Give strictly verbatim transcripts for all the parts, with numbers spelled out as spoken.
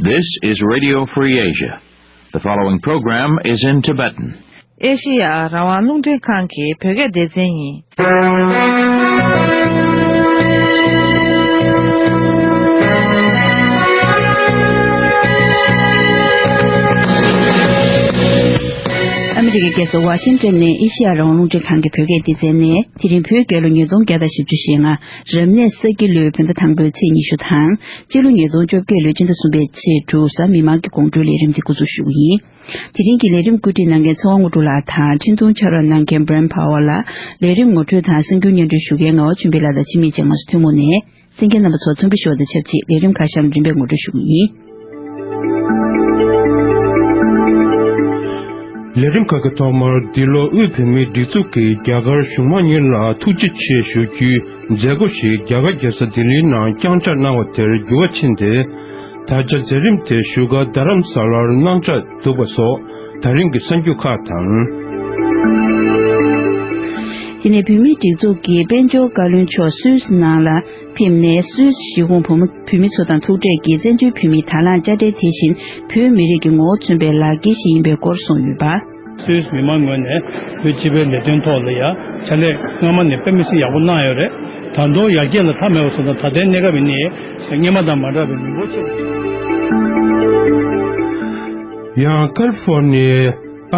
This is Radio Free Asia. The following program is in Tibetan. ཨེ་ཤི་ཡ་རང་དབང་རླུང་འཕྲིན་ཁང་གི་བོད་སྐད་སྡེ་ཚན་ཡིན། ཨ་མི་རི་ཀའི་རྒྱལ་ས་ཝ་ཤིང་ཏོན་ནས་ཨེ་ཤི་ཡ་རང་དབང་རླུང་འཕྲིན་ཁང་གི་བོད་སྐད་སྡེ་ཚན་ནས། དེ་རིང་བོད་རྒྱལ་ལོ་ཉིས་སྟོང་བརྒྱ་དང་བཞི་བཅུ་ཞེ་ལྔ། རབ་གནས་ས་ཁྱི་ལོའི་བོད་ཟླ་དང་པོའི་ཚེས་ཉི་ཤུ་དང་། སྤྱི་ལོ་ཉིས་སྟོང་བཅོ་བརྒྱད་ལོའི་སྤྱི་ཟླ་གསུམ་པའི་ཚེས་དྲུག་གཟའ་མིག་དམར་གྱི་དགོང་དྲོའི་ལས་རིམ་འདི་འགོ་འཛུགས་ཞུ་གི་ཡིན། དེ་རིང་གི་ལས་རིམ་བཀོད་སྒྲིག་གནང་མཁན་ཚེ་དབང་དངོས་གྲུབ་ལགས་དང་། འཕྲིན་ཐུང་ཕྱག་རོགས་གནང་མཁན་Brent Power་ལགས། ལས་རིམ་ངོ་སྤྲོད་དང་གསར་འགྱུར་སྙན་སྒྲོན་ཞུ་མཁན་ངག་དབང་ཆོས་འཕེལ་ལགས་དང་། འཆི་མེད་སྤྱན་སྔ་སུ་ཐུན་མོང་ནས། གསན་མཁན་རྣམ་པ་ཚོར་འཚམས་འདྲི་ཞུ་བ་དང་ཆབས་ཅིག་ལས་རིམ་ཁ་བཤམས་རིམ་པས་ངོ་སྤྲོད་ཞུ་གི་ཡིན། ལས་རིམ་ཁག་གི་ཐོག་མར། འདི་ལོ་དབུས་བོད་མིའི་སྒྲིག་འཛུགས་ཀྱིས་རྒྱ་གར་གཞུང་མང་གཉིས་ལ་ཐུགས་རྗེ་ཆེ་ཞུ་རྒྱུའི་མཛད་སྒོ་ཞིག་རྒྱ་གར་རྒྱལ་ས་ལྡི་ལིའི་ནང་བསྐྱངས་འཆར་གནང་བ་དེར་འགྱུར་བ་ཕྱིན་ཏེ། ད་ཆ་མཛད་རིམ་དེ་བཞུགས་སྒར་རྡ་རམ་ས་ལར་གནང་འཆར་འདུག་པ་སོགས་ད་རིང་གི་གསར་འགྱུར་ཁག་དང་། དེ་ནས་བོད་མིའི་སྒྲིག་འཛུགས་ཀྱི་དཔལ་འབྱོར་བཀའ་བློན་མཆོག་སུད་སི་ནང་ལ་ཕེབས་ནས། སུད་སི་གཞིས་ཁོངས་བོད་མི་ཚོ་དང་ཐུག་འཕྲད་ཀྱིས་བཙན་བྱོལ་བོད་མིའི་དང་བླངས་དཔྱ་ཁྲལ་དེ་བཞིན་བོད་མི་རིགས་ཀྱི་ངོ་བོ་མཚོན་པའི་ལག་འཁྱེར་ཞིག་ཡིན་པའི་སྐོར་གསུངས་ཡོད་པ། སུད་སི་མི་མང་ངོས་ནས་བོད་སྤྱི་པའི་ལས་དོན་ཐོག་ལ་ཡང་ཕྱག་ལས་སྔ་མ་ནས་དཔེ་མི་སྲིད་ཡག་པོ་གནང་ཡོད་རེད། ད་དུང་ཡར་རྒྱས་ལ་མཐའ་མེད་པ་སོང་ཙང་། ད་ལྟའི་གནས་སྐབས་ནི་སྔོན་མ་དང་མ་འདྲ་བའི་མི་འབོར་ཆེ་བ། ཡང་ཀ་ལི་ཧྥོར་ནི་ཡའི་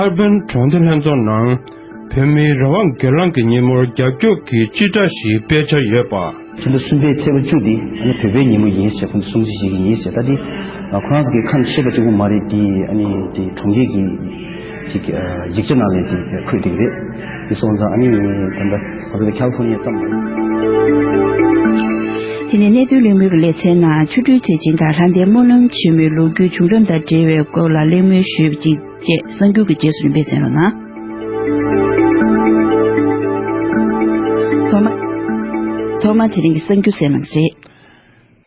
ཨར་བན་གྲོང་སྡེ་ལྷན་ཚོགས་ནང་། བོད་མིའི་རང་དབང་སྒེར་ལངས་ཀྱི་ཉིན་མོར་རྒྱབ་སྐྱོར་གྱི་སྤྱི་སྒྲ་ཞིག་སྤེལ་འཆར་ཡོད་པ། ཕྱི་ཟླ་གསུམ་པའི་ཚེས་པ་བཅུ་འདི་ཨ་ནི་བོད་པའི་ཉིན་མོ་ཡིན་ཟེར། ཁོང་ཚོས་སྲུང་བརྩི་བྱེད་ཀྱི་ཡིན་ཟེར། ད་འདི་ཁོ་རང་ཚོ་གི་ཁ་ནས་བཤད་པ་གཅིག་པུ་མ་རེད། འདི་ཨ་ནི་འདི་གྲོང་ཁྱེར་གྱི་ཅིག་ཡིག་ཆ་ནང་ལ་འདི་འཁོད་བསྡད་ཀྱི་རེད། འདི་སོང་ཙང་ཨ་ནི་ད་ལྟ་ང་ཚོ་ལ་ཁ་ལི་ཧྥོར་ནི་ཡ་ཙམ་མ་རེད། དེ་ནས་གནས་སྡོད་ལྷན་ཁང་གི་ལེ་ཚན་ནང་ཆོ་འཕྲུལ་དུས་ཆེན་དང་ལྷ་ལྡན་སྨོན་ལམ་ཆེན་མོའི་ལོ་རྒྱུས་བྱུང་རིམ་དང་འབྲེལ་བའི་སྐོར་ལ་གླེང་མོལ་ཞུས་པ་ཅིག་བཅས་གསར་འགྱུར་གྱི་རྗེས་སུ་རིམ་པས་གསན་རོགས་གནང་། ཐོག་མ། ཐོག་མ་དེ་རིང་གི་གསར་འགྱུར་གསན་གནང་རྗེས།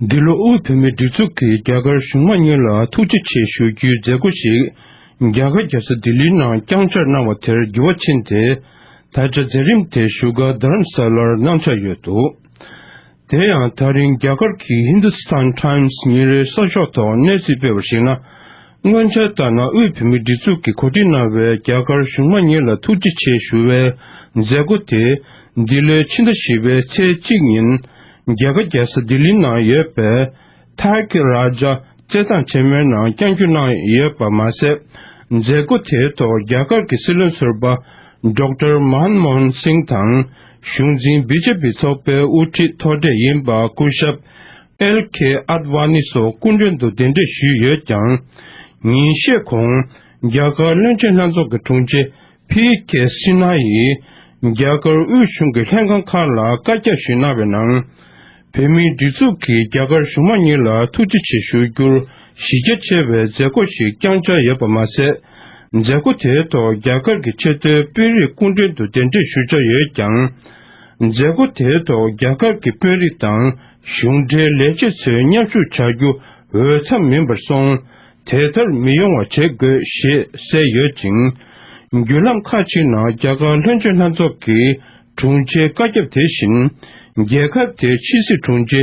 འདི་ལོ་དབུས་བོད་མིའི་སྒྲིག་འཛུགས་ཀྱིས་རྒྱ་གར་གཞུང་མང་གཉིས་ལ་ཐུགས་རྗེ་ཆེ་ཞུ་རྒྱུའི་མཛད་སྒོ་ཞིག་རྒྱ་གར་རྒྱལ་ས་ལྡི་ལིའི་ནང་བསྐྱངས་འཆར་གནང་བ་དེར་འགྱུར་བ་ཕྱིན་ཏེ། ད་ཆ་མཛད་རིམ་དེ་བཞུགས་སྒར་རྡ་རམ་ས་ལར་གནང་འཆར་ཡོད་འདུག་དེ་ཡང་ད་རིང་རྒྱ་གར་གྱི་Hindustan Times་ཉིན་རེའི་གསར་ཤོག་ཐོག་གནས་ཚུལ་སྤེལ་བར་གཞིགས་ན། སྔོན་འཆར་ལྟར་ན། དབུས་བོད་མིའི་སྒྲིག་འཛུགས་ཀྱིས་གོ་སྒྲིག་གནང་བའི་རྒྱ་གར་གཞུང་མང་གཉིས་ལ་ཐུགས་རྗེ་ཆེ་ཞུ་བའི་མཛད་སྒོ་དེ་འདི་ལོའི་ཕྱི་ཟླ་བཞི་པའི་ཚེས་གཅིག་ཉིན་རྒྱ་གར་རྒྱལ་ས་ལྡི་ལིའི་ནང་ཡོད་པའི་ཐཱ་ཀེ་རཱ་ཇ་རྩེད་ཐང་ཆེན་མོའི་ནང་བསྐྱངས་རྒྱུ་གནང་ཡོད་པ་མ་ཟད། མཛད་སྒོ་དེའི་ཐོག་རྒྱ་གར་གྱི་སྲིད་བློན་ཟུར་པ་ཌོག་ཊར་མན་མོ་ཧན་སིང་དང་། གཞུང་འཛིན་བི་ཇེ་པི་ཚོགས་པའི་དབུ་ཁྲིད་མཐོ་གྲས་ཡིན་པ་སྐུ་ཞབས་ཨེལ་ཁེ་ཨད་ཝ་ནི་སོགས་སྐུ་མགྲོན་དུ་གདན་འདྲེན་ཞུས་ཡོད་ཀྱང་། ཉིན་ཤས་གོང་རྒྱ་གར་བློན་ཆེན་ལྷན་ཚོགས་ཀྱི་དྲུང་ཆེ་པི་ཀེ་སི་ན་ཡིས་རྒྱ་གར་དབུས་གཞུང་གི་ལྷན་ཁང་ཁག་ལ་བཀའ་ཁྱབ་ཞིག་གནང་བའི་ནང་། བོད་མིའི་སྒྲིག་འཛུགས་ཀྱིས་རྒྱ་གར་གཞུང་མང་གཉིས་ལ་ཐུགས་རྗེ་ཆེ་ཞུ་རྒྱུར་གཞི་རྒྱ་ཆེ་བའི་མཛད་སྒོ་ཞིག་བསྐྱངས་འཆར་ཡོད་པ་མ་ཟད། མཛད་སྒོ་དེའི་ཐོག་རྒྱ་གར་གྱི་ཆེས་མཐོའི་དཔོན་རིགས་སྐུ་མགྲོན་དུ་གདན་འདྲེན་ཞུ་འཆར་ཡོད་ཀྱང་། མཛད་སྒོ་དེའི་ཐོག་རྒྱ་གར་གྱི་དཔོན་རིགས་དང་གཞུང་འབྲེལ་ལས་བྱེད་ཚོས་མཉམ་ཞུགས་བྱ་རྒྱུ་འོས་འཚམ་མིན་པར་སོང་། དེ་ལྟར་མི་ཡོང་བ་བྱེད་དགོས་ཞེས་གསལ་ཡོད་ཅིང་། བརྒྱུད་ལམ་ཁག་ཅིག་ནང་རྒྱ་གར་བློན་ཆེན་ལྷན་ཚོགས་ཀྱི་དྲུང་ཆེའི་བཀའ་ཁྱབ་དེ་བཞིན། རྒྱལ་ཁབ་དེའི་ཕྱི་སྲིད་དྲུང་ཆེ་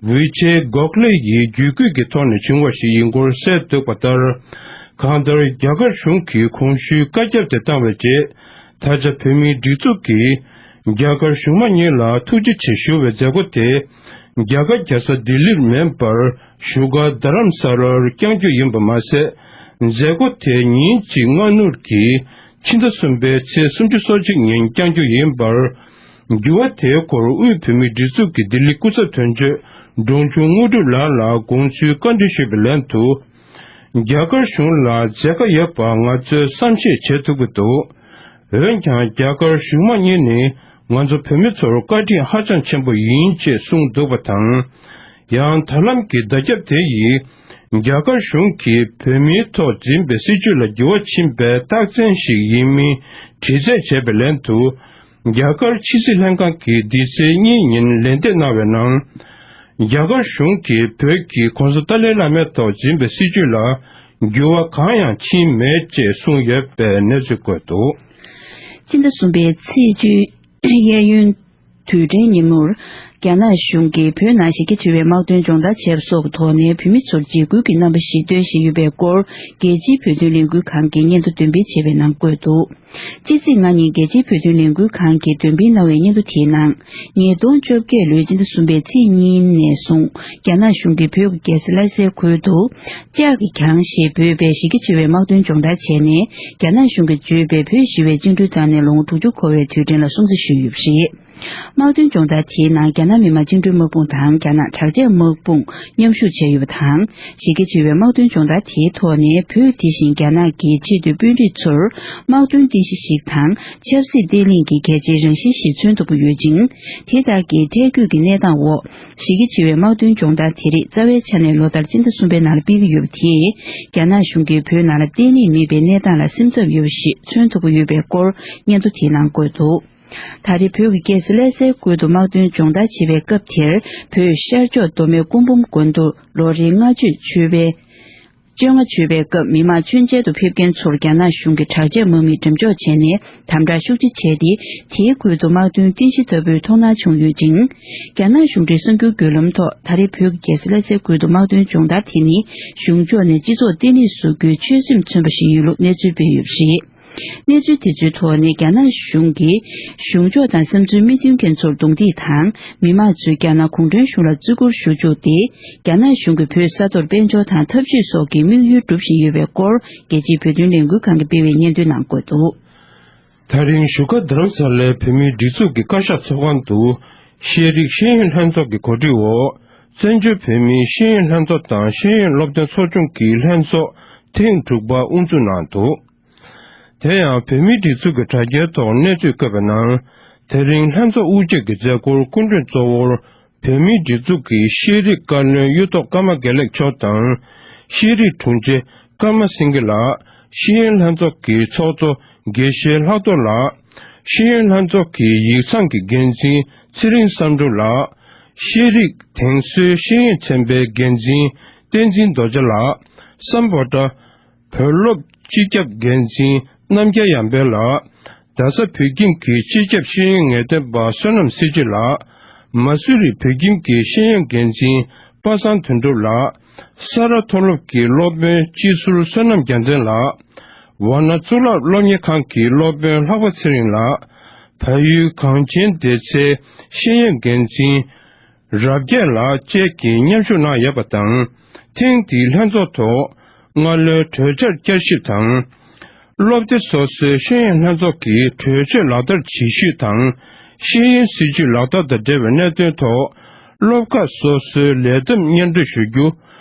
ཝི་ཇེ་གོག་ལེ་ཡིས་བརྒྱུད་སྐུལ་གྱི་ཐོག་ནས་བྱུང་བ་ཞིག་ཡིན་སྐོར་གསལ་འདུག་པ་ལྟར། གང་ལྟར་རྒྱ་གར་གཞུང་གིས་གོང་ཞུས་བཀའ་ཁྱབ་དེ་བཏང་བའི་རྗེས། ད་ཆ་བོད་མིའི་སྒྲིག་འཛུགས་ཀྱིས་རྒྱ་གར་གཞུང་མང་གཉིས་ལ་ཐུགས་རྗེ་ཆེ་ཞུ་བའི་མཛད་སྒོ་དེ། རྒྱ་གར་རྒྱལ་ས་ལྡི་ལིར་མིན་པར་བཞུགས་སྒར་རྡ་རམ་ས་ལར་བསྐྱང་རྒྱུ་ཡིན་པ་མ་ཟད། མཛད་སྒོ་དེ་ཉིན་གཅིག་སྔ་སྣུར་གྱི་ཕྱི་ཟླ་གསུམ་པའི་ཚེས་སུམ་ཅུ་སོ་གཅིག་ཉིན་བསྐྱང་རྒྱུ་ཡིན་པར། འགྱུར་བ་དེའི་སྐོར་དབུས་བོད་མིའི་སྒྲིག་འཛུགས་ཀྱི་ལྡི་ལི་སྐུ་ཚབ་དོན་གཅོད་འབྲོང་ཆུང་དངོས་གྲུབ་ལགས་ལ་དགོངས་ཚུལ་བཀའ་འདྲི་ཞུས་པའི་ལན་དུ། རྒྱ་གར་གཞུང་ལ་མཛད་དཀའ་ཡོད་པ་ང་ཚོས་བསམ་ཤེས་བྱེད་ཐུབ་ཀྱི་འདུག་འོན་ཀྱང་རྒྱ་གར་གཞུང་མང་གཉིས་ནི་ང་ཚོ་བོད་མི་ཚོར་བཀའ་དྲིན་ཧ་ཅང་ཆེན་པོ་ཡིན་ཅེས་གསུངས་འདུག་པ་དང་། ཡང་ད་ལམ་གྱི་བརྡ་ཁྱབ་དེ་ཡིས་རྒྱ་གར་གཞུང་གིས་བོད་མིའི་ཐོག་འཛིན་པའི་སྲིད་བྱུས་ལ་འགྱུར་བ་ཕྱིན་པའི་རྟགས་མཚན་ཞིག་ཡིན་མིན་དྲི་རྩད་བྱས་པའི་ལན་དུ། རྒྱ་གར་ཕྱི་སྲིད་ལྷན་ཁང་གིས་འདི་ཚེས་གཉིས་ཉིན་ལན་འདེབས་གནང་བའི་ནང་། རྒྱ་གར་གཞུང་གིས་བོད་ཀྱི་༧གོང་ས་ཏཱ་ལའི་བླ་མའི་ཐོག་འཛིན་པའི་སྲིད་བྱུས་ལ་འགྱུར་བ་གང་ཡང་ཕྱིན་མེད་ཅེས་གསུངས་ཡོད་པའི་གནས་ཚུལ་བཀོད་འདུག་སྤྱི་ཟླ་གསུམ་པའི་ཚེས་བཅུ་གཡས་གཡོན་དུས་དྲན་ཉིན་མོར། རྒྱ་ནག་གཞུང་གིས་བོད་ནང་གཞི་རྒྱ་ཆེ་བའི་དམག་དོན་སྦྱོང་བརྡར་བྱས་པ་སོགས་ཀྱི་ཐོག་ནས་བོད་མི་ཚོར་འཇིགས་སྐུལ་གྱི་རྣམ་པ་ཞིག་སྟོན་བཞིན་ཡོད་པའི་སྐོར། རྒྱལ་སྤྱིའི་བོད་དོན་ལས་འགུལ་ཁང་གིས་སྙན་ཐོ་འདོན་སྤེལ་བྱས་པའི་ནང་བཀོད་འདུག་སྤྱི་ཚེས་ལྔ་ཉིན་རྒྱལ་སྤྱིའི་བོད་དོན་ལས་འགུལ་ཁང་གིས་འདོན་སྤེལ་གནང་བའི་སྙན་ཐོ་དེའི་ནང་། ཉིས་སྟོང་བཅོ་བརྒྱད་ལོའི་སྤྱི་ཟླ་གསུམ་པའི་ཚེས་གཉིས་ནས་བཟུང་རྒྱ་ནག་གཞུང་གིས་བོད་ཀྱི་རྒྱལ་ས་ལྷ་སའི་ཁུལ་དུ། ལྕགས་ཀྱིས་བརྒྱངས་ཞེས་འབོད་པའི་གཞི་རྒྱ་ཆེ་བའི་དམག་དོན་སྦྱོང་བརྡར་བྱས་ནས། རྒྱ་ནག་གཞུང་གིས་བརྗོད་པའི་བོད་ཞི་བའི་བཅིངས་འགྲོལ་བཏང་ནས་ལོ་ངོ་དྲུག་ཅུ་འཁོར་བའི་དུས་དྲན་ལ་སྲུང་བརྩི་ཞུས་ཡོད་པ་རེད། དམག་དོན་སྦྱོང་བརྡར་དེའི་ནང་རྒྱ་ནག་མི་དམངས་བཅིངས་འགྲོལ་དམག་དཔུང་དང་རྒྱ་ནག་དྲག་ཆས་དམག་དཔུང་མཉམ་ཞུགས་བྱས་ཡོད་པ་དང་། གཞི་རྒྱ་ཆེ་བའི་དམག་དོན་སྦྱོང་བརྡར་དེའི་ཐོག་ནས་བོད་དེ་བཞིན་རྒྱ་ནག་གི་ཆེས་མཐོའི་དཔོན་རིགས་ཚོར་དམག་དོན་རྟེན་གཞི་ཞིག་དང་ཆབ་སྲིད་བརྟན་ལྷིང་གི་གལ་ཆེའི་རང་བཞིན་ཞིག་མཚོན་ཐུབ་ཀྱི་ཡོད་ཅིང་། དེ་དག་གི་ཐད་བསྐྱོད་ཀྱི་གནས་སྟངས་འོག་གཞི་རྒྱ་ཆེ་བའི་དམག་དོན་སྦྱོང་བརྡར་དེ་རིགས་རྩ་བའི་ཆ་ནས་ལོ་ལྟར་སྤྱི་ཟླ་གསུམ་པའི་ནང་ལ་སྤེལ་གྱི་ཡོད་པ་དེས། རྒྱ་ནག་གཞུང་གིས་བོད་ནང་ལ་བརྟན་ལྷིང་མེད་པའི་གནས་སྟངས་ལ་སེམས་འཚབ་ཡོད་པ་ཞིག་མཚོན་ཐུབ་ཀྱི་ཡོད་པའི་སྐོར་སྙན་ཐོ་དེའི་ནང་བཀོད་འདུག་ད་རེས་བོད་ཀྱི་རྒྱལ་ས་ལྷ་སའི་ཁུལ་དུ་དམག་དོན་སྦྱོང་བརྡར་བྱེད་པའི་སྐབས་དེར། བོད་ཤར་ཕྱོགས་མདོ་སྨད་སྐུ་འབུམ་དགོན་དུ་ལོ་རེའི་ལྔ་མཆོད་མཆོད་པའི་བཅོ་ལྔ་མཆོད་པའི་སྐབས། མི་མང་མཆོད་མཇལ་དུ་ཕེབས་མཁན་ཚོར་རྒྱ་ནག་གཞུང་གི་དྲག་ཆས་དམག་མིས་འགྲེམས་འཇོག་བྱས་ནས་དམ་དྲག་ཤུགས་ཆེ་བྱས་ཏེ། དེའི་ཁུལ་དུ་དམག་དོན་རྟེན་གཞི་ལྟ་བུའི་མཐོང་སྣང་བྱུང་ཡོད་ཅིང་། རྒྱ་ནག་གཞུང་འབྲེལ་གསར་འགྱུར་བརྒྱུད་ལམ་ཐོག་ད་རེས་བོད་ཀྱི་རྒྱལ་ས་ལྷ་སའི་ཁུལ་དུ་དམག་དོན་སྦྱོང་བརྡར་དེ་ནི། གཞུང་ཕྱོགས་ནས་སྤྱི་ཚོགས་བརྟན་ལྷིང་བཟོ་རྒྱུའི་ཆོད་སེམས་མཚོན་པ་ཞིག་ཡིན་ལུགས་གནས་ཚུལ་སྤེལ་ཡོད་པ་རེད། གནས་ཚུལ་དེ་ཚོའི་ཐོག་ནས། རྒྱ་ནག་གཞུང་གིས་གཞུང་ཕྱོགས་དང་བསམ་ཚུལ་མི་མཐུན་མཁན་ཚོར་རྡུང་རྡེག་དང་། མི་མང་ཚོས་རྒྱ་ནག་གུང་ཁྲན་གཞུང་ལ་བརྩི་བཀུར་ཞུ་བཅུག་སྟེ། རྒྱ་ནག་གཞུང་གིས་བོད་ས་མཐོར་དཔལ་འབྱོར་དང་འཐབ་ཇུས་སོགས་ཀྱི་དམིགས་ཡུལ་སྒྲུབ་བཞིན་ཡོད་པའི་སྐོར། རྒྱལ་སྤྱིའི་བོད་དོན་ལས་འགུལ་ཁང་གིས་སྤེལ་བའི་སྙན་ཐོའི་ནང་བཀོད་འདུག་དེ་རིང་བཞུགས་སྒར་རྡ་རམ་ས་ལའི་བོད་མིའི་སྒྲིག་འཛུགས་ཀྱི་བཀའ་ཤག་ཚོགས་ཁང་དུ། ཤེས་རིག་ཤེས་ཡོན་ལྷན་ཚོགས་ཀྱི་གོ་སྒྲིག་འོག་བཙན་བྱོལ་བོད་མིའི་ཤེས་ཡོན་ལྷན་ཚོགས་དང་ཤེས་ཡོན་སློབ་སྟོན་ཚོགས་ཆུང་གི་ལྷན་ཚོགས་ཐེངས་དྲུག་པ་དབུ་འཛུགས་གནང་འདུག་དེ་ཡང་བོད་མིའི་སྒྲིག་འཛུགས་ཀྱི་དྲ་རྒྱའི་ཐོག་གནས་ཚུལ་བཀོད་པའི་ནང་། དེ་རིང་ལྷན་ཚོགས་དབུ་འབྱེད་ཀྱི་མཛད་སྒོར་སྐུ་མགྲོན་གཙོ་བོར་བོད་མིའི་སྒྲིག་འཛུགས་ཀྱི་ཤེས་རིག་བཀའ་བློན་གཡུ་ཐོག་ཀརྨ་དགེ་ལེགས་མཆོག་དང་། ཤེས་རིག་དྲུང་ཆེ་ཀརྨ་སེང་གེ་ལགས། ཤེས་ཡོན་ལྷན་ཚོགས་ཀྱི་ཚོགས་གཙོ་དགེ་བཤེས་ལྷག་རྡོར་ལགས། ཤེས་ཡོན་ལྷན་ཚོགས་ཀྱི་ཡིག་ཚང་གི་འགན་འཛིན་ཚེ་རིང་བསམ་འགྲུབ་ལགས། ཤེས་རིག་དེང་སྲོལ་ཤེས་ཡོན་ཚན་པའི་འགན་འཛིན་བསྟན་འཛིན་རྡོ་རྗེ་ལགས། སམ་བྷོ་ཊ་བོད་སློབ་སྤྱི་ཁྱབ་འགན་འཛིན་རྣམ་རྒྱལ་ཡར་འཕེལ་ལགས། རྡ་ས་བོད་ཁྱིམ་གྱི་སྤྱི་ཁྱབ་ཤེས་ཡོན་ངེས་སྟོན་པ་བསོད་ནམས་གསེར་ཁྱི་ལགས། མ་སུ་རི་བོད་ཁྱིམ་གྱི་ཤེས་ཡོན་འགན་འཛིན་པ་སངས་དོན་གྲུབ་ལགས། ས་རཱ་མཐོ་སློབ་ཀྱི་སློབ་དཔོན་སྤྱི་ཟུར་བསོད་ནམས་རྒྱལ་མཚན་ལགས། ཝཱ་ཎ་གཙུག་ལག་སློབ་གཉེར་ཁང་གི་སློབ་དཔོན་ལྷག་པ་ཚེ་རིང་ལགས། བལ་ཡུལ་གངས་ཅན་བདེ་ཚེ་ཤེས་ཡོན་འགན་འཛིན་རབ་རྒྱས་ལགས་བཅས་ཀྱིས་མཉམ་ཞུགས་གནང་ཡོད་པ་དང་། ཐེངས་འདིའི་ལྷན་ཚོགས་ཐོག་སྔ་ལོའི་གྲོས་འཆར་བསྐྱར་ཞིབ་དང་། སློབ་སྡེ་སོ་སོའི་ཤེས་ཡོན་ལྷན་ཚོགས་ཀྱི་གྲོས་ཆོད་ལག་བསྟར་བྱེད་ཤུལ་དང་། ཤེས་ཡོན་སྲིད་བྱུས་ལག་བསྟར་དང་འབྲེལ་བའི་གནད་དོན་ཐོག་སློབ་ཁག་སོ་སོའི་ལས་བསྡོམས་སྙན་སྒྲོན་ཞུ་རྒྱུ།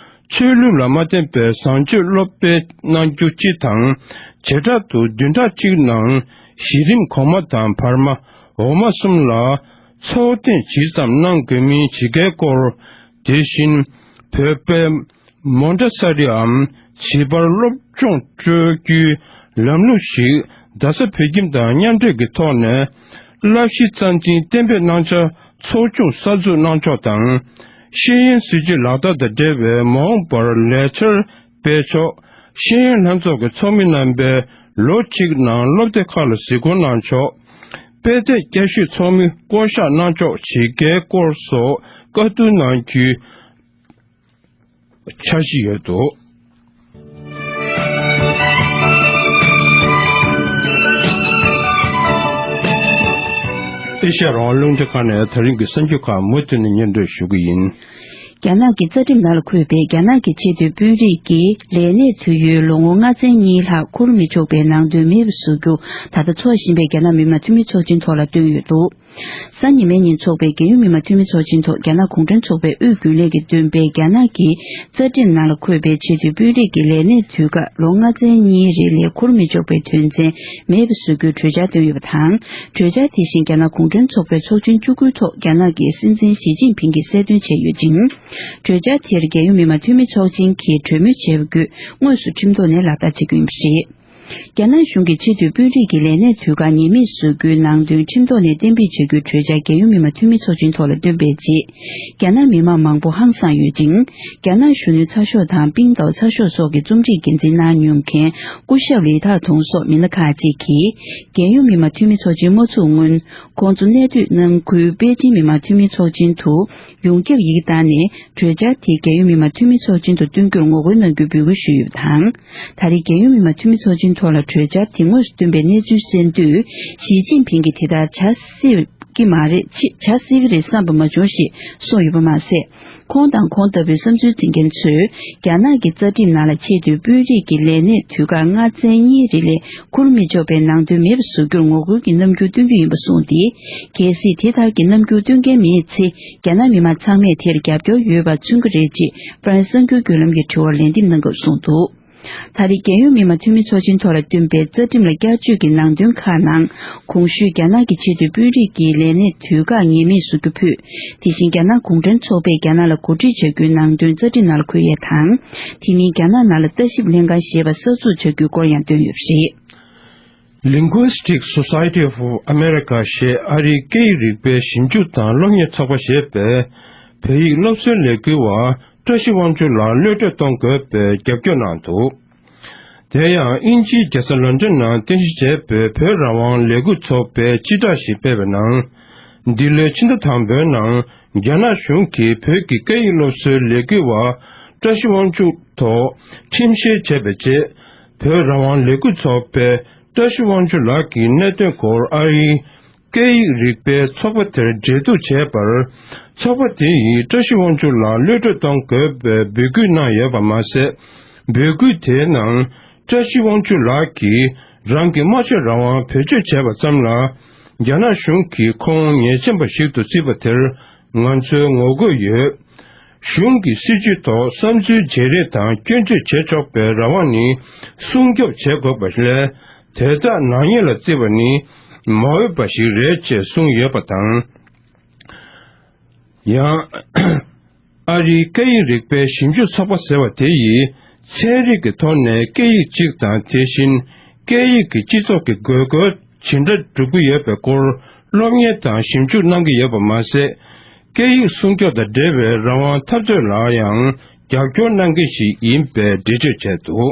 ཆོས་ལུགས་ལ་མ་བརྟེན་པའི་བཟང་སྤྱོད་སློབ་སྤེལ་གནང་རྒྱུ་སྤྱི་དང་། བྱེ་བྲག་ཏུ་བདུན་ཕྲག་གཅིག་ནང་གཞི་རིམ་གོང་མ་དང་བར་མ། འོག་མ་གསུམ་ལ་ཚོགས་ཐེངས་ཇི་ཙམ་གནང་དགོས་མིན་ཇི་དགེའི་སྐོར། དེ་བཞིན་བོད་པའི་མོན་ཊ་ས་རིའམ་བྱིས་པར་སློབ་སྦྱོང་སྤྲོད་རྒྱུའི་ལམ་ལུགས་ཤིག་རྡ་ས་བོད་ཁྱིམ་དང་མཉམ་འབྲེལ་གྱི་ཐོག་ནས་བསླབ་གཞི་རྩ་འཛིན་གཏན་འབེབས་གནང་འཆར་ཚོགས་ཆུང་གསར་འཛུགས་གནང་ཕྱོགས་དང་། ཤེས་ཡོན་སྲིད་བྱུས་ལག་བསྟར་དང་འབྲེལ་བའི་མ་འོངས་པར་ལས་འཆར་སྤེལ་ཕྱོགས། ཤེས་ཡོན་ལྷན་ཚོགས་ཀྱི་ཚོགས་མི་རྣམ་པས་ལོ་གཅིག་ནང་སློབ་སྡེ་ཁག་ལ་གཟིགས་སྐོར་གནང་ཕྱོགས། དཔེ་དེབ་བསྐྱར་ཞུའི་ཚོགས་མི་བསྐོ་གཞག་གནང་ཕྱོགས་བྱེད་དགོས་སྐོར་སོགས་བཀའ་བསྡུར་གནང་རྒྱུའི་འཆར་གཞི་ཡོད་འདུག་ཨེ་ཤ་ཡ་རང་དབང་རླུང་འཕྲིན་ཁང་ནས་ད་རིང་གི་གསར་འགྱུར་ཁག་མུ་མཐུད་ནས་སྙན་སྒྲོན་ཞུ་གི་ཡིན། རྒྱ་ནག་གི་རྩ་ཁྲིམས་ནང་ལ་འཁོད་པའི་རྒྱ་ནག་གི་ཆེས་མཐོའི་དཔོན་རིགས་ཀྱི་ལས་གནས་དུས་ཡུན་ལོ་ངོ་ལྔ་ཚན་གཉིས་ལྷག་འཁུར་མི་ཆོག་པའི་ནང་དོན་མེད་པར་བཟོ་རྒྱུ་ད་ལྟ་འཚོགས་བཞིན་པའི་རྒྱ་ནག་མི་དམངས་འཐུས་མི་ཚོགས་ཆེན་ཐོག་ལ་བཏོན་ཡོད་འདུག་གཟའ་ཉི་མའི་ཉིན་འཚོགས་པའི་རྒྱལ་ཡོངས་མི་དམངས་འཐུས་མི་ཚོགས་ཆེན་ཐོག་རྒྱ་ནག་གུང་ཁྲན་ཚོགས་པའི་དབུས་རྒྱུན་ལས་ཀྱིས་འདོན་པའི་རྒྱ་ནག་གི་རྩ་ཁྲིམས་ནང་ལ་འཁོད་པའི་ཆེས་མཐོའི་དཔོན་རིགས་ཀྱི་ལས་གནས་དུས་བཀག་ལོ་ལྔ་ཚན་གཉིས་རིང་ལས་འཁུར་མི་ཆོག་པའི་དོན་ཚན་མེད་པར་བཟོ་རྒྱུའི་གྲོས་འཆར་བཏོན་ཡོད་པ་དང་། གྲོས་འཆར་དེ་བཞིན་རྒྱ་ནག་གུང་ཁྲན་ཚོགས་པའི་ཚོགས་ཆེན་བཅུ་དགུའི་ཐོག་རྒྱ་ནག་གི་སྲིད་འཛིན་ཞི་ཅིན་ཕིང་གིས་གསལ་སྟོན་བྱས་ཡོད་ཅིང་། གྲོས་འཆར་དེར་རྒྱལ་ཡོངས་མི་དམངས་འཐུས་མི་ཚོགས་ཆེན་གྱིས་གྲོས་མོལ་བྱས་པ་བརྒྱུད་དངོས་སུ་ཁྲིམས་ཐོག་ནས་ལག་བསྟར་བྱེད་རྒྱུ་ཡིན་པ་རེད། རྒྱ་ནག་གཞུང་གིས་ཆེས་མཐོའི་དཔོན་རིགས་ཀྱི་ལས་གནས་དུས་བཀག་ངེས་མེད་བཟོ་རྒྱུའི་ནང་དོན་ཁྲིམས་ཐོག་ནས་གཏན་འབེབས་བྱ་རྒྱུའི་གྲོས་འཆར་རྒྱལ་ཡོངས་མི་དམངས་འཐུས་མི་ཚོགས་ཆེན་ཐོག་ལ་བཏོན་པའི་རྗེས། རྒྱ་ནག་མི་དམངས་མང་པོ་ཧང་སངས་ཡོད་ཅིང་། རྒྱ་ནག་གཞོན་ནུའི་ཚགས་ཤོག་དང་པིང་ཏའོ་ཚགས་ཤོག་སོགས་ཀྱི་རྩོམ་སྒྲིག་འགན་འཛིན་གནང་མྱོང་མཁན་སྐུ་ཞབས་ལི་ཐག་ཐུང་སོགས་མི་སྣ་ཁག་ཅིག་གིས། རྒྱལ་ཡོངས་མི་དམངས་འཐུས་མི་ཚོགས་ཆེན་མ་ཚུགས་སྔོན། ཁོང་ཚོ་གནས་སྡོད་གནང་ཁུལ་པེ་ཅིང་མི་དམངས་འཐུས་མི་ཚོགས་ཆེན་དུ་ཡོངས་ཁྱབ་ཡི་གེ་བཏང་ནས། གྲོས་འཆར་དེ་རྒྱལ་ཡོངས་མི་དམངས་འཐུས་མི་ཚོགས་ཆེན་དུ་བཏོན་རྒྱུར་ངོ་རྒོལ་གནང་རྒྱུའི་འབོད་སྐུལ་ཞུས་ཡོད་པ་དང་། ད་རེས་རྒྱལ་ཡོངས་མི་དམངས་འཐུས་མི་ཚོགས་ཆེན་ཐོག་ལ་གྲོས་འཆར་དེ་དངོས་སུ་བཏོན་པའི་གནས་ཚུལ་གསན་དུས། ཞི་ཅིན་ཕིང་གིས་དེ་ལྟར་བྱ་སྲིད་ཀྱི་མ་རེད། ཕྱི་བྱ་སྲིད་ཀྱི་རེད་བསམ་པ་མ་བྱུང་ཞེས་གསུངས་ཡོད་པ་མ་ཟད། ཁོང་དང་ཁོང་ལྟ་བུའི་བསམ་ཚུལ་འཛིན་མཁན་ཚོས། རྒྱ་ནག་གི་རྩ་ཁྲིམས་ནང་ལ་ཆེས་མཐོའི་དཔོན་རིགས་ཀྱི་ལས་གནས་དུས་བཀག་ལྔ་ཚན་གཉིས་རིང་ལས་འཁུར་མི་ཆོག་པའི་ནང་དོན་མེད་པ་བཟོ་རྒྱུར་ངོ་རྒོལ་གྱི་རྣམ་འགྱུར་སྟོན་གྱི་ཡིན་པ་གསུངས་ཏེ། གལ་སྲིད་དེ་ལྟར་གྱི་རྣམ་འགྱུར་སྟོན་མཁན་མེད་ཚེ། རྒྱ་ནག་མི་དམངས་ཚང་མས་དེར་རྒྱབ་སྐྱོར་ཡོད་པ་མཚོན་གྱི་རེད་ཅེས་ཧྥ་རན་སི་གསར་འགྱུར་བརྒྱུད་ལམ་གྱི་དྲི་བར་ལན་འདེབས་གནང་སྐབས་གསུངས་འདུག་ད་རེས་རྒྱལ་ཡོངས་མི་དམངས་འཐུས་མི་ཚོགས་ཆེན་ཐོག་ལ་བཏོན་པའི་རྩ་ཁྲིམས་ལ་བསྐྱར་བཅོས་ཀྱི་ནང་དོན་ཁག་ནང་། གོང་ཞུས་རྒྱ་ནག་གི་ཆེས་མཐོའི་དཔོན་རིགས་ཀྱི་ལས་གནས་དུས་བཀག་ངེས་མེད་བཟོ་རྒྱུ་ཕུད། དེ་བཞིན་རྒྱ་ནག་གུང་ཁྲན་ཚོགས་པས་རྒྱ་ནག་ལ་གོ་སྒྲིག་བྱ་རྒྱུའི་ནང་དོན་རྩ་ཁྲིམས་ནང་ལ་འཁོད་ཡས་དང་། དེ་མིན་རྒྱ་ནག་ནང་ལ་ལྟ་ཞིབ་ལྷན་ཁང་ཞེས་པ་གསར་འཛུགས་བྱ་རྒྱུའི་སྐོར་ཡང་བཏོན་ཡོད་པ་རེད། Linguistic Society of America ཞེས་ཨ་རིའི་སྐད་ཡིག་རིག་པའི་ཞིབ་འཇུག་དང་སློབ་གཉེར་ཚོགས་པ་ཞེས་པས། བོད་ཡིག་སློབ་གསོའི་ལས་འགུལ་བ་བཀྲ་ཤིས་དབང་ཕྱུག་ལགས་གློད་གྲོལ་གཏོང་དགོས་པའི་རྒྱབ་སྐྱོར་གནང་འདུག་དེ་ཡང་དབྱིན་ཇིའི་རྒྱལ་ས་ལོན་ཌོན་ནང་རྟེན་གཞི་བྱས་པའི་བོད་རང་དབང་ལས་འགུལ་ཚོགས་པས་སྤྱི་བསྒྲགས་ཤིག་སྤེལ་བའི་ནང་། འདི་ལོའི་ཕྱི་ཟླ་དང་པོའི་ནང་རྒྱ་ནག་གཞུང་གིས་བོད་ཀྱི་སྐད་ཡིག་སློབ་གསོའི་ལས་འགུལ་བ་བཀྲ་ཤིས་དབང་ཕྱུག་ཐོག་ཁྲིམས་བཤེར་བྱས་པའི་རྗེས། བོད་རང་དབང་ལས་འགུལ་ཚོགས་པས་བཀྲ་ཤིས་དབང་ཕྱུག་ལགས་ཀྱི་གནད་དོན་སྐོར་ཨ་རིའི་སྐད་ཡིག་རིག་པའི་ཚོགས་པ་དེར་འབྲེལ་གཏུག་བྱས་པར། ཚོགས་པ་དེ་ཡིས་བཀྲ་ཤིས་དབང་ཕྱུག་ལགས་གློད་གྲོལ་གཏོང་དགོས་པའི་འབོད་སྐུལ་གནང་ཡོད་པ་མ་ཟད། འབོད་སྐུལ་དེའི་ནང་། བཀྲ་ཤིས་དབང་ཕྱུག་ལགས་ཀྱིས་རང་གི་སྨྲ་བརྗོད་རང་དབང་བེད་སྤྱོད་བྱས་པ་ཙམ་ལ། རྒྱ་ནག་གཞུང་གིས་ཁོང་ཉེས་ཅན་པ་ཞིག་ཏུ་བརྩིས་པ་དེར་ང་ཚོས་ངོ་རྒོལ་ཡོད། གཞུང་གི་སྲིད་བྱུས་ཐོག་བསམ་ཚུལ་བརྗེ་རེས་དང་སྐྱོན་བརྗོད་བྱེད་ཆོག་པའི་རང་དབང་ནི་སྲུང་སྐྱོབ་བྱེད་དགོས་པ་ལས། དེ་དག་ནག་ཉེས་ལ་བརྩི་བ་ནི་མ་འོས་པ་ཞིག་རེད་ཅེས་གསུངས་ཡོད་པ་དང་། ཡང་། ཨ་རིའི་སྐད་ཡིག་རིག་པའི་ཞིབ་འཇུག་ཚོགས་པ་ཟེར་བ་དེ་ཡིས། ཚན་རིག་གི་ཐོག་ནས་སྐད་ཡིག་གཅིག་དང་། དེ་བཞིན་སྐད་ཡིག་གི་སྤྱི་ཚོགས་ཀྱི་དགོས་མཁོ་ཇི་འདྲ་སྒྲུབ་ཀྱི་ཡོད་པའི་སྐོར་སློབ་གཉེར་དང་ཞིབ་འཇུག་གནང་གི་ཡོད་པ་མ་ཟད། སྐད་ཡིག་སྲུང་སྐྱོབ་དང་འབྲེལ་བའི་རང་དབང་འཐབ་རྩོད་ལ་ཡང་རྒྱབ་སྐྱོར་གནང་མཁན་ཞིག་ཡིན་པའི་འགྲེལ་བརྗོད་བྱས་འདུག་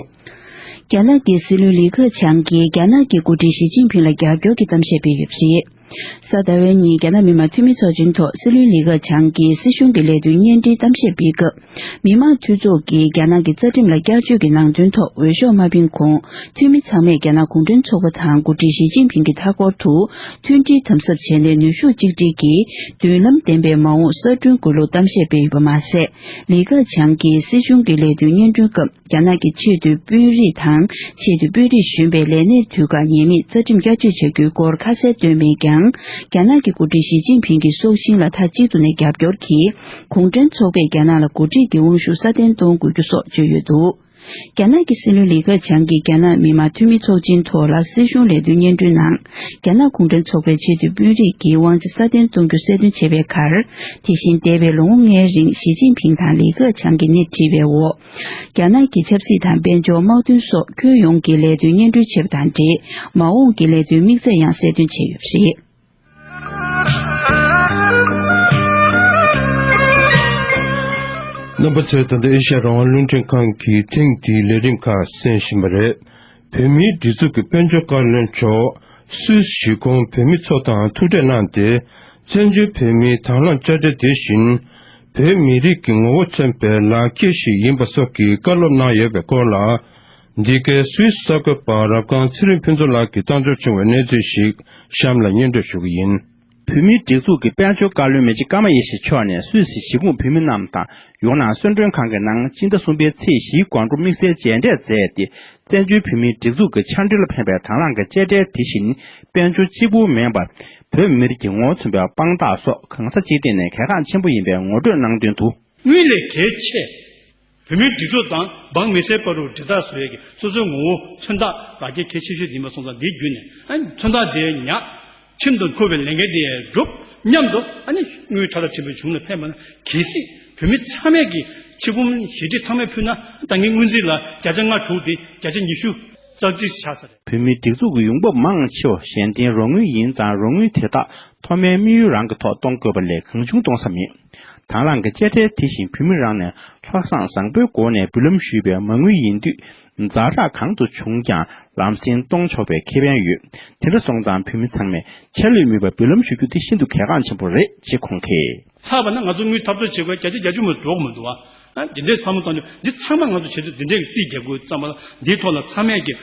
རྒྱ་ནག་གི་སྲིད་བློན་ལི་ཁེ་ཆང་གིས་རྒྱ་ནག་གི་འགོ་ཁྲིད་ཞི་ཅིན་ཕིང་ལ་རྒྱབ་སྐྱོར་གྱི་གཏམ་བཤད་སྤེལ་ཡོད་པ་རེད། གཟའ་ཟླ་བའི་ཉིན་རྒྱ་ནག་མི་དམངས་འཐུས་མི་ཚོགས་ཆེན་ཐོག་སྲིད་བློན་ལི་ཁེ་ཆང་གིས་སྲིད་གཞུང་གི་ལས་དོན་སྙན་སྒྲོན་གཏམ་བཤད་སྤེལ་སྐབས། མི་དམངས་འཐུས་ཚོགས་ཀྱིས་རྒྱ་ནག་གི་རྩ་ཁྲིམས་ལ་བསྐྱར་བཅོས་ཀྱི་ནང་དོན་ཐོག་འོས་ཤོག་མ་འཕེན་གོང་། འཐུས་མི་ཚང་མས་རྒྱ་ནག་གུང་ཁྲན་ཚོགས་པ་དང་འགོ་ཁྲིད་ཞི་ཅིན་ཕིང་གི་མཐའ་འཁོར་དུ་མཐུན་སྒྲིལ་དམ་ཟབ་བྱས་ནས། ནུས་ཤུགས་གཅིག་སྒྲིལ་གྱིས་མདུན་ལམ་ལྡན་པའི་མ་འོངས་གསར་སྐྲུན་དགོས་ལུགས་གཏམ་བཤད་སྤེལ་ཡོད་པ་མ་ཟད། ལི་ཁེ་ཆང་གིས་སྲིད་གཞུང་གི་ལས་དོན་སྙན་སྒྲོན་སྐབས། རྒྱ་ནག་གི་ཆེས་མཐོའི་དཔོན་རིགས་དང་། ཆེས་མཐོའི་དཔོན་རིགས་གཞོན་པའི་ལས་གནས་དུས་བཀག་ངེས་མེད་རྩ་ཁྲིམས་བསྐྱར་བཅོས་བྱ་རྒྱུའི་སྐོར་ཁ་གསལ་བཏོན་མེད་ཀྱང་། རྒྱ་ནག་གི་འགོ་ཁྲིད་ཞི་ཅིན་ཕིང་གི་སྲོག་ཤིང་ལ་མཐའ་གཅིག་ཏུ་ནས་རྒྱབ་སྐྱོར་གྱིས། གུང་ཁྲན་ཚོགས་པས་རྒྱ་ནག་ལ་འགོ་ཁྲིད་ཀྱི་དབང་ཤུགས་སྲ་བརྟན་གཏོང་དགོས་རྒྱུ་སོགས་བརྗོད་ཡོད་འདུག་རྒྱ་ནག་གི་སྲིད་བློན་ལི་ཁེ་ཆང་གིས་རྒྱ་ནག་མི་དམངས་འཐུས་མི་ཚོགས་ཆེན་ཐོག་ལ་སྲིད་གཞུང་ལས་དོན་སྙན་སྒྲོན་ནང་། རྒྱ་ནག་གུང་ཁྲན་ཚོགས་པའི་ཆེས་མཐོའི་དཔོན་རིགས་ཀྱི་དབང་ཆ་སྲ་བརྟན་གཏོང་རྒྱུ་གསལ་སྟོན་བྱས་པའི་ཁར། དེ་བཞིན་འདས་པའི་ལོ་ངོ་ལྔའི་རིང་ཞི་ཅིན་ཕིང་དང་ལི་ཁེ་ཆང་གིས་སྣེ་ཁྲིད་པའི་འོག་རྒྱ་ནག་གི་ཆབ་སྲིད་དང་དཔལ་འབྱོར་དམག་དོན་སོགས་ཁྱོན་ཡོངས་ཀྱི་ལས་དོན་སྙན་སྒྲོན་བྱས་པ་དང་འབྲེལ། མ་འོངས་ཀྱི་ལས་དོན་དམིགས་ཚད་ཡང་གསལ་སྟོན་བྱས་ཡོད་པ་རེད། རྣམ་པ་ཚོས་ད་ལྟ་ཨེ་ཤ་ཡ་རང་དབང་རླུང་འཕྲིན་ཁང་གི་ཐེངས་འདིའི་ལས་རིམ་ཁག་གསན་བཞིན་པ་རེད། བོད་མིའི་སྒྲིག་འཛུགས་ཀྱི་དཔལ་འབྱོར་བཀའ་བློན་མཆོག་སུད་སི་གཞིས་ཁོངས་བོད་མི་ཚོ་དང་ཐུག་འཕྲད་གནང་སྟེ། བཙན་བྱོལ་བོད་མིའི་དང་བླངས་དཔྱ་ཁྲལ་དེ་བཞིན། བོད་མི་རིགས་ཀྱི་ངོ་བོ་མཚོན་པའི་ལག་འཁྱེར་ཞིག་ཡིན་པ་སོགས་ཀྱི་བཀའ་སློབ་གནང་ཡོད་པའི་སྐོར་ལ། འདི་གའི་སུད་སི་གསར་འགོད་པ་རབ་སྒང་ཚེ་རིང་ཕུན་ཚོགས་ལགས་ཀྱིས་བཏང་འབྱོར་བྱུང་བའི་གནས་ཚུལ་ཞིག་གཤམ་ལ་སྙན་སྒྲོན་ཞུ་གི་ཡིན། བོད་མིའི་སྒྲིག་འཛུགས་ཀྱི་དཔལ་འབྱོར་བཀའ་བློན་མི་རྗེ་ཀརྨ་ཡེ་ཤེས་མཆོག་ནས་སུད་སི་གཞིས་ཁོངས་བོད་མི་རྣམས་དང་། ཡོང་ནང་གསོལ་མགྲོན་ཁང་གི་ནང་སྤྱི་ཟླ་གསུམ་པའི་ཚེས་བཞིའི་དགོང་དྲོ་དམིགས་བསལ་མཇལ་འཕྲད་མཛད་དེ། བཙན་བྱོལ་བོད་མིའི་སྒྲིག་འཛུགས་ཀྱི་ཕྱག་འབྲེལ་ལ་ཕན་པའི་དང་བླངས་ཀྱི་དཔྱ་ཁྲལ་དེ་བཞིན་དཔལ་འབྱོར་གཅིག་པུ་མིན་པར། བོད་མི་རིགས་ཀྱི་ངོ་བོ་མཚོན་པའི་དཔང་རྟགས་སོགས་གང་ས་ཅིའི་སྟེང་ནས་གལ་འགངས་ཆེན་པོ་ཡིན་པའི་ངོ་སྤྲོད་གནང་དོན་དུ། དངུལ་ལས་གལ་ཆེ། བོད་མིའི་སྒྲིག་འཛུགས་དང་འབངས་མི་སེར་བར་དུ་འབྲེལ་ཐག་བཟོ་ཡས་ཀྱི་སོ་སོའི་ངོ་བོ་མཚོན་རྟགས་ལག་འཁྱེར་གལ་ཆེ་ཤོས་དེ་ཡིན་པ་སོང་ཙང་། འདིའི་བརྒྱུད་ནས་ཨ་ནི་མཚོན་རྟགས་དེ་ཉར། ཁྲིམས་དང་འཁོད་པའི་ལས་འགན་དེ་སྒྲུབ། མཉམ་དུ་ཨ་ནི་དངུལ་ཁྲ་ལ་ཁྲིམས་པའི་གཞུང་ལ་ཕན་པ་ན། གལ་སྲིད་བོད་མི་ཚང་མས་ཀྱི་ཕྱི་འབུམ་བཞེས་སྒྲིག་ཚང་མས་ཕུལ་ན། ད་གིན་སྔོན་རྩིས་ལ་བརྒྱ་ཆ་ལྔ་དྲུག་དེ་བརྒྱ་ཆ་ཉི་ཤུ། ཙག་ཙིག་ཆགས་ས་རེད། བོད་མིའི་སྒྲིག་འཛུགས་ཀྱི་ཡོང་འབབ་མང་ཆེ་བ་གཞན་རྟེན་རོགས་དངུལ་ཡིན་ཙང་རོགས་དངུལ་དེ་དག་ཐོག་མའི་དམིགས་ཡུལ་རང་གི་ཐོག་གཏོང་དགོས་པ་ལས་གང་བྱུང་གཏོང་ས་མེད། དང་བླངས་ཀྱི་དཔྱ་ཁྲལ་དེ་བཞིན་བོད་མི་རང་ནས་ལྷག་བསམ་བཟང་པོའི་སྒོ་ནས་འབུལ་ལམ་ཞུས་པའི་མ་དངུལ་ཡིན་དུས། ཛ་དྲག་གང་དུ་བྱུང་ཀྱང་ལམ་སེང་གཏོང་ཆོག་པའི་ཁེ་ཕན་ཡོད། དེ་འདྲ་སོང་ཙང་བོད་མི་ཚང་མས་ཆ་ལུས་མེད་པར་འབུལ་ལམ་ཞུ་རྒྱུ་དེ་ཤིན་ཏུ་གལ་འགངས་ཆེན་པོ་རེད་ཅེས་ཁོང་གིས། ཚར་བ་ན་ང་ཚོ་དངུལ་འཐབ་རྩོད་བྱེད་དགོས་བརྒྱ་ཆ་བརྒྱད་ཅུ་མ་འགྲོ་གི་མི་འདུག་བ། ཨ་འདི་འདྲའི་ཚང་མ་གཏོང་རྒྱུ་འདི་ཚང་མ་ང་ཚོ་བྱེད་དུས་འདི་འདྲའི་རྩིས་རྒྱག་དགོས་ཙམ་པ་ལ་འདིའི་ཐོག་ལ་ཚང་མས་ཀྱི་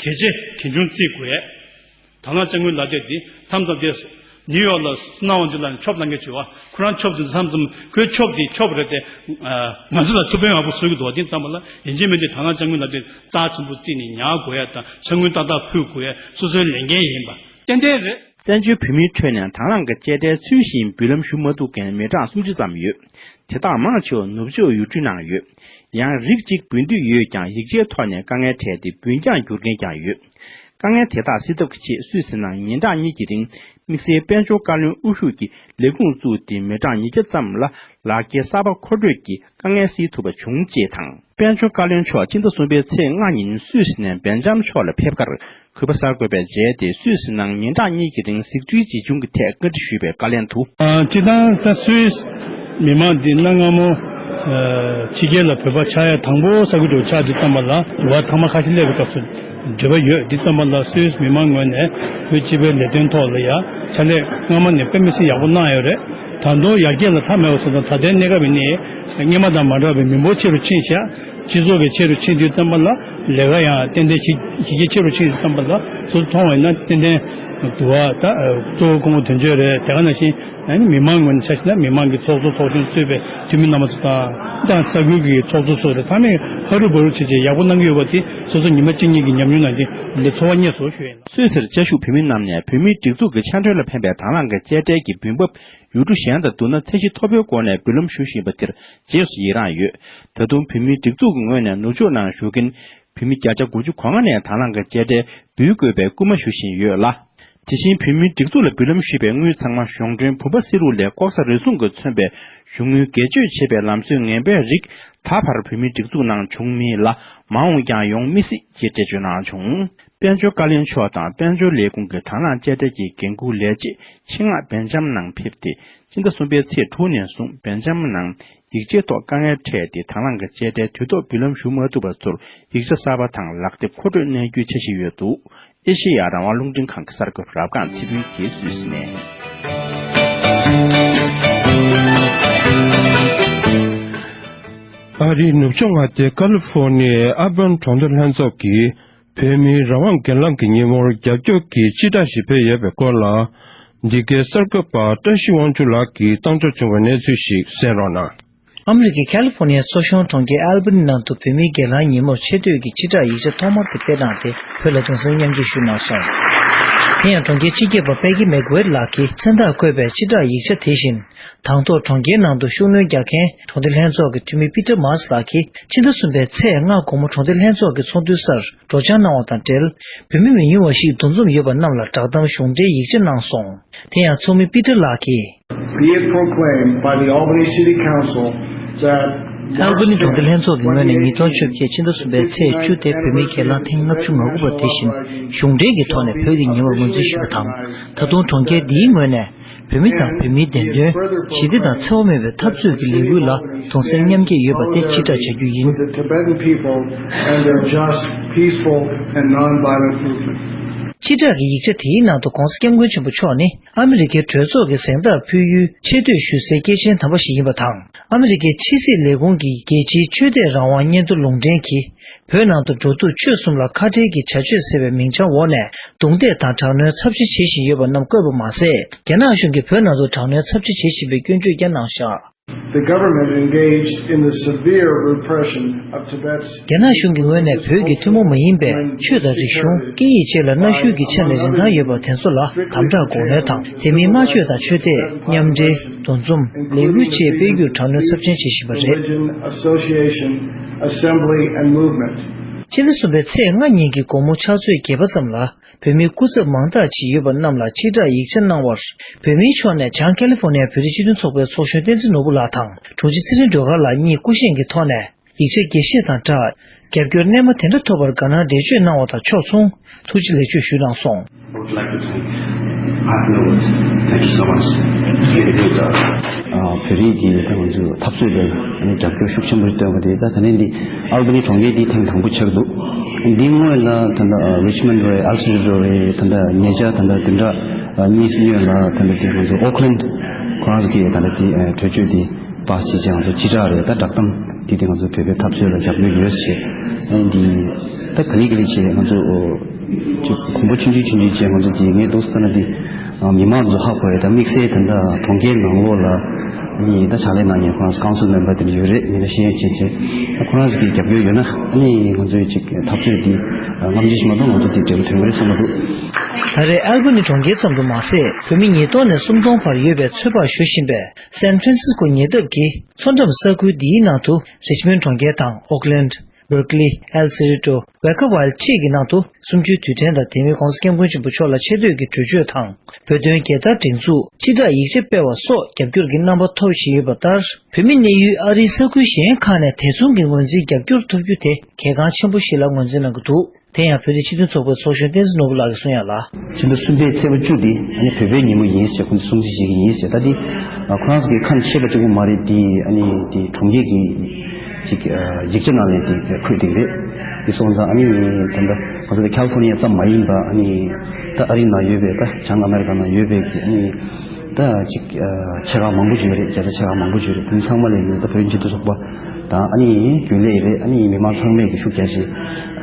གལ་ཆེ་གལ་ཆུང་བརྩི་དགོས། དང་བླངས་དཔྱ་དངུལ་ལག་དེབ་འདི་མཚམས་མཚམས་དེ་ནིའུ་ཡོག་ལ་སྣང་བ་འདི་ལ་ཆོབ་གནང་མཁན་བྱུང་བ། ཁོ་རང་ཆོབ་འདི་མཚམས་མཚམས་ཁོའི་ཆོབ་འདི་ཆོབ་རེད་དེ། ང་ཚོ་ལ་ཐུགས་ཕན་ཡག་པོ་གསོས་ཀྱི་འདུག་བ། དེ་ཙམ་པ་ལ་ཡིན་གཅིག་མིན་གཅིག་དང་བླངས་དཔྱ་དངུལ་ལག་དེབ་རྩ་ཆེན་པོ་བརྩིས་ནས་ཉར་དགོས་ཡ་དང་དཔྱ་དངུལ་ཏག་ཏག་ཕུལ་དགོས་ཡ་སོ་སོའི་ལས་འགན་ཡིན་པ་ཏན་ཏན་རེད། བཙན་བྱོལ་བོད་མིའི་ཁྲོད་ནས་དང་བླངས་ཀྱི་དཔྱ་ཁྲལ་ཚུལ་བཞིན་འབུལ་ལམ་ཞུ་མ་ཐུབ་མཁན་མི་གྲངས་སུམ་ཅུ་ཙམ་ཡོད། དེ་དག་མང་ཆེ་བ་ནུབ་ཕྱོགས་ཡུལ་གྲུའི་ནང་ཡོད། ཡང་རིགས་གཅིག་འབུལ་འདོད་ཡོད་ཀྱང་ཡིག་ཆའི་ཐོག་ནས་དཀའ་ངལ་འཕྲད་དེ་འབུལ་འགྱངས་འགྱུར་མཁན་ཀྱང་ཡོད། དཀའ་ངལ་དེ་དག་སེལ་ཐབས་ཀྱི་ཆེད་སུད་སི་ནང་ཉིན་གྲངས་གཉིས་ཀྱི་རིང་དམིགས་བསལ་དཔལ་འབྱོར་བཀའ་བློན་དབུ་བཞུགས་ཀྱིས་ལས་ཁུངས་བཙུགས་ཏེ་མི་གྲངས་ཉིས་བརྒྱ་ཙམ་ལ་ལག་འཁྱེར་གསར་པ་མཁོ་སྤྲོད་ཀྱིས་དཀའ་ངལ་སེལ་ཐུབ་པ་བྱུང་ཅེས་དང་། དཔལ་འབྱོར་བཀའ་བློན་མཆོག་སྤྱི་ཟླ་གསུམ་པའི་ཚེས་ལྔ་ཉིན་སུད་སི་ནས་སྦེལ་ཇམ་ཕྱོགས་ལ་ཕེབས་ཁར། གུས་པ་གསར་འགོད་པས་མཇལ་ཏེ་སུད་སི་ནང་ཉིན་གྲངས་གཉིས་ཀྱི་རིང་གཟིགས་འཕྲུལ་ཇི་བྱུང་གི་ཐད་བཀའ་འདྲི་ཞུས་པའི་བཀའ་ལན་དུ། ཨ་སྤྱིར་བཏང་ད་སུད་སི་མི་མང་འདི་གནའ་སྔ་མོ་ཨ་ཕྱི་རྒྱལ་ལ་བོད་པ་ཆགས་ཡ་དང་པོ་ས་ཁུལ་དུ་ཆགས་དུས་ཙམ་པ་ལ་འགྲོ་བ་ཐང་མ་ཁ་ཤས་སླེབས་པའི་སྐབས་སུ་འབྲེལ་བ་ཡོད། འདི་ཙམ་པ་ལ་སུད་སི་མི་མང་ངོས་ནས་བོད་སྤྱི་པའི་ལས་དོན་ཐོག་ལ་ཡ་ཕྱག་ལས་སྔ་མ་ནས་དཔེ་མི་སྲིད་ཡག་པོ་གནང་ཡོད་རེད། ད་དུང་ཡར་རྒྱས་ལ་མཐའ་མེད་པ་སོང་ཙང་ད་ལྟའི་གནས་སྐབས་ཡིན་ནའི་སྔོན་མ་དང་མ་འདྲ་བའི་མི་འབོར་ཆེ་རུ་ཕྱིན་ཤག་སྤྱི་ཚོགས་ཀྱི་ཆེ་རུ་ཕྱིན་དུས་ཙམ་པ་ལ་ལས་ཀ་ཡང་ཏན་ཏན་བྱེད་བྱེད་ཀྱི་ཆེ་རུ་ཕྱིན་དུས་ཙམ་པ་ལ་སོ་སོ་མཐོང་བ་ཡིན་ན་ཏན་ཏན་དུ་བ་ད་གཙོ་བོ་སྐུ་ངོ་དོན་གཅོད་རེད། དེ་ག་ནང་བཞིན་ཨ་ནི་མི་མང་ངོས་ནས་ཆ་བཞག་ན་མི་མང་གི་ཚོགས་གཙོ་ཚོགས་གཞོན་གཙོས་པའི་འཐུས་མི་རྣམ་པ་ཚོ་དང་དང་ས་ཁུལ་གྱི་ཚོགས་གཙོ་ཚོ་རེད། ཚང་མས་ཧ་རུ་བ་རུ་བྱས་བྱས་ཡག་པོ་གནང་གི་ཡོད་པ་དེ་སོ་སོ་ཉི་མ་གཅིག་གཉིས་ཀྱི་ཉམས་མྱོང་ནང་བཞིན་ལས་ཚོར་བ་རྙེད་སོང་ཞུ་ཡིན། སུད་སིར་བཅའ་བཞུགས་བོད་མི་རྣམས་ནས་བོད་མིའི་སྒྲིག་འཛུགས་ཀྱི་ཕྱག་འབྲེལ་ལ་ཕན་པའི་དང་བླངས་ཀྱི་དཔྱ་ཁྲལ་གྱི་འབུལ་འབབ། ཡུལ་གྲུ་གཞན་དང་བསྡུར་ན་ཚད་གཞི་མཐོ་པོའི་སྒོ་ནས་འབུལ་ལམ་ཞུ་བཞིན་པ་དེར་རྗེས་སུ་ཡི་རངས་ཡོད། ད་དུང་བོད་མིའི་སྒྲིག་འཛུགས་ཀྱི་ངོས་ནས་ནུབ་ཕྱོགས་ནང་བཞུགས་མཁན་བོད་མི་བརྒྱ་ཆ་དགུ་བཅུ་གོ་ལྔ་ནས་དང་བླངས་ཀྱི་དཔྱ་ཁྲལ་འབུལ་དགོས་པའི་སྐུལ་མ་ཞུ་བཞིན་ཡོད་ལ། དེ་བཞིན་བོད་མིའི་སྒྲིག་འཛུགས་ལ་འབུལ་ལམ་ཞུས་པའི་དངུལ་ཚང་མ་གཞུང་གྲོན་བུམ་པ་བསེ་རུ་ལས་ལྐོག་ཟ་རུལ་སུངས་ཀྱིས་མཚོན་པའི་གཞུང་དངུལ་སྒེར་གཅོད་བྱེད་པའི་ལམ་སྲོལ་ངན་པའི་རིགས་ད་བར་བོད་མིའི་སྒྲིག་འཛུགས་ནང་བྱུང་མེད་ལ་མ་འོངས་ཀྱང་ཡོང་མི་སྲིད་ཅེས་འགྲེལ་བརྗོད་གནང་བྱུང་། དཔལ་འབྱོར་བཀའ་བློན་མཆོག་དང་དཔལ་འབྱོར་ལས་ཁུངས་ཀྱི་དང་བླངས་དཔྱ་ཁྲལ་གྱི་འགན་འཁུར་ལས་བྱེད་ཆེད་མངགས་སྦེལ་ཇམ་ནང་ཕེབས་ཏེ། སྤྱི་ཟླ་གསུམ་པའི་ཚེས་དྲུག་ནས་བཟུང་སྦེལ་ཇམ་ནང་ཡིག་ཆའི་ཐོག་དཀའ་ངལ་འཕྲད་དེ་དང་བླངས་ཀྱི་དཔྱ་ཁྲལ་དུས་ཐོག་འབུལ་ལམ་ཞུ་མ་ཐུབ་པ་ཚོར་ཡིག་ཆ་གསར་པ་དང་ལག་དེབ་མཁོ་སྤྲོད་གནང་རྒྱུའི་འཆར་གཞི་ཡོད་འདུག་ཨེ་ཤེ་ཡ་རང་དབང་རླུང་འཕྲིན་ཁང་གི་གསར་འགོད་པ་རབ་སྒང་ཚེ་ཕུན་གྱིས་སུད་སི་ནས། ཨ་རིའི་ནུབ་ཕྱོགས་མངའ་སྡེ་ཀ་ལི་ཧྥོར་ནི་ཡའི་ཨལ་བྷ་ནི་གྲོང་སྡེ་ལྷན་ཚོགས་ཀྱིས། བོད་མིའི་རང་དབང་སྒེར་ལངས་ཀྱི་ཉིན་མོར་རྒྱབ་སྐྱོར་གྱི་སྤྱི་བསྒྲགས་ཤིག་ཕུལ་ཡོད་པའི་སྐོར་ལ། འདི་གའི་གསར་འགོད་པ་བཀྲ་ཤིས་དབང་ཕྱུག་ལགས་ཀྱིས་བཏང་འབྱོར་བྱུང་བའི་གནས་ཚུལ་ཞིག་གསན་རོགས་གནང་། ཨ་མི་རི་ཀའི་ཁ་ལི་ཧྥོར་ནི་ཡའི་མཚོ་གཞུང་གྲོང་ཁྱེར་ཨལ་བྷ་ནི་ནང་དུ་བོད་མིའི་སྒེར་ལངས་ཉིན་མོར་ཆེ་བསྟོད་ཀྱི་སྤྱི་བསྒྲགས་ཡིག་ཆ་ཐོག་མར་དུ་སྤེལ་གནང་སྟེ་བོད་ལ་གདུང་སེམས་མཉམ་སྐྱེད་ཞུས་གནང་སོང་། དེ་ཡང་གྲོང་ཁྱེར་སྤྱི་ཁྱབ་པ་པེ་ཀི་མེག་ཝེར་ལགས་ཀྱིས་མཚན་རྟགས་བཀོད་པའི་སྤྱི་བསྒྲགས་ཡིག་ཆ་དེ་བཞིན། དང་ཐོག་གྲོང་ཁྱེར་ནང་དུ་ཤུགས་སྣོན་རྒྱག་མཁན་གྲོང་སྡེ་ལྷན་ཚོགས་ཀྱི་འཐུས་མི་པི་ཏྲ་མཱས་ལགས་ཀྱིས་ཕྱི་ཟླ་གསུམ་པའི་ཚེས་ལྔ་དགོང་མོ་གྲོང་སྡེ་ལྷན་ཚོགས་ཀྱི་ཚོགས་འདུའི་སར་སྒྲོག་སྦྱང་གནང་བ་དང་འབྲེལ། བོད་མི་མི་ཉུང་བ་ཞིག་འདུ་འཛོམས་ཡོད་པ་རྣམས་ལ་བསྒྲགས་གཏམ་གཞུང་འབྲེལ་ཡིག་ཆ་གནང་སོང་། དེ་ཡང་ཚོགས་མི་པི་ཏྲ་ལགས་ཀྱིས། Be it proclaimed by the Albany City Council that ཨལ་བྷ་ནི་གྲོང་སྡེ་ལྷན་ཚོགས་ཀྱི་ངོས་ནས་ཉིས་སྟོང་བཅོ་བརྒྱད་ཕྱི་ཟླ་གསུམ་པའི་ཚེས་བཅུ་དེ་བོད་མིའི་སྒེར་ལངས་ཐེངས་ལྔ་བཅུ་ང་དགུ་པ་དེ་བཞིན་གཞུང་འབྲེལ་གྱི་ཐོག་ནས་བོད་ཀྱི་ཉིན་མོར་ངོས་འཛིན་ཞུས་པ་དང་། ད་དུང་གྲོང་ཁྱེར་འདིའི་ངོས་ནས། བོད་མི་དང་བོད་མིའི་བདེན་དོན། ཞི་བདེ་དང་འཚེ་བ་མེད་པའི་འཐབ་རྩོད་ཀྱི་ལས་འགུལ་ལ་གདུང་སེམས་མཉམ་སྐྱེད་ཡོད་པ་དེ་ཕྱིར་བསྒྲགས་བྱ་རྒྱུ་ཡིན། The Tibetan people and their just, peaceful, and non-violent movement. ཕྱིར་བསྒྲགས་ཀྱི་ཡིག་ཆ་དེའི་ནང་དུ་༧གོང་ས་༧སྐྱབས་མགོན་ཆེན་པོ་མཆོག་ནི་ཨ་མི་རི་ཀའི་གྲོས་ཚོགས་ཀྱི་གཟེངས་རྟགས་ཕུལ་ཡུལ་ཆེ་བསྟོད་ཞུ་སའི་སྐྱེས་ཆེན་དམ་པ་ཞིག་ཡིན་པ་དང་། ཨ་མི་རི་ཀའི་ཕྱི་སྲིད་ལས་ཁུངས་ཀྱི་རྒྱལ་སྤྱིའི་ཆོས་དད་རང་དབང་སྙན་ཐོ་ལུང་འདྲེན་གྱིས། བོད་ནང་དུ་འགྲོ་འདུག་ཆོས་གསུམ་ལ་ཁ་བྲལ་གྱི་བྱ་སྤྱོད་ཟེར་བའི་མིང་བྱང་འོག་ནས་རྡུང་རྡེག་དང་དྲག་གནོན་ཚབས་ཆེ་བྱེད་བཞིན་ཡོད་པ་རྣམས་བཀོད་པ་མ་ཟད། རྒྱ་ནག་གཞུང་གིས་བོད་ནང་དུ་དྲག་གནོན་ཚབས་ཆེ་བྱེད་བཞིན་པའི་སྐྱོན་བརྗོད་ཀྱང་གནང་བཞག The government engaged in the severe repression of Tibet's རྒྱ་ནག་གཞུང་གི་ངོས་ནས་བོད་ཀྱི་ཐུན་མོང་མ་ཡིན་པའི་ཆོས་དང་རིག་གཞུང་། སྐད་ཡིག་བཅས་ལ་གནོན་ཤུགས་ཀྱི་ཆ་ནས་རིན་ཐང་ཡོད་པ་དེ་ཚོ་ལ་དམ་དྲག་གོ་གནོན་དང་། དེ་མིན་སྨྲ་བརྗོད་དང་ཆོས་དད། མཉམ་འབྲེལ། འདུ་འཛོམས། ལས་འགུལ་བཅས་སྤེལ་རྒྱུར་དྲག་གནོན་ཚབས་ཆེན་བྱེད་བཞིན་པ་རེད། Religion, association, assembly, and movement. ཕྱི་ཟླ་གསུམ་པའི་ཚེས་ལྔ་ཉིན་གྱི་དགོང་མོ་ཕྱག་ཚོད་བརྒྱད་པ་ཙམ་ལ་བོད་མིའི་སྐུ་ཚབ་མང་དག་ཅིག་ཡོད་པ་རྣམས་ལ་ཕྱིར་བསྒྲགས་ཡིག་ཆ་གནང་བར། བོད་མིའི་ཕྱོགས་ནས་བྱང་ཀེ་ལི་ཧྥོ་ནི་ཡའི་བོད་རིགས་སྤྱི་མཐུན་ཚོགས་པའི་ཚོགས་གཞོན་བསྟན་འཛིན་ནོར་བུ་ལགས་དང་དྲུང་ཆེ་ཚེ་རིང་སྒྲོལ་དཀར་ལགས་གཉིས་སྐུ་བཞེངས་ཀྱི་ཐོག་ནས། ཡིག་ཆ་རྒྱས་བཤད་དང་སྦྲགས། རྒྱབ་སྐྱོར་རྣལ་མ་དེ་འདྲ་ཐོབ་པར་དགའ་སྣང་འགྲེལ་བརྗོད་གནང་བ་དང་ཕྱོགས་མཚུངས་ཐུགས་རྗེ་ལེགས་བརྗོད་ཞུས་གནང་སོང་། I would like to thank, I have no words. Thank you so much. It's really good. ཨ། བོད་རིགས་ཀྱི་ད་ང་ཚོའི་འཐབ་རྩོད་ལ་ཨ་ནི་རྒྱབ་སྐྱོར་ཤུགས་ཆེན་པོ་བཏོན་པ་དེ། ད་ད་ནི་འདི་ཨལ་བྷ་ནི་གྲོང་ཁྱེར་འདི་ཐེངས་དང་པོ་ཆགས་འདུག་འདི་སྔོན་ལ་ད་ལྟ་རི་ཆི་མོན་ཌི་རེད། ཨལ་སི་ཊི་རོ་རེད། ད་ལྟ་ཉེ་ཆར་ད་ལྟ་བདུན་ཕྲག་གཉིས་སྔོན་ལ་ད་ལྟ་དེ་ང་ཚོ་ཨོ་ཁི་ལན་ཁོ་རང་ཚོ་གིས་ད་ལྟ་དེ་གྲོས་ཆོད་དེ་པཱ་སི་བྱས་བྱས། ང་ཚོ་སྤྱི་བསྒྲགས་རེད། ད་བསྒྲགས་གཏམ་དེ་དེ་ང་ཚོ་བོད་པའི་འཐབ་རྩོད་ལ་རྒྱབ་སྐྱོར་ཡོད་ཟེར། ཨ་ནི་འདི་ད་ག་ལེ་ག་ལེ་བྱས་ང་ཚོ་ཅིག་གོམ་པ་ཆུང་ཆུང་ཆུང་ཆུང་བྱས། ང་ཚོ་དེ་ངས་འདུག་ཟེར་ན་དེ་མི་མང་ཚོ་ཧ་གོ་རེད། ད་དམིགས་བསལ་ད་ལྟ་གྲོང་ཁྱེར་ནང་ལོགས་ལ་ཨ་ནི་ད་ཕྱག་ལས་གནང་མཁན་ཁོ་རང་ཚོ་ཀའུན་སིལ་མེམ་བར་དེ་འདྲ་ཡོད་རེད། མི་ལ་ཤེས་ཡོན་ཅན་བྱས། ད་ཁོ་རང་ཚོ་གི་རྒྱབ་སྐྱོར་ཡོད་ན་ཨ་ནི་ང་ཚོའི་ཅིག་འཐབ་རྩོད་འདི་རྔམ་བརྗིད་ཞིག་མ་གཏོགས་ང་ཚོ་དེ་འབྲས་བུ་ཐོན་གྱི་རེད་བསམ་གྱི་འདུག་ད་རེས་ཨལ་བྷ་ནི་གྲོང་ཁྱེར་ཙམ་དུ་མ་ཟད། བོད་མི་ཉིས་སྟོང་ནས་སུམ་སྟོང་བར་ཡོད་པའི་ཚོད་དཔག་ཞུ་བཞིན་པའི་སན་ཧྥ་རན་སིས་ཀོ་ཉེ་འདབས་ཀྱི་མཚོ་འགྲམ་ས་ཁུལ་འདིའི་ནང་དུ་རི་ཆི་མོན་གྲོང་ཁྱེར་དང་ཨོ་ཀི་ལན། བྷར་ཀི་ལི། ཨེལ་སི་རི་ཏོ། ཝེ་ཁ་ཝལ་བཅས་ཀྱི་ནང་དུ་གསུམ་བཅུའི་དུས་དྲན་དང་དེ་མིན་༸གོང་ས་༸སྐྱབས་མགོན་ཆེན་པོ་མཆོག་ལ་ཆེ་བསྟོད་ཀྱི་གྲོས་ཆོད་དང་། བོད་དོན་རྒྱལ་དར་སྒྲེང་འཛུགས། སྤྱི་བསྒྲགས་ཡིག་ཆ་སྤེལ་བ་སོགས་རྒྱབ་སྐྱོར་གྱི་རྣམ་པ་ཐོབ་བཞིན་ཡོད་པ་ལྟར། བོད་མི་གནས་ཡུལ་ཨ་རིའི་ས་ཁུལ་གཞན་ཁག་ནས་དེ་མཚུངས་ཀྱི་ངོས་འཛིན་རྒྱབ་སྐྱོར་ཐོབ་རྒྱུ་དེ་གལ་འགངས་ཆེན་པོ་ཞིག་ལ་ངོས་འཛིན་གནང་གི་འདུག་དེ་ཡང་བོད་རིགས་སྤྱི་མཐུན་ཚོགས་པའི་ཚོགས་གཞོན་བསྟན་འཛིན་ནོར་བུ་ལགས་ཀྱིས་གསུངས་ཡ་ལ། ཕྱི་ཟླ་གསུམ་པའི་ཚེས་པ་བཅུ་དེ་ཨ་ནི་བོད་པའི་ཉིན་མོ་ཡིན་ཟེར་ཁོང་ཚོས་སྲུང་བརྩི་བྱེད་ཀྱི་ཡིན་ཟེར། ད་དེ་ཁོ་རང་ཚོ་གིས་ཁ་ནས་བཤད་པ་གཅིག་པོ་མ་རེད། དེ་ཨ་ནི་དེ་གྲོང་ཁྱེར་གྱི་ཅིག་ཡིག་ཆ་ནང་ལ་དེ་འཁོད་བསྡད་ཀྱི་རེད། དེ་སོང་ཙང་ཨ་ནི་ད་ལྟ་ཁོང་ཚོ་ད་ཁ་ལི་ཕོར་ནི་ཡ་ཙམ་མ་ཡིན་པ། ཨ་ནི་ད་ཨ་རི་ནང་ཡོད་པའི། ད་བྱང་ཨ་མེ་རི་ཀ་ནང་ཡོད་པའི་གི་ཨ་ནི་ད་ཅིག་ཆེ་ཁག་མང་པོ་ཅིག་ཡོད་རེད། རྒྱལ་ས་ཆེ་ཁག་མང་པོ་ཅིག་ཡོད་རེད། དེ་ཚང་མ་ལ་ཡིན་ན་ད་བོད་རིགས་སྤྱི་མཐུན་ཚོགས་པ་དང་ཨ་ནི་རྒྱུན་ལས་རེད། ཨ་ནི་མི་མང་ཚང་མས་ཀྱི་ཤུགས་རྒྱག་བྱས།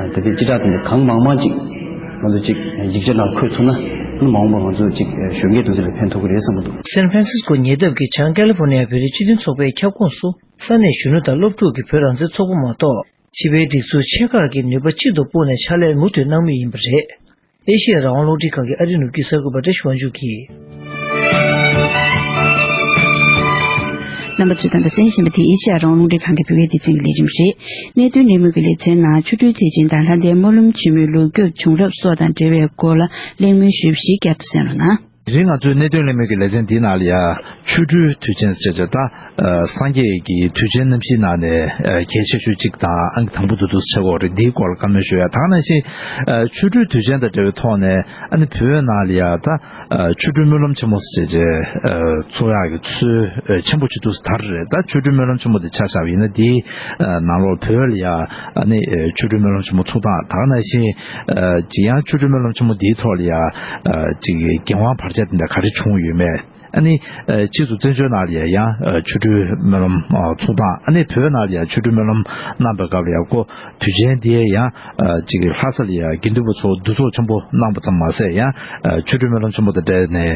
ཨ། དེ་ཚོའི་སྤྱི་བསྒྲགས་དེ་འདྲ་གང་མང་མང་ཅིག་ང་ཚོ་ཅིག་ཡིག་ཆ་ནང་འཁོད་ཚུགས་ན་མང་པོ་ང་ཚོ་ཅིག་གཞོན་སྐྱེས་དེ་ཚོ་ལ་ཕན་ཐོགས་ཀྱི་རེད་བསམ་གྱི་འདུག་སན་ཧྥ་རན་སིས་ཀོ་ཉེ་འདབས་ཀྱི་བྱང་ཀ་ལི་ཧྥོར་ནི་ཡ་བོད་རིགས་སྤྱི་མཐུན་ཚོགས་པའི་ཁྱབ་ཁོངས་སུ་ས་གནས་གཞོན་ནུ་དང་སློབ་ཕྲུག་གི་བོད་རང་བཙན་ཚོགས་པ་མ་གཏོགས། སྤྱི་པའི་སྒྲིག་འཛུགས་ཆེ་ཁག་གི་ནུས་པ་གཅིག་ཏུ་སྤུངས་ནས་ཕྱག་ལས་མུ་མཐུད་གནང་མུས་ཡིན་པ་རེད། ཨེ་ཤེ་ཡ་རང་དབང་རླུང་འཕྲིན་ཁང་གི་ཨ་རིའི་ནུབ་རྒྱུད་གསར་འགོད་པ་བཀྲ་ཤིས་དབང་ཕྱུག་གིས། རྣམ་པ་ཚོས་ད་ལྟ་གསན་བཞིན་པ་དེ་ཨེ་ཤེ་ཡ་རང་དབང་རླུང་འཕྲིན་ཁང་གི་བོད་སྐད་སྡེ་ཚན་གྱི་ལས་རིམ་རེད། གནད་དོན་གླེང་མོལ་གྱི་ལེ་ཚན་ནང་ཆོ་འཕྲུལ་དུས་ཆེན་དང་ལྷ་ལྡན་སྨོན་ལམ་ཆེན་མོའི་ལོ་རྒྱུས་བྱུང་རབས་སོགས་དང་འབྲེལ་བའི་སྐོར་ལ་གླེང་མོལ་ཞུས་པ་ཞིག་བསྐྱར་དུ་གསན་རོགས་གནང་། དེ་རིང་ང་ཚོའི་གནད་དོན་གླེང་མོལ་གྱི་ལེ་ཚན་འདིའི་ནང་ལ་ཡ། ཆོ་འཕྲུལ་དུས་ཆེན་ཟེར་བྱས། ད་སངས་རྒྱས་ཀྱི་དུས་ཆེན་རྣམ་བཞིའི་ནང་ནས་གལ་ཆེ་ཤོས་གཅིག་དང་ཨང་ཀི་དང་པོ་དེ་འདུག་སེ་ཆགས་ཀྱི་ཡོད་རེད། འདིའི་སྐོར་ལ་བཀའ་མོལ་ཞུ་ཡ། ད་ག་ནང་བཞིན་ཆོ་འཕྲུལ་དུས་ཆེན་དང་འབྲེལ་བའི་ཐོག་ནས་ཨ་ནི་བོད་ནང་ལ་ཡ་ད་ཆོ་འཕྲུལ་སྨོན་ལམ་ཆེན་མོ་ཟེར་བྱས་ཚོགས་ཡག་གི་ཚུལ་ཆེན་པོ་ཅིག་འདུག་སེ་དར་རེད། ད་ཆོ་འཕྲུལ་སྨོན་ལམ་ཆེན་མོ་དེ་ཆ་བཞག་པ་ཡིན་ན། དེའི་ནང་ལོགས་བོད་ལ་ཡ་ཨ་ནི་ཆོ་འཕྲུལ་སྨོན་ལམ་ཆེན་མོ་ཚུགས་སྟངས། ད་ག་ནང་བཞིན་ཅིག་ཡང་ཆོ་འཕྲུལ་སྨོན་ལམ་ཆེན་མོ་འདིའི་ཐོག་ལ་ཡ་ཅིག་འགན་དབང་བར་ཆད་དེ་འདྲ་ག་རེ་བྱུང་ཡོད་མེད། ཨ་ནི་ཕྱིས་སུ་བཙན་བྱོལ་ནང་ལ་ཡ་ཡང་ཆོ་འཕྲུལ་སྨོན་ལམ་ཚུགས་སྟངས། ཨ་ནི་བོད་ནང་ལ་ཡ་ཆོ་འཕྲུལ་སྨོན་ལམ་གནང་པའི་སྐབས་ལ་ཡ་ཁོ་དུས་ཆེན་འདིའི་ཡང་ཅིག་ལྷ་ས་ལ་ཡ་དགེ་འདུན་པ་ཚོ་འདུ་ཚོགས་ཆེན་པོ་གནང་པ་ཙམ་མ་ཟད། ཡང་ཆོ་འཕྲུལ་སྨོན་ལམ་ཆེན་མོ་དང་འབྲེལ་ནས་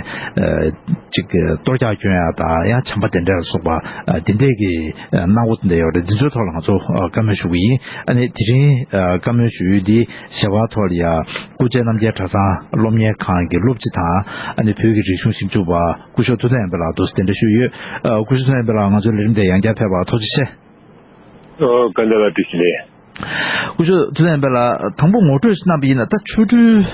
ཅིག་གཏོར་རྒྱག་སྐྱོན་ཡ་དང་ཡང་བྱམས་པ་དེ་འདྲ་ལ་སོགས་པ་འདི་འདྲས་ཀྱི་གནང་སྒོ་དེ་འདྲ་ཡོད་རེད། འདི་ཚོའི་ཐོག་ལ་ང་ཚོ་བཀའ་མོལ་ཞུ་གི་ཡིན། ཨ་ནི་དེ་རིང་བཀའ་མོལ་ཞུ་ཡུལ་འདི་ཞལ་པར་ཐོག་ལ་ཡ་སྐུ་བཅར་རྣམ་རྒྱལ་གྲྭ་ཚང་སློབ་གཉེར་ཁང་གི་སློབ་སྤྱི་དང་། ཨ་ནི་བོད་ཀྱི་རིག་གཞུང་ཞིབ་འཇུག་པ་སྐུ་ཞབས་ཐུབ་བསྟན་དབྱངས་དཔལ་ལགས་འདུག་སེ་དེ་འདྲ་ཞུས་ཡོད། ཨ། སྐུ་ཞབས་ཐུབ་བསྟན་དབྱངས་དཔལ་ལགས། ང་ཚོའི་ལས་རིམ་དེ་ཡང་བསྐྱར་ཕེབས་པར་ཐུགས་རྗེ་ཆེ། ཨོ། བཀའ་དྲིན་ལ་བཀྲ་ཤིས་བདེ་ལེགས། སྐུ་ཞབས་ཐུབ་བསྟན་དབྱངས་དཔལ་ལགས། དང་པོ་ངོ་སྤྲོད་ཞིག་གནང་བ་ཡིན་ན། ད་ཆོ་འཕྲུལ་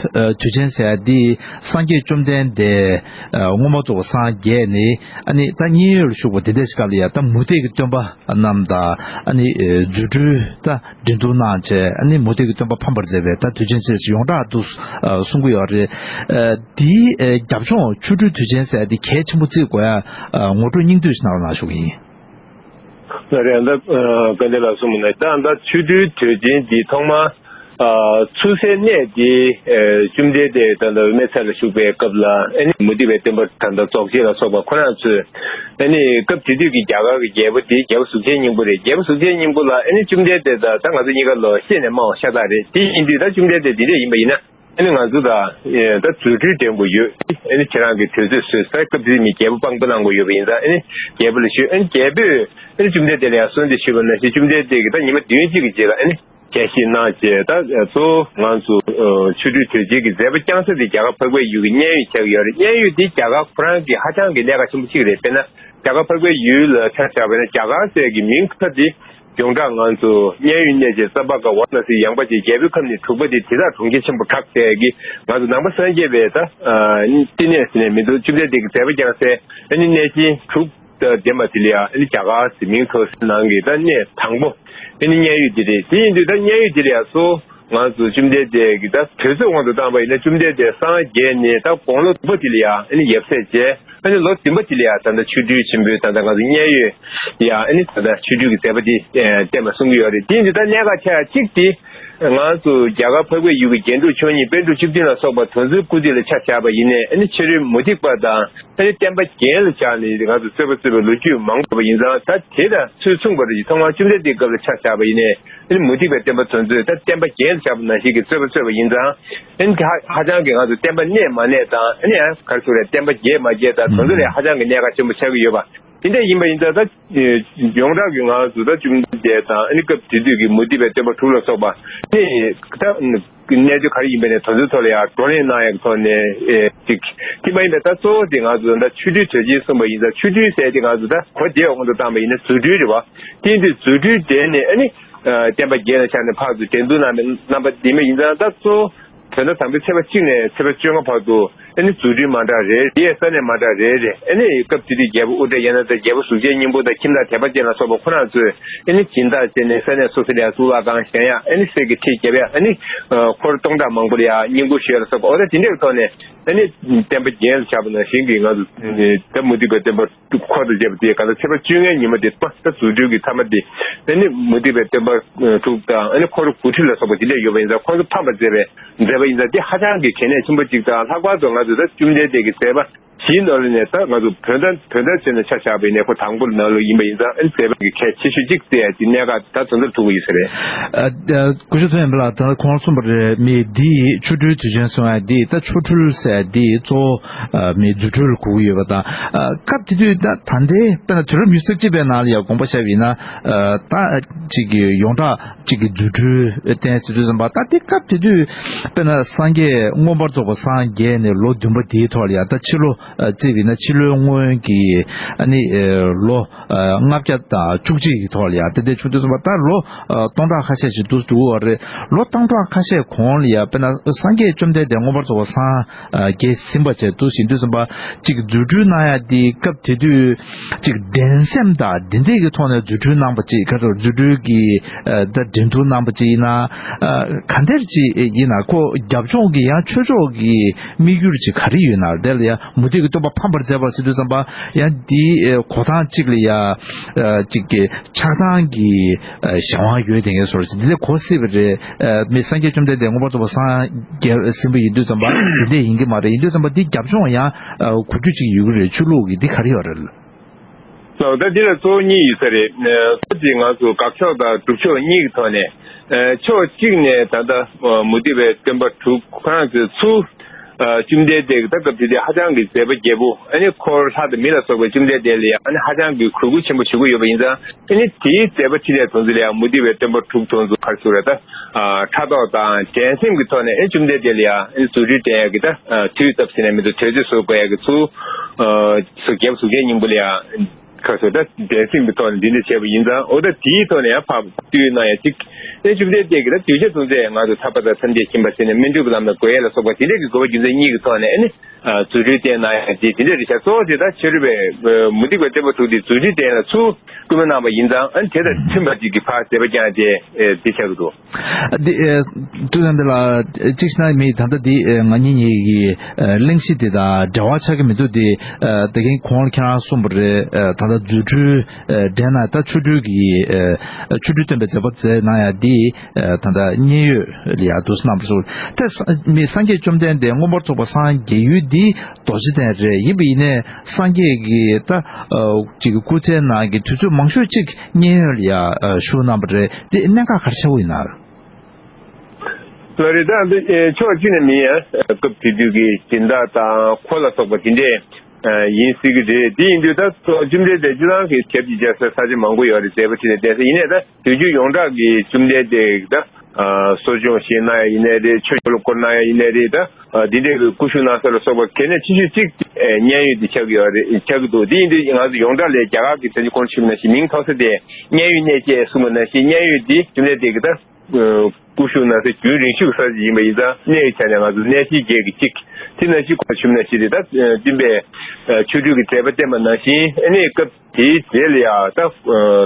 དུས་ཆེན་ཟེར་ཡ་འདི་སངས་རྒྱས་བཅོམ་ལྡན་འདས་སྔོན་མ་ཚོ་སངས་རྒྱས་ནས་ཨ་ནི་ད་མཉན་ཡོད་ལ་བཞུགས་པ་དེ་འདྲའི་སྐབས་ལ་ཡ། ད་མུ་སྟེགས་ཀྱི་སྟོན་པ་རྣམས་དང་ཨ་ནི་རྫུ་འཕྲུལ་ད་འགྲན་བསྡུར་གནང་བྱས། ཨ་ནི་མུ་སྟེགས་ཀྱི་སྟོན་པ་ཕམ་པར་མཛད་པའི་ད་དུས་ཆེན་ཞིག་ཡོངས་གྲགས་འདུག་གསུང་གི་ཡོད་རེད། འདིའི་རྒྱབ་ལྗོངས་ཆོ་འཕྲུལ་དུས་ཆེན་ཟེར་འདི་གལ་ཆེན་པོ་བརྩི་དགོས་ཡ་ངོ་སྤྲོད་སྙིང་བསྡུས་ཤིག་གནང་རོགས་གནང་ཞུ་གི་ཡིན། ལགས་རེད། ད་བཀའ་དྲིན་ལ་གསུངས་པ་ན། ད་ད་ཆོ་འཕྲུལ་དུས་ཆེན་འདི་ཐོག་མར་ཚུགས་སའི་གནས་དེ་བཅོམ་ལྡན་འདས་ད་ལྟ་མཚན་ལ་བཞུགས་པའི་སྐབས་ལ། ཨ་ནི་མུ་སྟེགས་པའི་སྟོན་པ་ད་ལྟ་རྫོགས་བྱེད་ལ་སོགས་པ་ཁོ་རང་ཚོས། ཨ་ནི་སྐབས་དེ་དུས་ཀྱི་རྒྱ་གར་གྱི་རྒྱལ་པོ་དེ་རྒྱལ་པོ་གཟུགས་ཅན་སྙིང་པོ་རེད། རྒྱལ་པོ་གཟུགས་ཅན་སྙིང་པོ་ལ་ཨ་ནི་བཅོམ་ལྡན་འདས་དང་ད་ང་ཚོ་གཉིས་ཀ་ལོ་ཤེས་ནས་སྨྲ་བ་ཤ་སྟག་རེད། དེ་ཡིན་དུས་ད་བཅོམ་ལྡན་འདས་འདི་འདྲས་ཡིན་པ་ཡིན་ན། ཨ་ནི་ང་ཚོ་དང་ད་རྫུ་འཕྲུལ་ལྡན་པོ་ཡོད། ཨ་ནི་ཁྱེད་རང་གིས་དུས་ཚོད་བཟོས་ས། སྐབས་དེ་མི་རྒྱལ་པོ་དཔང་པོ་གནང་དགོས་ཡོད་པ་ཡིན་ཙང་། ཨ་ནི་རྒྱལ་པོ་ལ་ཞུས། ཨ་ནི་རྒྱལ་པོས་ཨ་ནི་བཅོམ་ལྡན་འདས་ལ་ཡང་གསོལ་འདེབས་ཞུས་པ་ནང་བཞིན། བཅོམ་ལྡན་འདས་ཀྱིས་ད་ཉི་མ་བདུན་གཅིག་གི་རྗེས་ལ་ཨ་ནི་ཞལ་བཞེས་གནང་བྱས། ད་གཙོ་བོ་ང་ཚོ་ཆོ་འཕྲུལ་དུས་ཆེན་གྱི་མཛད་པ་བསྐྱངས་ས་དེ་རྒྱ་གར་འཕགས་པའི་ཡུལ་གྱི་མཉན་ཡོད་ཆགས་ཀྱི་ཡོད་རེད། མཉན་ཡོད་དེ་རྒྱ་གར་ཁོ་རང་གི་ཧ་ཅང་གི་གནད་འགག་ཆེན་པོ་གཅིག་རེད། དཔེར་ན། རྒྱ་གར་འཕགས་པའི་ཡུལ་ལ་ཆ་བཞག་པ་ན། རྒྱ་གར་ཟེར་གྱི་མིང་ཁ་དེ་ཡོངས་གྲགས་ང་ཚོ་མཉན་ཡོད་གནས་ཆེན་སམྦྷ་ཀ་ཝ་ར་ཎ་སི་ཡངས་པ་ཅན། རྒྱལ་པོའི་ཁབ་ནི་དྲུག་པ་དེ། དེ་དག་གྲོང་ཁྱེར་ཆེན་པོ་དྲུག་ཟེར་གྱི་ང་ཚོ་ནང་པ་སངས་རྒྱས་པའི་ད་བསྟི་གནས་ཟེར་ནས་མི་འདུག་བཅོམ་ལྡན་འདས་ཀྱི་མཛད་པ་བསྐྱངས་སའི་ཨ་ནི་གནས་ཆེན་དྲུག་ལྡན་པ་དེ་ལ་ཡང་ཨ་ནི་རྒྱ་གར་ཟེར་མིང་ཐོགས་སའི་ནང་གི་ད་གནས་དང་པོ། ཨ་ནི་མཉན་ཡོད་འདི་རེད། དེ་ཡིན་དུས་ད་མཉན་ཡོད་འདི་ལ་ཡ་སོ་ང་ཚོ་བཅོམ་ལྡན་འདས་ཀྱིས་ད་དུས་ཚོད་དབང་དུ་བཏང་བ་ཡིན་ན་བཅོམ་ལྡན་འདས་སངས་རྒྱས་ནས་ད་དགུང་ལོ་བདུན་པ་དེ་ལ་ཡ་ཨ་ནི་ཡབ་སྲས་བྱས། ཨ་ནི་ལོ་བདུན་པ་དེ་ལ་ཡ་ད་ལྟ་ཆོ་འཕྲུལ་ཆེན་པོའི་ད་ལྟ་ང་ཚོ་མཉན་ཡོད་ཡ་ཨ་ནི་ད་ལྟ་ཆོ་འཕྲུལ་གྱི་མཛད་པ་དེ་བསྟན་པ་གསུང་གི་ཡོད་རེད། དེ་ཡིན་དུས་ད་གནད་འགག་ཆེ་ཡ་གཅིག་དེ། ང་ཚོ་རྒྱ་གར་འཕགས་པའི་ཡུལ་གྱི་རྒྱན་དྲུག་མཆོག་གཉིས་པཎ་གྲུབ་བཅུ་བདུན་ལ་སོགས་པ་དེ་ཚོའི་སྐུ་དུས་ལ་ཆ་བཞག་པ་ཡིན་ནའི་ཨ་ནི་ཕྱི་རོལ་མུ་སྟེགས་པ་དང་ཨ་ནི་བསྟན་པ་རྒྱན་ལ་བཞག་ནས་ང་ཚོ་རྩོད་པ་རྩོད་པའི་ལོ་རྒྱུས་མང་པོ་ཡོད་པ་ཡིན་ཙང་ད་དེ་དང་ཚུལ་མཚུངས་པ་རེད། ཐོག་མར་བཅོམ་ལྡན་འདས་སྐབས་ལ་ཆ་བཞག་པ་ཡིན་ནའི་ཨ་ནི་མུ་སྟེགས་པའི་བསྟན་པ་དེ་ཚོས་ད་བསྟན་པ་རྒྱན་ལ་བཞག་པ་ནང་བཞིན་གྱི་རྩོད་པ་རྩོད་པ་ཡིན་ཙང་ཨ་ནི་དེ་ཧ་ཧ་ཅང་གི་ང་ཚོ་བསྟན་པ་གནས་མ་གནས་དང་ཨ་ནི་ཡང་ག་རེ་ཟེར་རེད། བསྟན་པ་རྒྱས་མ་རྒྱས་དང་དེ་ཚོ་ལ་ཧ་ཅང་གི་གནད་འགག་ཆེན་པོ་ཆགས་ཀྱི་ཡོད་པ། དེ་འདྲ་ཡིན་པ་ཡིན་ཙང་ད་ཡོངས་གྲགས་ཀྱི་ང་ཚོ་ད་བཅོམ་ལྡན་འདས་དང་ཨ་ནི་སྐབས་དེ་དུས་ཀྱི་མུ་སྟེགས་པའི་བསྟན་པ་དྲུག་ལ་སོགས་པ་ནི་ད་གནས་ཚུལ་ག་རེ་ཡིན་པ་ནས་དེ་ཚོའི་ཐོག་ལ་ཡང་བགྲོ་གླེང་གནང་ཡག་གི་ཐོག་ནས་ཨེ་ཅིག་དེ་མ་ཡིན་པའི་ད་གཙོ་བོ་དེ་ང་ཚོ་ད་ཆོ་འཕྲུལ་དོན་ཆེན་གསུངས་པ་ཡིན་ཙང་ཆོ་འཕྲུལ་ཟེར་དེ་ང་ཚོ་ད་གོ་བདེ་བའི་དབང་དུ་བཏང་བ་ཡིན་ན་རྫུ་འཕྲུལ་རེད་བ། དེ་ཡིན་དུས་རྫུ་འཕྲུལ་དེ་ནི་ཨ་ནི་བསྟན་པ་རྒྱས་ལ་ཆགས་ནས་ཕར་ཚུར་འགྲན་བསྡུར་གནང་བའི་རྣམ་པ་དེ་མ་ཡིན་ཙང་ད་གཙོ་བོ། དོན་དག་དང་པོའི་ཚེས་པ་གཅིག་ནས་ཚེས་པ་བཅོ་ལྔ་བར་དུ་ཨ་ནི་རྫུ་འཕྲུལ་མ་འདྲ་རེ་རེ་ཡས་ས་གནས་མ་འདྲ་རེ་རེ་ཨ་ནི་སྐབས་དེ་དུས་རྒྱལ་པོ་ཨུ་དྲ་ཡ་ན་དང་རྒྱལ་པོ་གཟུགས་ཅན་སྙིང་པོ་དང་ཁྱིམ་བདག་དད་པ་ཅན་ལ་སོགས་པ་ཁོ་རང་ཚོས་ཨ་ནི་སྦྱིན་བདག་བྱས་ནས་ས་གནས་སོ་སོ་ལ་གཙུག་ལག་ཁང་བཞེངས་ཡག་ཨ་ནི་གསེར་གྱི་ཁྲི་བརྒྱབ་ཡག་ཨ་ནི་འཁོར་སྟོང་ཕྲག་མང་པོ་ལ་ཡང་བསྙེན་བཀུར་ཞུ་ཡག་ལ་སོགས་པ་འོ་ད་དེ་འདྲའི་ཐོག་ནས་ཨ་ནི་བསྟན་པ་རྒྱས་ལ་ཆགས་པ་ནང་བཞིན་གྱི་ང་ཚོ་ད་མུ་སྟེགས་པའི་བསྟན་པ། འཁོར་དང་བཅས་པ་དེ་ག་ལ་ཚེས་པ་བཅོ་ལྔའི་ཉི་མ་དེ་མ་ད་རྫུ་འཕྲུལ་གྱི་མཐའ་མ་དེ་ཨ་ནི་མུ་སྟེགས་པའི་བསྟན་པ་དྲུག་དང་ཨ་ནི་འཁོར་དགུ་ཁྲི་ལ་སོགས་པ་དེ་འདྲ་ཡོད་པ་ཡིན་ཙང་ཁོང་ཚོ་ཕམ་པར་མཛད་པའི་མཛད་པ་ཡིན་ཙང་དེ་ཧ་ཅང་གི་གལ་གནད་ཆེན་པོ་གཅིག་དང་ལྷག་པར་དུ་ང་ཚོ་ད་བཅོམ་ལྡན་འདས་ཀྱི་མཛད་པ་བཞིའི་ནང་ལ་ནས་ད་ང་ཚོ་བོད་ཟླ་བོད་ཟླ་བྱས་ནས་ཆ་བཞག་པ་ཡིན་ན་ཁོ་དང་པོ་ནང་ལོགས་ཡིན་པ་ཡིན་ཙང་ཨ་ནི་མཛད་པ་གི་གལ་ཆེ་ཤོས་གཅིག་བརྩི་ཡ་དེ་གནད་འགག་ད་དོན་དག་ཐུག་གི་ཡོད་ས་རེད། ཨ་ཨ་སྐུ་ཞབས་ཚེ་རིང་ལགས་ད་ཁོང་གསུངས་པ་རེད། མི་འདིས་ཆོ་འཕྲུལ་དུས་ཆེན་གསུང་ཡ་འདི་ད་ཆོ་འཕྲུལ་ཟེར་ཡ་འདི་གཙོ་བོ་ཨ་མི་རྫུ་འཕྲུལ་གོ་གི་ཡོད་པ་དང་། ཨ་སྐབས་དེ་དུས་ད་ད་ལྟའི་དཔེར་ན་དུས་རབས་ཉི་ཤུ་རྩ་གཅིག་པའི་ནང་ལ་ཡང་དགོངས་པ་བཞག་པ་ཡིན་ན་ཨ་ད་ཅིག་གི་ཡོངས་གྲགས་ཅིག་གི་རྫུ་འཕྲུལ་བསྟན་ཟེར་དུས་ཙམ་པ་ད་དེ་སྐབས་དེ་དུས་དཔེར་ན་སངས་རྒྱས་མངོན་པར་རྫོགས་པ་སངས་རྒྱས་ནས་ལོ་བདུན་པ་དེའི་ཐོག་ལ་ཡང་ད་ཕྱི་ལོ་ཨ་བརྩིས་པ་ཡིན་ན་ཕྱི་ལོའི་སྔོན་གྱི་ཨ་ནི་ཨ་ལོ། ལྔ་བརྒྱ་དང་བཅུ་གཅིག་གི་ཐོག་ལ་ཡང་དེ་འདྲའི་བྱུང་དུས་ཙམ་པ་ད་ལོ་སྟོང་ཕྲག་ཁ་ཤས་ཤིག་འདུག་འགྲོ་བ་རེད། ལོ་སྟོང་ཕྲག་ཁ་ཤས་གོང་ལ་ཡང་དཔེར་ན་སངས་རྒྱས་བཅོམ་ལྡན་འདས་མངོན་པར་རྫོགས་པ་སངས་རྒྱས་ཟིན་པ་བྱས་འདུག་ཟིན་དུས་ཙམ་པ་གཅིག་རྫུ་འཕྲུལ་གནང་ཡ་དེ་སྐབས་དེ་དུས་གཅིག་འགྲན་སེམས་དང་འདི་འདྲས་ཀྱི་ཐོག་ནས་རྫུ་འཕྲུལ་གནང་པ་གཅིག་ག་ཚོད་རྫུ་འཕྲུལ་གྱི་ད་འགྲན་བསྡུར་གནང་པ་གཅིག་ཡིན་ན་ག་འདྲས་ཅིག་ཡིན་ན་ཁོ་རྒྱབ་ལྗོངས་ཀྱི་ཡང་ཆོས་ཕྱོགས་ཀྱི་དམིགས་ཡུལ་ཅིག་ག་རེ་ཡོད་ན་དེ་ལ་ཡང་མུ་སྟེགས་ཀྱི་སྟོན་པ་ཕམ་པར་མཛད་པ་ཟེར་དུས་ཙམ་པ་ཡང་འདི་གོ་སྟངས་གཅིག་ལ་ཡང་གཅིག་གི་ཆགས་སྡང་གི་གཞན་དབང་ཡོད་དེ་ངས་སོར་འདི་ལས་གོ་སྲིད་པ་རེད། མི་སངས་རྒྱས་བཅོམ་ལྡན་འདས་མངོན་པར་རྫོགས་པ་སངས་རྒྱས་ཟིན་པ་ཡིན་དུས་ཙམ་པ་འདི་འདྲས་ཡིན་གྱི་མ་རེད། ཡིན་དུས་ཙམ་པ་འདི་རྒྱབ་ལྗོངས་ཡང་གོ་རྒྱུ་ཅིག་ཡོད་ཀྱི་རེད། ཆོས་ལུགས་ཀྱི་འདི་ག་རེ་ཡོད་རེད། ལགས་ད་འདི་ལ་གཙོ་བོ་གཉིས་ཡོད་ས་རེད། གཙོ་བོ་དེ་ང་ཚོ་དགག་ཕྱོགས་དང་སྒྲུབ་ཕྱོགས་གཉིས་ཀྱི་ཐོག་ནས་ཕྱོགས་གཅིག་ནས་ད་ལྟ་མུ་སྟེགས་པའི་སྟོན་པ་དྲུག་ཁོ་རང་ཚོས་ཚུར་བཅོམ་ལྡན་འདས་ཀྱི་ད་སྐབས་དེ་དུས་ཧ་ཅང་གི་མཛད་པ་རྒྱས་པོ་ཨ་ནི་འཁོར་ལྷ་དང་མི་ལ་སོགས་པའི་བཅོམ་ལྡན་འདས་ལ་ཡང་ཨ་ནི་ཧ་ཅང་གི་གུས་བཀུར་ཆེན་པོ་ཞུ་གི་ཡོད་པ་ཡིན་ཙང་ཨ་ནི་དེའི་མཛད་པ་འཕྲིན་ལས་དེ་ཚོ་ལ་ཡང་མུ་སྟེགས་པའི་སྟོན་པ་དྲུག་དེ་ཚོ་ག་རེ་ཟེར་རེད་ད་ཕྲག་དོག་དང་འགྲན་སེམས་ཀྱི་ཐོག་ནས་ཨ་ནི་བཅོམ་ལྡན་འདས་ལ་ཡང་ཨ་ནི་རྫུ་འཕྲུལ་སྟོན་ཡག་གི་ད་དུས་སྟབས་ཟིན་ནས་མི་འདུག་དུས་ཚོད་བཟོ་དགོས་ཡག་གི་ཚུལ་སོ་རྒྱལ་པོ་གཟུགས་ཅན་སྙིང་པོ་ལ་ཡང་། ཁ་སོ་ད་འགྲན་སེམས་ཀྱི་ཐོག་ནས་འདི་འདྲ་བྱས་པ་ཡིན་ཙང་འོ་ད་དེའི་ཐོག་ནས་ཡང་ཕར་བསྟོད་གནང་ཡ་གཅིག་ཨེ་བཅོམ་ལྡན་འདས་ཀྱིས་ད་གདུལ་བྱ་ཐམས་ཅད་ང་ཚོ་ཐར་པ་དང་སངས་རྒྱས་ཞིང་པ་ཟེར་ནས་སྨིན་གྲོལ་གྱི་ལམ་ལ་འགོད་ཡ་ལ་སོགས་པ་དེ་འདྲ་གི་དགོས་པ་རྒྱུ་མཚན་གཉིས་ཀྱི་ཐོག་ནས་ཨེ་ནི་རྫུ་འཕྲུལ་བསྟན་གནང་ཡ་དེ་དེ་འདྲ་རེད་ཤག་གཙོ་བོ་དེ་ད་ཕྱི་རོལ་པའི་མུ་སྟེགས་པའི་བསྟན་པ་དྲུག་དེ་རྫུ་འཕྲུལ་བསྟན་ཡ་ལ་ཚུར་སྐུལ་མ་གནང་བ་ཡིན་ཙང་ཨེ་ནི་དེ་དང་མཐུན་པ་ཅིག་གི་ཕར་མཛད་པ་བསྐྱངས་ཏེ་འདི་ཆགས་ཀྱི་འདུག་འདི་ཨེ་ཐུགས་དམ་དེ་ལ་གཅིག་བྱས་ན་མི་ད་ལྟ་འདི་ཨེ་ང་གཉིས་གཉིས་ཀྱི་ཨེ་གླེང་གཞི་དེ་དང་འབྲེལ་བ་ཆགས་ཀྱི་མི་འདུག་དེ་ཨེ་ད་གིན་གོང་ལ་ཁྱེད་རང་གསུངས་པ་རེད། ཨེ་ད་ལྟ་རྫུ་འཕྲུལ་ཨེ་འགྲན་ན་ད་ཆོ་འཕྲུལ་གྱི་ཨེ་ཆོ་འཕྲུལ་སྟོན་པའི་མཛད་པ་མཛད་གནང་ཡ་འདི་ཨེ་ད་ལྟ་མཉན་ཡོད་ལ་ཡ་འདུག་སེ་གནང་པ་སོགས་ད་ས་མི་སངས་རྒྱས་བཅོམ་ལྡན་འདས་མངོན་པར་རྫོགས་པ་སངས་རྒྱས་ཡུལ་འདི་རྡོ་རྗེ་གདན་རེད། ཡིན་པ་ཡིན་ནའི་སངས་རྒྱས་ཀྱི་ད་ཨ་ཅིག་སྐུ་ཚེའི་ནང་གི་དུས་ཚོད་མང་ཤོས་ཅིག་མཉན་ཡོད་ལ་ཡ་ཨ་བཞུགས་གནང་པ་རེད། དེ་གནད་འགག་ག་རེ་ཆགས་ཀྱི་ཡོད་ན། ལགས་རེད། ད་འདི་ཕྱོགས་གཅིག་ནས་མིན་ཡང་སྐབས་དེ་དུས་ཀྱི་སྦྱིན་བདག་དང་འཁོར་ལ་སོགས་པ་དེ་འདྲས་ཡིན་སྲིད་ཀྱི་རེད། དེ་ཡིན་དུས་ད་བཅོམ་ལྡན་འདས་སྤྱིར་བཏང་གི་ཞབས་ཀྱིས་བཅགས་སའི་ས་ཆ་མང་པོ་ཡོད་རེད། མཛད་པ་འཕྲིན་ལས་བསྟན་ས་ཡིན་ནའི་ད་དུས་རྒྱུན་ཡོངས་གྲགས་ཀྱི་བཅོམ་ལྡན་འདས་ཀྱི་ད་གསོ་སྦྱོང་བཞེས་གནང་ཡ་ཡིན་ནའི་རེད། ཆོས་ཆོས་ལ་བསྐོར་གནང་ཡ་ཡིན་ནའི་རེད། ད་འདི་འདྲས་ཀྱི་སྐུ་བཞུགས་གནང་ས་ལ་སོགས་པ་གལ་གནད་ཆེ་ཤོས་གཅིག་མཉན་ཡོད་འདི་ཆགས་ཀྱི་ཡོད་རེད། ཆགས་ཀྱི་འདུག་དེ་ཡིན་དུས་ང་ཚོ་ཡོངས་གྲགས་ལ་རྒྱ་གར་གྱི་དོན་གྱི་ཁོང་ཞུས་པ་ནང་བཞིན་མིང་ཐོགས་ས་དེ་མཉན་ཡོད་གནས་ཅེས་གསུངས་པ་ནང་བཞིན་མཉན་ཡོད་འདི་བཅོམ་ལྡན་འདས་ཀྱི་ད། སྐུ་བཞུགས་གནང་ས་རྒྱུན་རིང་ཤོས་ཀྱི་ས་ཆ་ཡིན་པ་ཡིན་ཙང་གནས་ཀྱི་ཆ་ནས་ང་ཚོ་གནས་ཆེན་བརྒྱད་ཀྱི་གཅིག་དེ་ནང་བཞིན་གོང་ཞུས་ནང་བཞིན་རེད། ད་སྟོན་པས་ཆོ་འཕྲུལ་གྱི་མཛད་པ་བསྟན་པ་ནང་བཞིན་ཨ་ནི་སྐབས་ དེའི་རྗེས་ལ་ཡང་ད་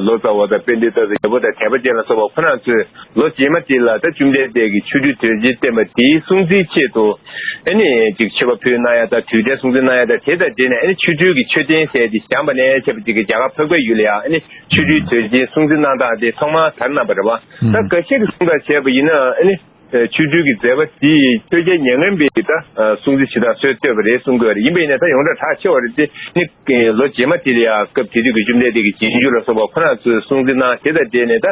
ལོ་ཙཱ་བ་དང་པཎྜི་ཏ་དང་རྒྱལ་པོ་དང་དད་པ་ཅན་ལ་སོགས་པ་ཁོ་རང་ཚོས་ལོ་རྗེས་མ་དེ་ལ་ད་བཅོམ་ལྡན་འདས་ཀྱིས་ཆོ་འཕྲུལ་དོན་ཆེན་བསྟན་པ་དེའི་སྲུང་བརྩིའི་ཆེད་དུ་ཨ་ནི་ཅིག་མཆོད་པ་ཕུལ་གནང་ཡ་དང་དུས་མཐའི་སྲུང་བརྩི་གནང་ཡ་དང་། དེ་དང་འབྲེལ་ནས་ཨ་ནི་ཆོ་འཕྲུལ་གྱི་མཆོད་རྟེན་ཟེར་དེ་བཞེངས་པ་ནས་བྱས་པ་ཅིག་གི་རྒྱ་གར་འཕགས་པའི་ཡུལ་ལ་ཡང་ཨ་ནི་ཆོ་འཕྲུལ་དོན་ཆེན་སྲུང་བརྩི་གནང་སྟངས་དེ་ཐོག་མར་དར་གནང་བ་རེད་བ། ད་འགའ་ཤས་ཀྱིས་གསུངས་པ་བྱས་པ་ཡིན་ན་ཨ་ནི། ཆོ་འཕྲུལ་གྱི་མཛད་པ་འདིས་ཆོས་རྒྱལ་མྱ་ངན་པའི་ད་སྲུང་བརྩི་ཇི་ལྟར་སྲོལ་བཏོད་པ་རེད་གསུང་གི་ཡོད་རེད། ཡིན་པ་ཡིན་ན་ད་ཡོངས་གྲགས་གྲགས་ཆེ་བ་རེད་དེ། ནི་ལོ་རྗེས་མ་དེ་ལ་ཡང་སྐབས་དེ་དུས་ཀྱི་བཅོམ་ལྡན་འདས་ཀྱི་རྗེས་འཇུག་ལ་སོགས་པ་ཁོ་རང་ཚོས་སྲུང་བརྩི་གནང་། དེ་དང་འབྲེལ་ནས་ད་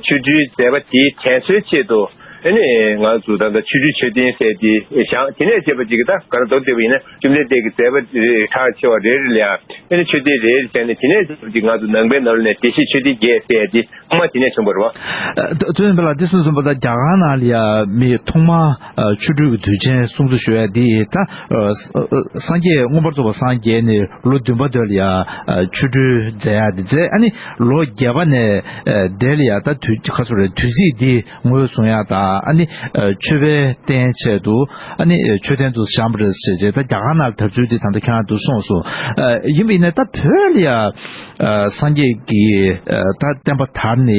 ཆོ་འཕྲུལ་མཛད་པ་དེའི་དྲན་གསོའི་ཆེད་དུ་ཨ་ནི་ང་ཚོ་ད་ལྟ་ཆོ་འཕྲུལ་མཆོད་རྟེན་ཟེར་དེ་བཞེངས། དེ་ནས་བྱས་པ་ཅིག་གི་ད་ག་རེ་མདོར་བསྡུས་པ་ཡིན་ན་བཅོམ་ལྡན་འདས་ཀྱི་མཛད་པ་རེ་རེ་གྲགས་ཆེ་བ་རེ་རེ་ལ་ཡང་ཨ་ནི་མཆོད་རྟེན་རེ་རེ་བཞེངས་ནས། དེ་ནས་བྱས་པ་ཅིག་ང་ཚོ་ནང་པའི་ནང་ལོགས་ནས་བདེ་གཤེགས་མཆོད་རྟེན་བརྒྱད་ཟེར་དེ། ཐོག་མ་དེ་ནས་བྱུང་བ་རེད་བ། ཨ་ད་དོན་པ་ལ་འདི་གསུངས་སོང་བ། ད་རྒྱ་གར་ནང་ལ་ཡ་མི་ཐོག་མ་ཨ་ཆོ་འཕྲུལ་གྱི་དུས་ཆེན་སྲུང་བརྩི་ཞུ་ཡ་འདི་ད་ཨ་ཨ་སངས་རྒྱས་མངོན་པར་རྫོགས་པ་སངས་རྒྱས་ནས་ལོ་བདུན་པ་དོན་ལ་ཡ་ཨ་ཆོ་འཕྲུལ་མཛད་ཡ་འདི་མཛད། ཨ་ནི་ལོ་བརྒྱད་པ་ནས་ཨ་དེ་ལ་ཡ་ད་དུས་ཁ་སོ་རེད། དུས་ཚིགས་འདི་ངོས་བཟུང་ཡ་ད་ཨ་ནི་ཨ་མཆོད་པའི་རྟེན་ཆེད་དུ་ཨ་ནི་མཆོད་རྟེན་དུ་བཞེངས་པ་རེད་ཟེར་བྱས། ད་རྒྱ་གར་ནང་དར་ཚུལ་འདི་ད་ལྟ་ཁྱེད་རང་ཚོས་གསུངས་སོང་། ཨ་ཡིན་པ་ཡིན་ན་ད་བོད་ལ་ཡ། ཨ་སངས་རྒྱས་ཀྱིས་ཨ་ད་བསྟན་པ་དར་ནས་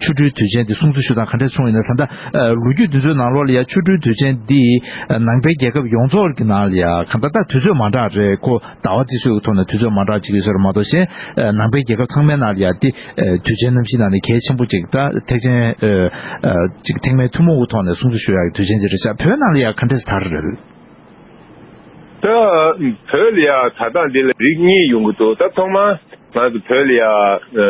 ཆོ་འཕྲུལ་དུས་ཆེན་འདི་སྲུང་བརྩི་ཞུ་སྟངས་ག་འདྲས་བྱུང་ཡིན་ན། ད་ལྟ་ཨ་ལོ་རྒྱུས་འདི་ཚོའི་ནང་ལོགས་ལ་ཡ་ཆོ་འཕྲུལ་དུས་ཆེན་འདི་ཨ་ནང་པའི་རྒྱལ་ཁབ་ཡོངས་རྫོགས་ཀྱི་ནང་ལ་ཡ་གང་ལྟར་ད་དུས་ཚོད་མ་འདྲ་རེད། ཁོ་ཟླ་བ་རྩིས་སྲོལ་གྱི་ཐོག་ནས་དུས་ཚོད་མ་འདྲ་ཅིག་ཡོད་ས་རེད་མ་གཏོགས། གཞན་ཨ་ནང་པའི་རྒྱལ་ཁབ་ཚང་མའི་ནང་ལ་ཡ་འདི་ཨ་དུས་ཆེན་རྣམ་བཞིའི་ནང་ནས་གལ་ཆེན་པོ་ཅིག་ད་ཐེག་ཆེན་ཨ་ཨ་ཅིག་ཐེག་དམན་ཐུན་མོང་གི་ཐོག་ནས་སྲུང་བརྩི་ཞུ་ཡག་གི་དུས་ཆེན་ཅིག་རེད་ཤག་བོད་ནང་ལ་ཡ་ག་འདྲས་དར་རེད། ད་བོད་ལ་ཡ་དར་སྟངས་འདི་ལ་རིགས་གཉིས་ཡོང་གི་འདུག་ད་ཐོག་མར་ང་ཚོ་བོད་ལ་ཡ་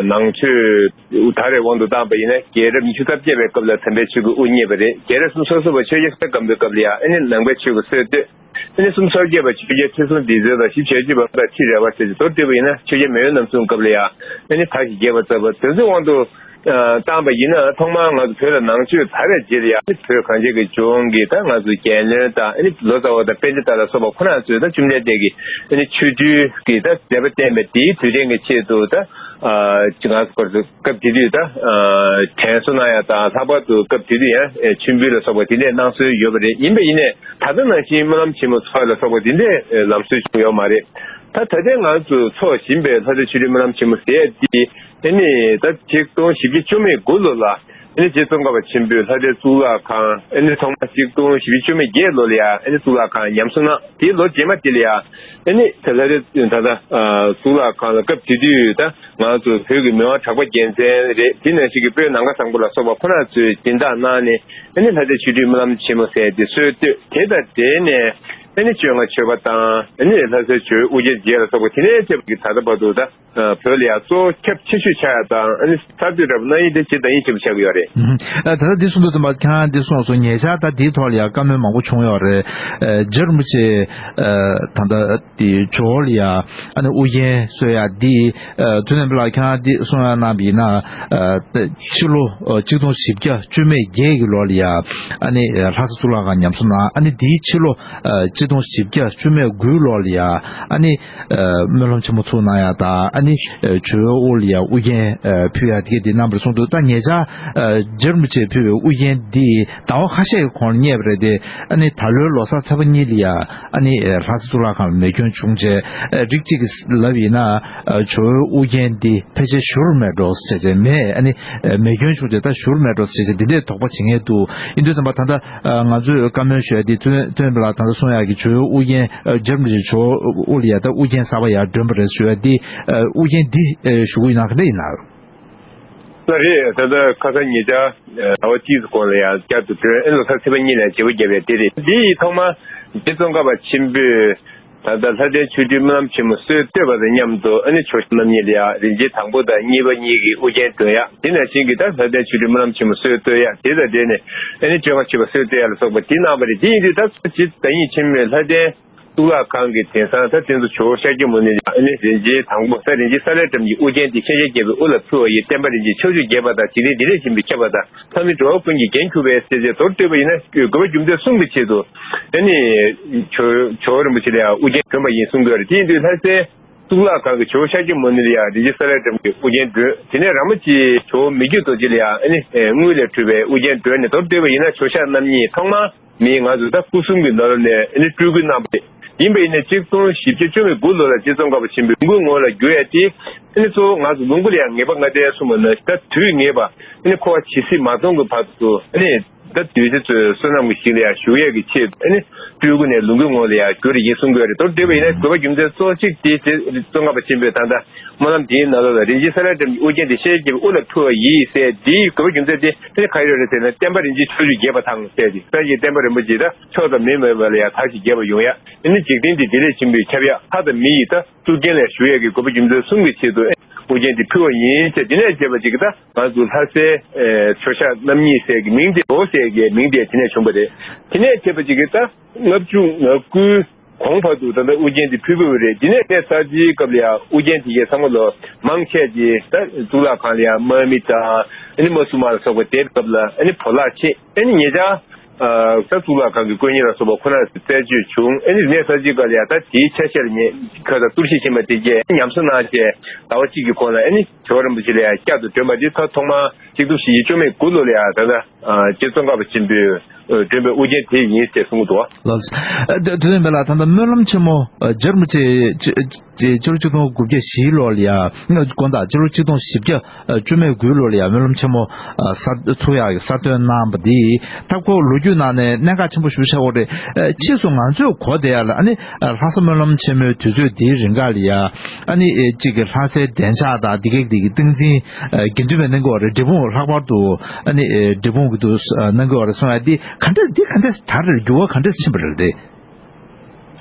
ནང་ཆོས་ད་རེས་དབང་དུ་བཏང་པ་ཡིན་ན། རྒྱལ་རབས་ཉི་ཤུ་རྩ་བརྒྱད་པའི་སྐབས་ལ་དམ་པའི་ཆོས་ཀྱི་དབུ་བརྙེས་པ་རེད། རྒྱལ་རབས་སུམ་ཅུ་སོ་གསུམ་པ་ཆོས་རྒྱལ་སྲས་སྒམ་པོའི་སྐབས་ལ་ཡ་ཨ་ནི་ནང་པའི་ཆོས་ཀྱི་སྲོལ་བཏོད། ཨ་ནི་སུམ་ཅུ་སོ་བརྒྱད་པ་ཆོས་རྒྱལ་ཁྲི་སྲོང་ལྡེ་བཙན་དང་བཞི་བཅུ་ཞེ་གཅིག་པ་ཁྲི་རལ་པ་ཟེར་ཏེ། མདོར་བསྡུས་པ་ཡིན་ན་ཆོས་རྒྱལ་མེས་དབོན་རྣམ་གསུམ་སྐབས་ལ་ཡ་ཨ་ནི་དར་ཞིང་རྒྱས་པ་མཛད་པ་དེ་ཚོའི་དབང་དུ། ཨ་བཏང་པ་ཡིན་ན། ཐོག་མར་ང་ཚོ་བོད་ལ་ནང་ཆོས་དར་བའི་རྗེས་ལ་ཡང་བོད་གངས་ཅན་གྱི་ལྗོངས་ཀྱི་ད་ང་ཚོ་རྒྱལ་བློན་དང་ཨ་ནི་ལོ་ཙཱ་བ་དང་པཎྜི་ཏ་ལ་སོགས་པ་ཁོ་རང་ཚོས་ད་བཅོམ་ལྡན་འདས་ཀྱི་ཨ་ནི་ཆོ་འཕྲུལ་གྱི་ད་མཛད་པ་བསྟན་པ་དེའི་དུས་དྲན་གྱི་ཆེད་དུ་ད་ཨ་ཅི་ང་ཚོ་སྐབས་དེ་དུས་ད་ཨ་དྲན་གསོ་གནང་ཡ་དང་། ལྷག་པར་དུ་སྐབས་དེ་དུས་ཡང་མཆོད་འབུལ་ལ་སོགས་པ་དེ་འདྲས་གནང་སྲོལ་ཡོད་པ་རེད། ཡིན་པ་ཡིན་ནའི་ད་ལྟ་ནང་བཞིན་སྨོན་ལམ་ཆེན་མོ་ཚོགས་ལ་སོགས་པ་དེ་འདྲས་ལམ་སྲོལ་བྱུང་ཡོད་མ་རེད། ད་ད་ལྟའི་ང་ཚོ་འཚོགས་བཞིན་པའི་ལྷ་སའི་ཆོ་འཕྲུལ་སྨོན་ལམ་ཆེན་མོ་ཟེར་ཡ་དེ། ཨ་ནི་ད་ཆིག་སྟོང་བཞི་བརྒྱ་བཅུ་མེད་དགུ་ལོ་ལ་ཨ་ནི་རྗེ་ཙོང་ཁ་པ་ཆེན་པོས་ལྷ་སའི་གཙུག་ལག་ཁང་། ཨ་ནི་ཐོག་མ་ཆིག་སྟོང་བཞི་བརྒྱ་བཅུ་མེད་བརྒྱད་ལོ་ལ་ཡང་ཨ་ནི་གཙུག་ལག་ཁང་ཉམས་གསོ་གནང་། དེའི་ལོ་རྗེས་མ་དེ་ལ་ཡང་ཨ་ནི་ད་ལྷ་སའི་ད་ལྟ་གཙུག་ལག་ཁང་ལ་སྐབས་དེ་དུས་ད་ང་ཚོ་བོད་ཀྱི་མི་དབང་གྲགས་པ་རྒྱལ་མཚན་རེད། དེ་ནང་བཞིན་གྱི་དཔོན་ནམ་མཁའ་བཟང་པོ་ལ་སོགས་པ་ཁོ་རང་ཚོས་སྦྱིན་བདག་གནང་ནས་ཨ་ནི་ལྷ་སའི་ཆོ་འཕྲུལ་སྨོན་ལམ་ཆེན་མོ་ཟེར་དེ་སྲོལ་བཏོད། དེ་དང་འབྲེལ་ནས་ཨ་ནི་བཅོ་ལྔ་མཆོད་པ་དང་། ཨ་ནི་ལྷ་སའི་ཇོ་བོའི་དབུ་རྒྱན་བརྒྱད་ལ་སོགས་པ་དེ་ནས་བཅས་པ་གི་ད་ལྟ་བར་དུ་ད། ཨ་བོད་ལ་ཡང་གཙོ་བོ་ཁྱབ་ཆེ་ཤོས་ཆགས་ཡ་དང་། ཨ་ནི་གསར་གཏོད་འདྲ་པོ་གནང་ཡིན་དེ་ཇི་ལྟ་ཡིན་ཆེན་པོ་ཆགས་ཀྱི་ཡོད་རེད། ཨ་ད་ལྟ་འདི་གསུང་དུས་ཙམ་པ་ཁྱེད་རང་འདི་གསུངས་སོང་། ཉེ་ཆར་ད་འདིའི་ཐོག་ལ་ཡང་བཀའ་མོལ་མང་པོ་བྱུང་ཡོད་རེད། ཨ་རྗེ་རིན་པོ་ཆེ་ཨ་ད་ལྟ་འདི་ཇོ་བོ་ལ་ཡང་ཨ་ནི་དབུ་རྒྱན་གསོལ་ཡ་འདི། ཨ་དོན་ལ་ཁྱེད་རང་འདི་གསུང་ཡ་གནང་བ་ཡིན་ན། ཨ་ཕྱི་ལོ་ཨ་ཆིག་སྟོང་བཞི་བརྒྱ་བཅུ་མེད་བརྒྱད་ཀྱི་ལོ་ལ་ཡང་ཨ་ནི་ལྷ་ས་གཙུག་ལག་ཁང་ཉམས་གསོ་གནང་། ཨ་ནི་འདིའི་ཕྱི་ལོ་ཨ་ཆིག་སྟོང་བཞི་བརྒྱ་བཅུ་མེད་དགུའི་ལོ་ལ་ཡང་ཨ་ནི། ཨ་སྨོན་ལམ་ཆེན་མོ་ཚུགས་གནང་ཡ་དང་། ཨ་ནི་ཨ་ཇོ་བོའི་དབུ་ལ་ཡ་དབུ་རྒྱན་ཨ་ཕུལ་ཡ་དེ་ག་དེ་གནང་བ་རེད་གསུངས་འདུག་ད་ཉེ་ཆར་ཨ་རྗེ་རིན་པོ་ཆེས་ཕུལ་བའི་དབུ་རྒྱན་འདི་ཟླ་བ་ཁ་ཤས་ཀྱི་གོང་ལ་རྙེད་པ་རེད་དེ། ཨ་ནི་ད་ལོའི་ལོ་གསར་ཚེས་པ་གཉིས་ལ་ཡ་ཨ་ནི་ཨ་ལྷ་ས་གཙུག་ལག་ཁང་ལ་མེ་སྐྱོན་བྱུང་བྱས། ཨ་རིགས་གཅིག་གིས་ལབ་ཡིན་ན་ཨ་ཇོ་བོའི་དབུ་རྒྱན་འདི་ཕལ་ཆེར་བཞུར་མེད་འགྲོ་ཟེར་བྱས། མེ་ཨ་ནི་ཨ་མེ་སྐྱོན་བྱུང་བྱས་ད་བཞུར་མེད་འགྲོ་ཟེར་བྱས། འདི་འདྲའི་དོགས་པ་བྱེད་མཁན་འདུག་ཡིན་དུས་ཙམ་པ་ད་ལྟ། ཨ་ང་ཚོས་བཀའ་མོལ་ཞུ་ཡ་དེ་ཐོན་ཐོན་པ་ལ་ད་ལྟ་གསུང་ཡ་གི་ཇོ་བོའི་དབུ་རྒྱན། ཨ་རྗེ་རིན་པོ་ཆེ་ཇོ་བོའི་དབུ་ལ་ཡ་ད་དབུ་རྒྱན་གསར་པ་ཡར་བསྒྲོན་པ་རེད་ཞུ་ཡ་དེ། ཨ་དབུ་རྒྱན་འདི་ཨ་ཞུ་གི་ཡིན་ན་ག་འདྲ་ཡིན་ན། ལགས་རེད། ད་ལྟ་ཁ་སང་ཉེ་ཆར་ཟླ་བ་གཅིག་གི་གོང་ལ་ཡང་བསྐྱར་དུ་བསྒྲོན། ཨ་ལོ་གསར་ཚེས་པ་གཉིས་ལ་བརྗེ་པོ་བརྒྱབ་པའི་དེ་རེད། འདི་ཡི་ཐོག་མར་རྗེ་ཙོང་ཁ་པ་ཆེན་པོས། ད་ལྟ་ལྷ་ལྡན་ཆོ་འཕྲུལ་སྨོན་ལམ་ཆེན་མོ་སྲོལ་བཏོད་པ་དང་མཉམ་དུ། ཨ་ནི་ཇོ་ཤཱཀ་རྣམ་གཉིས་ལ་ཡང་རིན་ཆེན་དང་པོ་དང་གཉིས་པ་གཉིས་ཀྱི་དབུ་རྒྱན་སྒྲོན་ཡ། དེ་ནང་བཞིན་གྱི་ད་ལྷ་ལྡན་ཆོ་འཕྲུལ་སྨོན་ལམ་ཆེན་མོ་སྲོལ་བཏོད་ཡ། དེ་དང་འབྲེལ་ནས་ཨ་ནི་བཅོ་ལྔ་མཆོད་པ་སྲོལ་བཏོད་ཡ་ལ་སོགས་པ་དེ་གནང་བ་རེད། དེ་ཡིན་དུས་ད་ཇི་ལྟ་ཡིན་ཆེན་མོས་ལྷ་ལྡན་གཙུག་ལག་ཁང་གི་དེང་སང་ད་དེ་ཚོ་ཇོ་བོ་ཤཱཀྱ་མུ་ནེ་ལ་ཡང་ཨ་ནི་རིན་ཆེན་དང་པོ་ད་རིན་ཆེན་ས་ལེ་སྒྲོམ་གྱི་དབུ་རྒྱན་དེ་ཤཱཀྱ་རྒྱལ་པོའི་དབུ་ལ་ཕུལ་བ་ཡིས། བསྟན་པ་རིན་ཆེན་ཕྱོགས་བཅུར་རྒྱས་པ་དང་། འཇིག་རྟེན་འདི་ལས་གཞན་ཕྱིར་ཁྱབ་པ་དང་། ལྷ་མིའི་འགྲོ་བ་ཀུན་གྱི་རྒྱན་གྱུར་པའི་ཟེར་བྱས། མདོར་བསྡུས་པ་ཡིན་ན་དགོས་པ་རྒྱུ་མཚན་གསུམ་གྱི་ཆེད་དུ་ཨ་ནི་ཇོ་ཇོ་བོ་རིན་པོ་ཆེ་ལ་ཡང་དབུ་རྒྱན་བསྒྲོན་པ་ཡིན་གསུང་གི་ཡོད་རེད། དེ་ཡིན་དུས་ལྷ་སའི་གཙུག་ལག་ཁང་གི་ཇོ་བོ་ཤཱཀྱ་མུ་ནེ་ལ་ཡང་རིན་ཆེན་ས་ལེ་སྒྲོམ་གྱི་དབུ་རྒྱན་བསྒྲོན། དེ་ནས་ར་མོ་ཆེའི་ཇོ་བོ་མི་བསྐྱོད་རྡོ་རྗེ་ལ་ཡང་ཨ་ནི་དངུལ་ལས་གྲུབ་པའི་དབུ་རྒྱན་བསྒྲོན་ནས། མདོར་བསྡུས་པ་ཡིན་ན་ཇོ་ཤཱཀ་རྣམ་གཉིས་ཐོག་མར་མི་ང་ཚོ་ད་སྐུ་གསུམ་གྱི་ནང་ལོགས་ནས་ཨ་ནི་སྤྲུལ་སྐུ་གནང་བ་རེད། ཡིན་པ་ཡིན་ན་ཆིག་སྟོང་བཞི་བརྒྱ་བཅུ་མེད་དགུ་ལོ་ལ་རྗེ་ཙོང་ཁ་པ་ཆེན་པོའི་མགུར་ངོ་ལ་བསྒྱུར་ཡ་དེ། ཨ་ནི་གཙོ་བོ་ང་ཚོ་ལུང་པ་ལ་ཡང་ངེས་པ་ལྔ་ལྡན་གསུངས་པ་ན། ད་དུས་ངེས་པ། ཨ་ནི་འཁོར་བ་ཇི་སྲིད་མ་སྟོངས་ཀྱི་བར་དུ། ཨ་ནི་ད་གདུལ་བྱ་ཚོའི་བསོད་ནམས་ཀྱི་ཞིང་ལ་ཡང་ཞུགས་ཡས་ཀྱི་ཆེད། ཨ་ནི་སྤྲུལ་སྐུ་ནས་ལོངས་སྐུའི་ངོ་ལ་ཡང་བསྒྱུར་ཡིན་གསུང་གི་ཡོད་རེད། མདོར་བསྡུས་པ་ཡིན་ན་དགོས་པ་རྒྱུ་མཚན་གཙོ་བོ་གཅིག་དེ་དེ་ཙོང་ཁ་པ་ཆེན་པོས་ད་ལྟ་སྨོན་ལམ་འདིའི་ནང་ལོགས་ལ། རིན་ཆེན་ས་ལེ་སྒྲོན་མའི་དབུ་རྒྱན་དེ་ཤེལ་གྱི་དབུ་ལ་ཕུལ་བ་ཡིས་ཟེར། འདིའི་དགོས་པ་རྒྱུ་མཚན་དེ་ཨ་ནི་ག་རེ་ཡོད་རེད་ཟེར་ན། བསྟན་པ་རིན་ཆེན་ཕྱོགས་བཅུར་རྒྱས་པ་དང་ཟེར་ཏེ། སངས་རྒྱས་བསྟན་པ་རིན་པོ་ཆེ་ད་མཆོག་དང་མི་མེད་པ་ལ་ཡང་དར་ཞིང་རྒྱས་པར་ཡོང་ཡ། ཨ་ནི་འཇིག་རྟེན་འདི་བདེ་ལེགས་ཆེན་པོའི་ཁྱབ་ཡ། ལྷ་དང་མི་ཡི་ད་གཙུག་རྒྱན་ལ་ཞུགས་ཡས་ཀྱི་དགོས་པ་རྒྱུ་མཚན་གསུམ་གྱི་ཆེད་དུ་དབུ་རྒྱན་དེ་ཕུལ་བ་ཡིན་ཟེར། དེ་ནས་བྱས་པ་ཅིག་གིས་ད་ང་ཚོ་ལྷ་སའི་ཨེ་ཇོ་ཤཱཀ་རྣམ་གཉིས་ཟེར་གྱི་མིང་དེ། ཇོ་ཟེར་གྱི་མིང་དེ་དེ་ནས་བྱུང་བ་རེད། དེ་ནས་བྱས་པ་ཅིག་གིས་ད་ལྔ་བཅུ་ང་དགུའི་གོང་བར་དུ་ད་ལྟ་དབུ་རྒྱན་དེ་ཕུལ་ཕུལ་བ་རེད། དེ་ནས་གནས་གསར་བརྗེའི་སྐབས་ལ་ཡང་དབུ་རྒྱན་དེ་གས་ཚང་མ་ལོ་མང་ཆེ་ཅིག་ད་གཙུག་ལག་ཁང་ལ་ཡང་དམག་མི་དང་། ཨ་ནི་མ་སུ་མ་ལ་སོགས་པ་དེབ་སྐབས་ལ། ཨ་ནི་བོར་བརླག་ཕྱིན། ཨ་ནི་ཉེ་ཆར། ཨ་ད་གཙུག་ལག་ཁང་གི་དཀོན་གཉེར་ལ་སོགས་པ་ཁོ་རང་རྩད་གཅོད་བྱུང་། ཨ་ནི་གནས་གསར་བརྗེའི་སྐབས་ལ་ཡང་ད་དེའི་ཆ་ཤས་ལ་ཉེ་ཁ་དང་གཏོར་བཤིག་ཕྱིན་པ་དེ་གས་ཉམས་གསོ་གནང་བྱས། ཟླ་བ་གཅིག་གི་གོང་ལ་ཨ་ནི་ཇོ་བོ་རིན་པོ་ཆེ་ལ་ཡང་བསྐྱར་དུ་བསྒྲོན་པ་འདི་ད་ཐོག་མར་གཅིག་སྟོང་བཞི་བརྒྱ་བཅུ་མེད་དགུ་ལོ་ལ་ཡང་ད་ལྟ་ཨ་རྗེ་ཙོང་ཁ་པ་ཆེན་པོས་ཨ་བསྒྲོན་པའི་དབུ་རྒྱན་དེ་ཡིན་ཞེས་གསུང་གི་འདུག་བ། ལགས་སོ། ཨ་དེ་དེ་ནས་མེད་ལ། ད་ལྟ་སྨོན་ལམ་ཆེན་མོ་ཨ་རྗེ་རིན་པོ་ཆེ་སྤྱི་ལོ་གཅིག་སྟོང་དགུ་བརྒྱ་བཞི་ལོ་ལ་ཡང་། དགོངས་དག་སྤྱི་ལོ་གཅིག་སྟོང་བཞི་བརྒྱ་བཅུ་མེད་དགུའི་ལོ་ལ་ཡང་སྨོན་ལམ་ཆེན་མོ་ཨ་གསར་ཚུགས་ཡག་གི་གསར་བཏོན་གནང་བ་འདི་ད་ཁོ་ལོ་རྒྱུས་ནང་ནས་གནད་འགག་ཆེན་པོ་ཞེ་པོ་ཆགས་ཡོད་རེད། ཨ་ཕྱིས་སུ་ང་ཚོས་གོ་བསྡད་ཡག་ལ། ཨ་ནི་ཨ་ལྷ་ས་སྨོན་ལམ་ཆེན་མོའི་དུས་ཚོད་འདིའི་རིང་ག་ལ་ཡང་། ཨ་ནི་ཨེ་གཅིག་གི་ལྷ་སའི་བདེ་འཇགས་དང་འདི་གའི་འདི་གི་སྟངས་འཛིན་ཨ་དགེ་འདུན་པས་གནང་གི་ཡོད་རེད། འབྲས་སྤུངས་ལྷག་པར་དུ་ཨ་ནི་ཨེ་འབྲས་སྤུངས་ཀྱི་འདུག་གནང་གི་ཡོད་རེད་གསུང་ཡག་འདི་ག་འདྲས། འདི་ག་འདྲས་ད་རེས་འགྱུར་བ་ག་འདྲས་ཕྱིན་པ་རེད་དེ།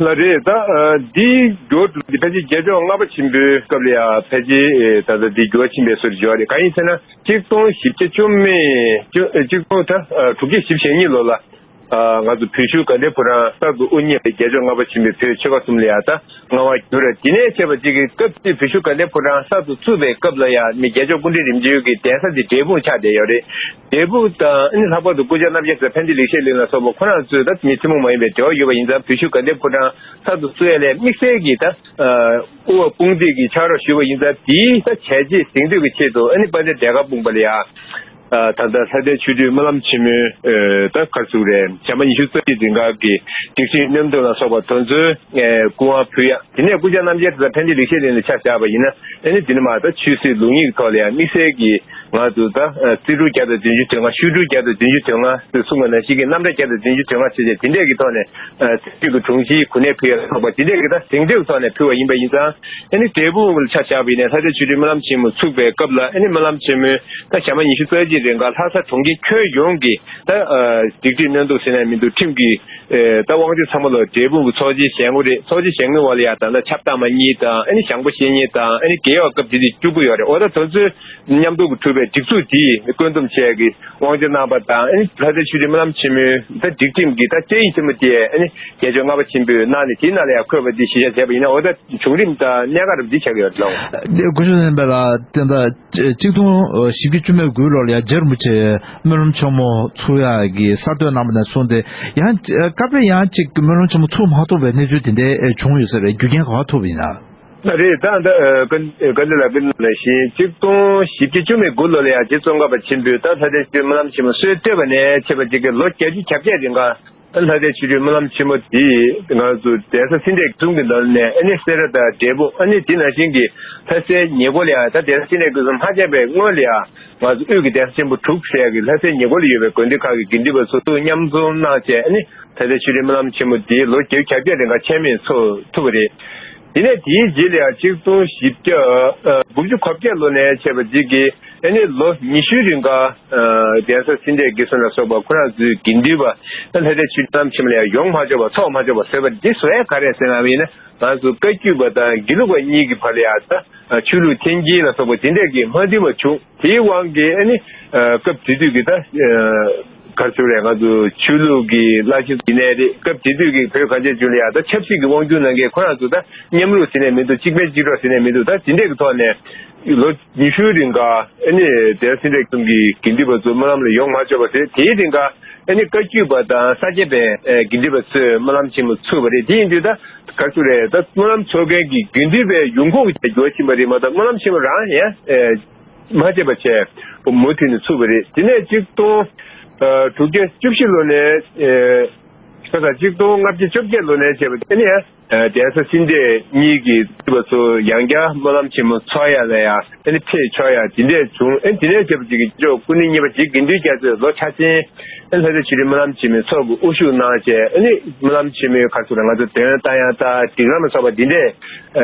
ལགས་རེད། ད་ཨ་འདི་འགྱུར་བ་འདི་ཕལ་ཆེར་རྒྱལ་མཆོག་ལྔ་པ་ཆེན་པོའི་སྐབས་ལ་ཡང་ཕལ་ཆེར་ཨེ་ད་ལྟ་འདི་འགྱུར་བ་ཕྱིན་པའི་བཟོ་འདྲ་ཅིག་ཡོད་རེད། གང་ཡིན་ཟེར་ན། གཅིག་སྟོང་བཞི་བརྒྱ་བཅུ་མེད་བཅུ་གཅིག་སྟོང་ད་ཨ་དྲུག་བརྒྱ་བཞི་བཅུ་ཞེ་གཉིས་ལོ་ལ། ཨ་ང་ཚོ་བོད་བཞུགས་དགའ་ལྡན་ཕོ་བྲང་གསར་དུ་དབུ་བརྙེས་པའི་རྒྱལ་མཆོག་ལྔ་པ་ཆེན་པོས་བོད་ཆོལ་ཁ་གསུམ་ལ་ཡང་ད་མངའ་དབང་བསྒྱུར་རེད། དེ་ནས་བྱས་པ་གཅིག་གི་སྐབས་དེ་བོད་བཞུགས་དགའ་ལྡན་ཕོ་བྲང་གསར་དུ་བཙུགས་པའི་སྐབས་ལ་ཡང་ནི་རྒྱལ་མཆོག་སྐུ་ཕྲེང་རིམ་བྱོན་གྱི་གདན་ས་དེ་འབྲས་སྤུངས་ཆགས་བསྡད་ཡོད་རེད། འབྲས་སྤུངས་དང་ཨ་ནི་ལྷག་པར་དུ་སྐུ་བཅར་རྣམ་རྒྱལ་སྲས་ཕན་བདེ་ལེགས་བཤད་གླིང་ལ་སོགས་པ་ཁོ་རང་ཚོས་ད་མི་ཐུན་མོང་མ་ཡིན་པའི་འབྲེལ་བ་ཡོད་པ་ཡིན་ཙང་། བོད་བཞུགས་དགའ་ལྡན་ཕོ་བྲང་གསར་དུ་བཙུགས་ཡ་ལ་དམིགས་བསལ་གྱི་ད་ཨ་དབུ་བ་དཔུང་སྡེ་གི་ཕྱག་རོགས་ཞུས་པ་ཡིན་ཙང་། དེའི་ད་བྱས་རྗེས་གཟེངས་བསྟོད་ཀྱི་ཆེད་དུ་ཨ་ནི་དཔལ་ལྡན་འབྲས་དཀར་སྤུངས་པ་ལ་ཡང་ཨ་ད་ལྟ་ལྷ་ལྡན་ཆོས་སྒྲོན་སྨོན་ལམ་ཆེན་མོའི་ཨ་ད་ག་རེ་ཟེར་དགོས་རེད། ཞག་མ་ཉི་ཤུ་རྩ་གཅིག་རིང་ག་གི་སྒྲིག་ཁྲིམས་སྙན་ཐོ་ལ་སོགས་པ་དེ་ཚོའི་ཨ་སྐུ་དབང་ཕུལ་ཡ། དེ་ནས་སྐུ་བཅར་རྣམ་རྒྱལ་སྲས་ཕན་བདེ་ལེགས་བཤད་གླིང་ལ་ཆ་བཞག་པ་ཡིན་ན། ཨ་ནི་འདི་ནས་མར་ད་ཆོས་སྲིད་ལུགས་གཉིས་ཀྱི་ཐོག་ལ་ཡང་དམིགས་བསལ་གྱི་ང་ཚོ་ད་ཨ་རྩིས་འབྲུ་བརྒྱ་དང་བདུན་ཅུ་དོན་ལྔ། ཤོག་དྲིལ་བརྒྱ་དང་བདུན་ཅུ་དོན་ལྔ་ཟེར་གསུང་བ་ནང་བཞིན་གྱི་རྣམ་གྲངས་བརྒྱ་དང་བདུན་ཅུ་དོན་ལྔ་ཟེར་བྱས། དེ་འདྲས་ཀྱི་ཐོག་ནས་ཨ་སྲིད་ཇུས་ཀྱི་དྲུང་ཆེའི་གོ་གནས་ཕུལ་ཡ་ལ་སོགས་པ་དེ་འདྲས་ཀྱི་ད་གཟེངས་བསྟོད་ཀྱི་ཐོག་ནས་ཕུལ་བ་ཡིན་པ་ཡིན་ཙང་། ཨ་ནི་འབྲས་སྤུངས་ལ་ཆ་བཞག་པ་ཡིན་ན། ལྷ་ལྡན་ཆོས་སྒྲོན་སྨོན་ལམ་ཆེན་མོ་ཚུགས་པའི་སྐབས་ལ། ཨ་ནི་སྨོན་ལམ་ཆེན་མོའི་ད་ཞག་མ་ཉི་ཤུ་རྩ་གཅིག་རིང་ག་ལྷ་ས་གྲོང་ཁྱེར་ཁྱོན་ཡོངས་ཀྱི་ད་ཨ་སྒྲིག་ཁྲིམས་སྙན་ཐོ་ཟེར་ན་མི་འདུག་ཁྲིམས་ཀྱི་ཨེ་ད་དབང་ཆ་ཚང་མ་ལོ་འབྲས་སྤུངས་ཀྱི་ཚོགས་ཆེན་བཞེངས་པ་རེད། ཚོགས་ཆེན་བཞེངས་ནི་བ་ལ་ཡ་ད་ལྟ་ཆབ་གཏའ་མ་གཉིས་དང་། ཨ་ནི་ཞང་པོ་བཤེས་གཉེན་དང་། ཨ་ནི་རྒྱལ་ཡོངས་སྐབས་དེ་དུས་བཅུ་དགུ་ཡོད་རེད། འོ་ད་དེ་ཚོའི་མཉམ་དུ་གྲུབ་པའི་སྒྲིག་འཛུགས་དེས་བཀོད་འདོམས་བྱས་ཀྱི་དབང་ཆ་གནང་པ་དང་། ཨ་ནི་ལྷ་ལྡན་ཆོས་སྒྲོན་སྨོན་ལམ་ཆེན་མོའི་ད་སྒྲིག་ཁྲིམས་ཀྱི་ད་བཅའ་ཡིག་ཆེན་མོ་དེ་ཨ་ནི་རྒྱལ་མཆོག་ལྔ་པ་ཆེན་པོས་གནང་ནས་དེའི་ནང་ལ་ཡང་འཁོད་པ་འདི་གཞི་བཞག་བྱས་པ་ཡིན་ན། འོ་ད་བྱུང་རིམ་དང་གནད་འགག་རབ་འདི་ཆགས་ཀྱི་ཡོད་རེད་ལགས། འདི་སྐུ་ཞབས་ཡིན་པ་ལ་བརྟེན་ད། གཅིག་སྟོང་བཞི་བརྒྱ་བཅུ་མེད་དགུའི་ལོ་ལ་ཡང་རྗེ་རིན་པོ་ཆེ་སྨོན་ལམ་ཆེན་མོ་ཚུགས་ཡག་གི་གསར་གཏོད་གནང་བ་ནས་བཟུང་སྟེ། ཡང་སྐབས་རེ་ཡང་གཅིག་སྨོན་ལམ་ཆེན་མོ་ཚུགས་མ་ཐུབ་པའི་གནས་ཚུལ་དེ་འདྲ་བྱུང་ཡོད་ས་རེད། རྒྱུ་རྐྱེན་ག་པར་ཐུག་པ་ཡིན་ན། ལགས་རེད། ད་ད་ཨ་བཀའ་བཀའ་འདི་ལ་བཀའ་འདི་ནང་བཞིན་གཅིག་སྟོང་བཞི་བརྒྱ་བཅུ་མེད་དགུ་ལོ་ལ་ཡང་རྗེ་ཙོང་ཁ་པ་ཆེན་པོས་ད་ལྷ་ལྡན་ཆོས་སྒྲོན་སྨོན་ལམ་ཆེན་མོ་སྲོལ་བཏོད་པ་ནས་བྱས་པ་གཅིག་གི་ལོ་བརྒྱད་ཅུ་གྱ་བརྒྱད་རིང་ག་ལྷ་ལྡན་ཆོས་སྒྲོན་སྨོན་ལམ་ཆེན་མོ་འདི་ང་ཚོ་གདན་ས་སེ་འབྲས་དགེ་གསུམ་གྱི་ནང་ནས། ཨ་ནི་སེ་ར་དང་འབྲས་སྤུངས། ཨ་ནི་འདི་ནང་བཞིན་གྱི་ལྷ་སའི་ཉེ་འཁོར་ལ་ཡང་ད་གདན་ས་སེ་འབྲས་དགེ་གསུམ་མ་ཆགས་པའི་སྔོན་ལ་ཡང་ང་ཚོ་དབུས་ཀྱི་གདན་ས་ཆེན་པོ་དྲུག་ཟེར་ཡག་གི་ལྷ་སའི་ཉེ་འཁོར་ལ་ཡོད་པའི་དགོན་སྡེ་ཁག་གི་དགེ་འདུན་པ་ཚོ་ཚུར་མཉམ་འཛོམས་གནང་བྱས། ཨ་ནི་ད་ལྟའི་ཆོས་སྒྲོན་སྨོན་ལམ་ཆེན་མོ་འདི་ལོ་བརྒྱད་ཅུ་གྱ་བརྒྱད་རིང་ག་ཆད་མེད་འཚོགས་ཐུབ་པ་རེད། དེ་ནས་དེའི་རྗེས་ལ་ཡང་གཅིག་སྟོང་བཞི་བརྒྱ་ཨ་དགུ་བཅུ་གོ་བརྒྱད་ལོ་ནས་བྱས་པ་འདི་གི་ཨ་ནི་ལོ་ཉི་ཤུའི་རིང་ག་ཨ་གདན་ས་སེ་འབྲས་དགེ་གསུམ་ལ་སོགས་པ་ཁོ་རང་ཚོའི་དགེ་འདུན་པ་ད་ལྷ་སའི་ཆོས་སྒྲོན་སྨོན་ལམ་ཆེན་མོ་ལ་ཡང་ཡོང་མ་ཆོག་པ། ཚོགས་མ་ཆོག་པ་བཟོས་པ་འདི་བཟོ་ཡ་ག་རེ་ཟེར་ན་ཡིན་ན། ང་ཚོ་བཀའ་བརྒྱུད་པ་དང་དགེ་ལུགས་པ་གཉིས་ཀྱི་བར་ལ་ཡང་ད་ཆོས་ལུགས་འཐེན་འཁྱེར་ལ་སོགས་པ་དེ་འདྲས་ཀྱིས་མ་མཐུན་པ་བྱུང་། དེའི་དབང་གིས་ཨ་ནི་ཨ་སྐབས་དེ་དུས་ཀྱི་ད་ཨ་ག་རེ་ཟེར་རེད། ང་ཚོ་ཆོས་ལུགས་ཀྱི་བླ་ཆེན་ཡིན་ནའི་རེད། སྐབས་དེ་དུས་ཀྱི་བོད་གངས་ཅན་ལྗོངས་ལ་ཡང་ད་ཆབ་སྲིད་ཀྱི་དབང་སྒྱུར་གནང་མཁན་ཁོ་རང་ཚོ་ད་མཉམ་རུབ་ཟེར་ནའི་མི་འདུག་གཅིག་ཕན་གཅིག་གྲོགས་ཟེར་ནའི་མི་འདུག་ད་དེ་འདྲས་ཀྱི་ཐོག་ནས་ལོ་ཉི་ཤུའི་རིང་ག་ཨ་ནི་གདན་ས་སེ་འབྲས་དགེ་གསུམ་གྱི་དགེ་འདུན་པ་ཚོ་སྨོན་ལམ་ལ་ཡོང་མ་ཆོག་པ་ཟེར། དེའི་རིང་ག་ཨ་ནི་བཀའ་བརྒྱུད་པ་དང་ས་སྐྱ་པའི་ཨ་དགེ་འདུན་པ་ཚོས་སྨོན་ལམ་ཆེན་མོ་ཚུགས་པ་རེད། དེ་ཡིན་དུས་ད་ག་རེ་ཟེར་རེད། ད་སྨོན་ལམ་ཚོགས་མཁན་གྱི་དགེ་འདུན་པའི་ཡོང་ཁུངས་ཀྱི་འགྱུར་བ་ཕྱིན་པ་རེད་མ་གཏོགས། སྨོན་ལམ་ཆེན་མོ་རང་ཡང་ཨ་མ་བྱས་པ་བྱས་མུ་མཐུད་ནས་ཚུགས་པ་རེད། དེ་ནས་གཅིག་སྟོང་ཨ་དྲུག་བརྒྱ་བཅུ་བཞི་ལོ་ནས་ཨ་ཁ་སང་གཅིག་སྟོང་ལྔ་བརྒྱ་བཅོ་བརྒྱད་ལོ་ནས་བྱས་པ་དེ་ནས་ཡང་ གདན་ས་སེ་འབྲས་གཉིས་ཀྱི་སྐུ་ཚབ་ཚོ་ཡང་བསྐྱར་སྨོན་ལམ་ཆེན་མོ་ཚོགས་ཡ་ལ་ཡ་ཨ་ནི་ཕེབས་ཆོག་ཡ་དེ་འདྲས་བྱུང་། ཨ་ནི་དེ་ནས་བྱས་པ་ཅིག་གི་ཇོ་སྐུ་ཕྲེང་གཉིས་པ་རྗེ་དགེ་འདུན་རྒྱ་མཚོས་ལོ་ཆ་ཚན་ཨ་ནི་ལྷ་སྡེ་ཆོ་འཕྲུལ་སྨོན་ལམ་ཆེན་མོའི་ཚོགས་ཀྱི་དབུ་བཞུགས་གནང་བྱས། ཨ་ནི་སྨོན་ལམ་ཆེན་མོའི་ཁར་ཚུར་ལ་ང་ཚོ་འདོན་བཏང་ཡ་དང་སྒྲིག་ལམ་ལ་སོགས་པ་འདི་འདྲས་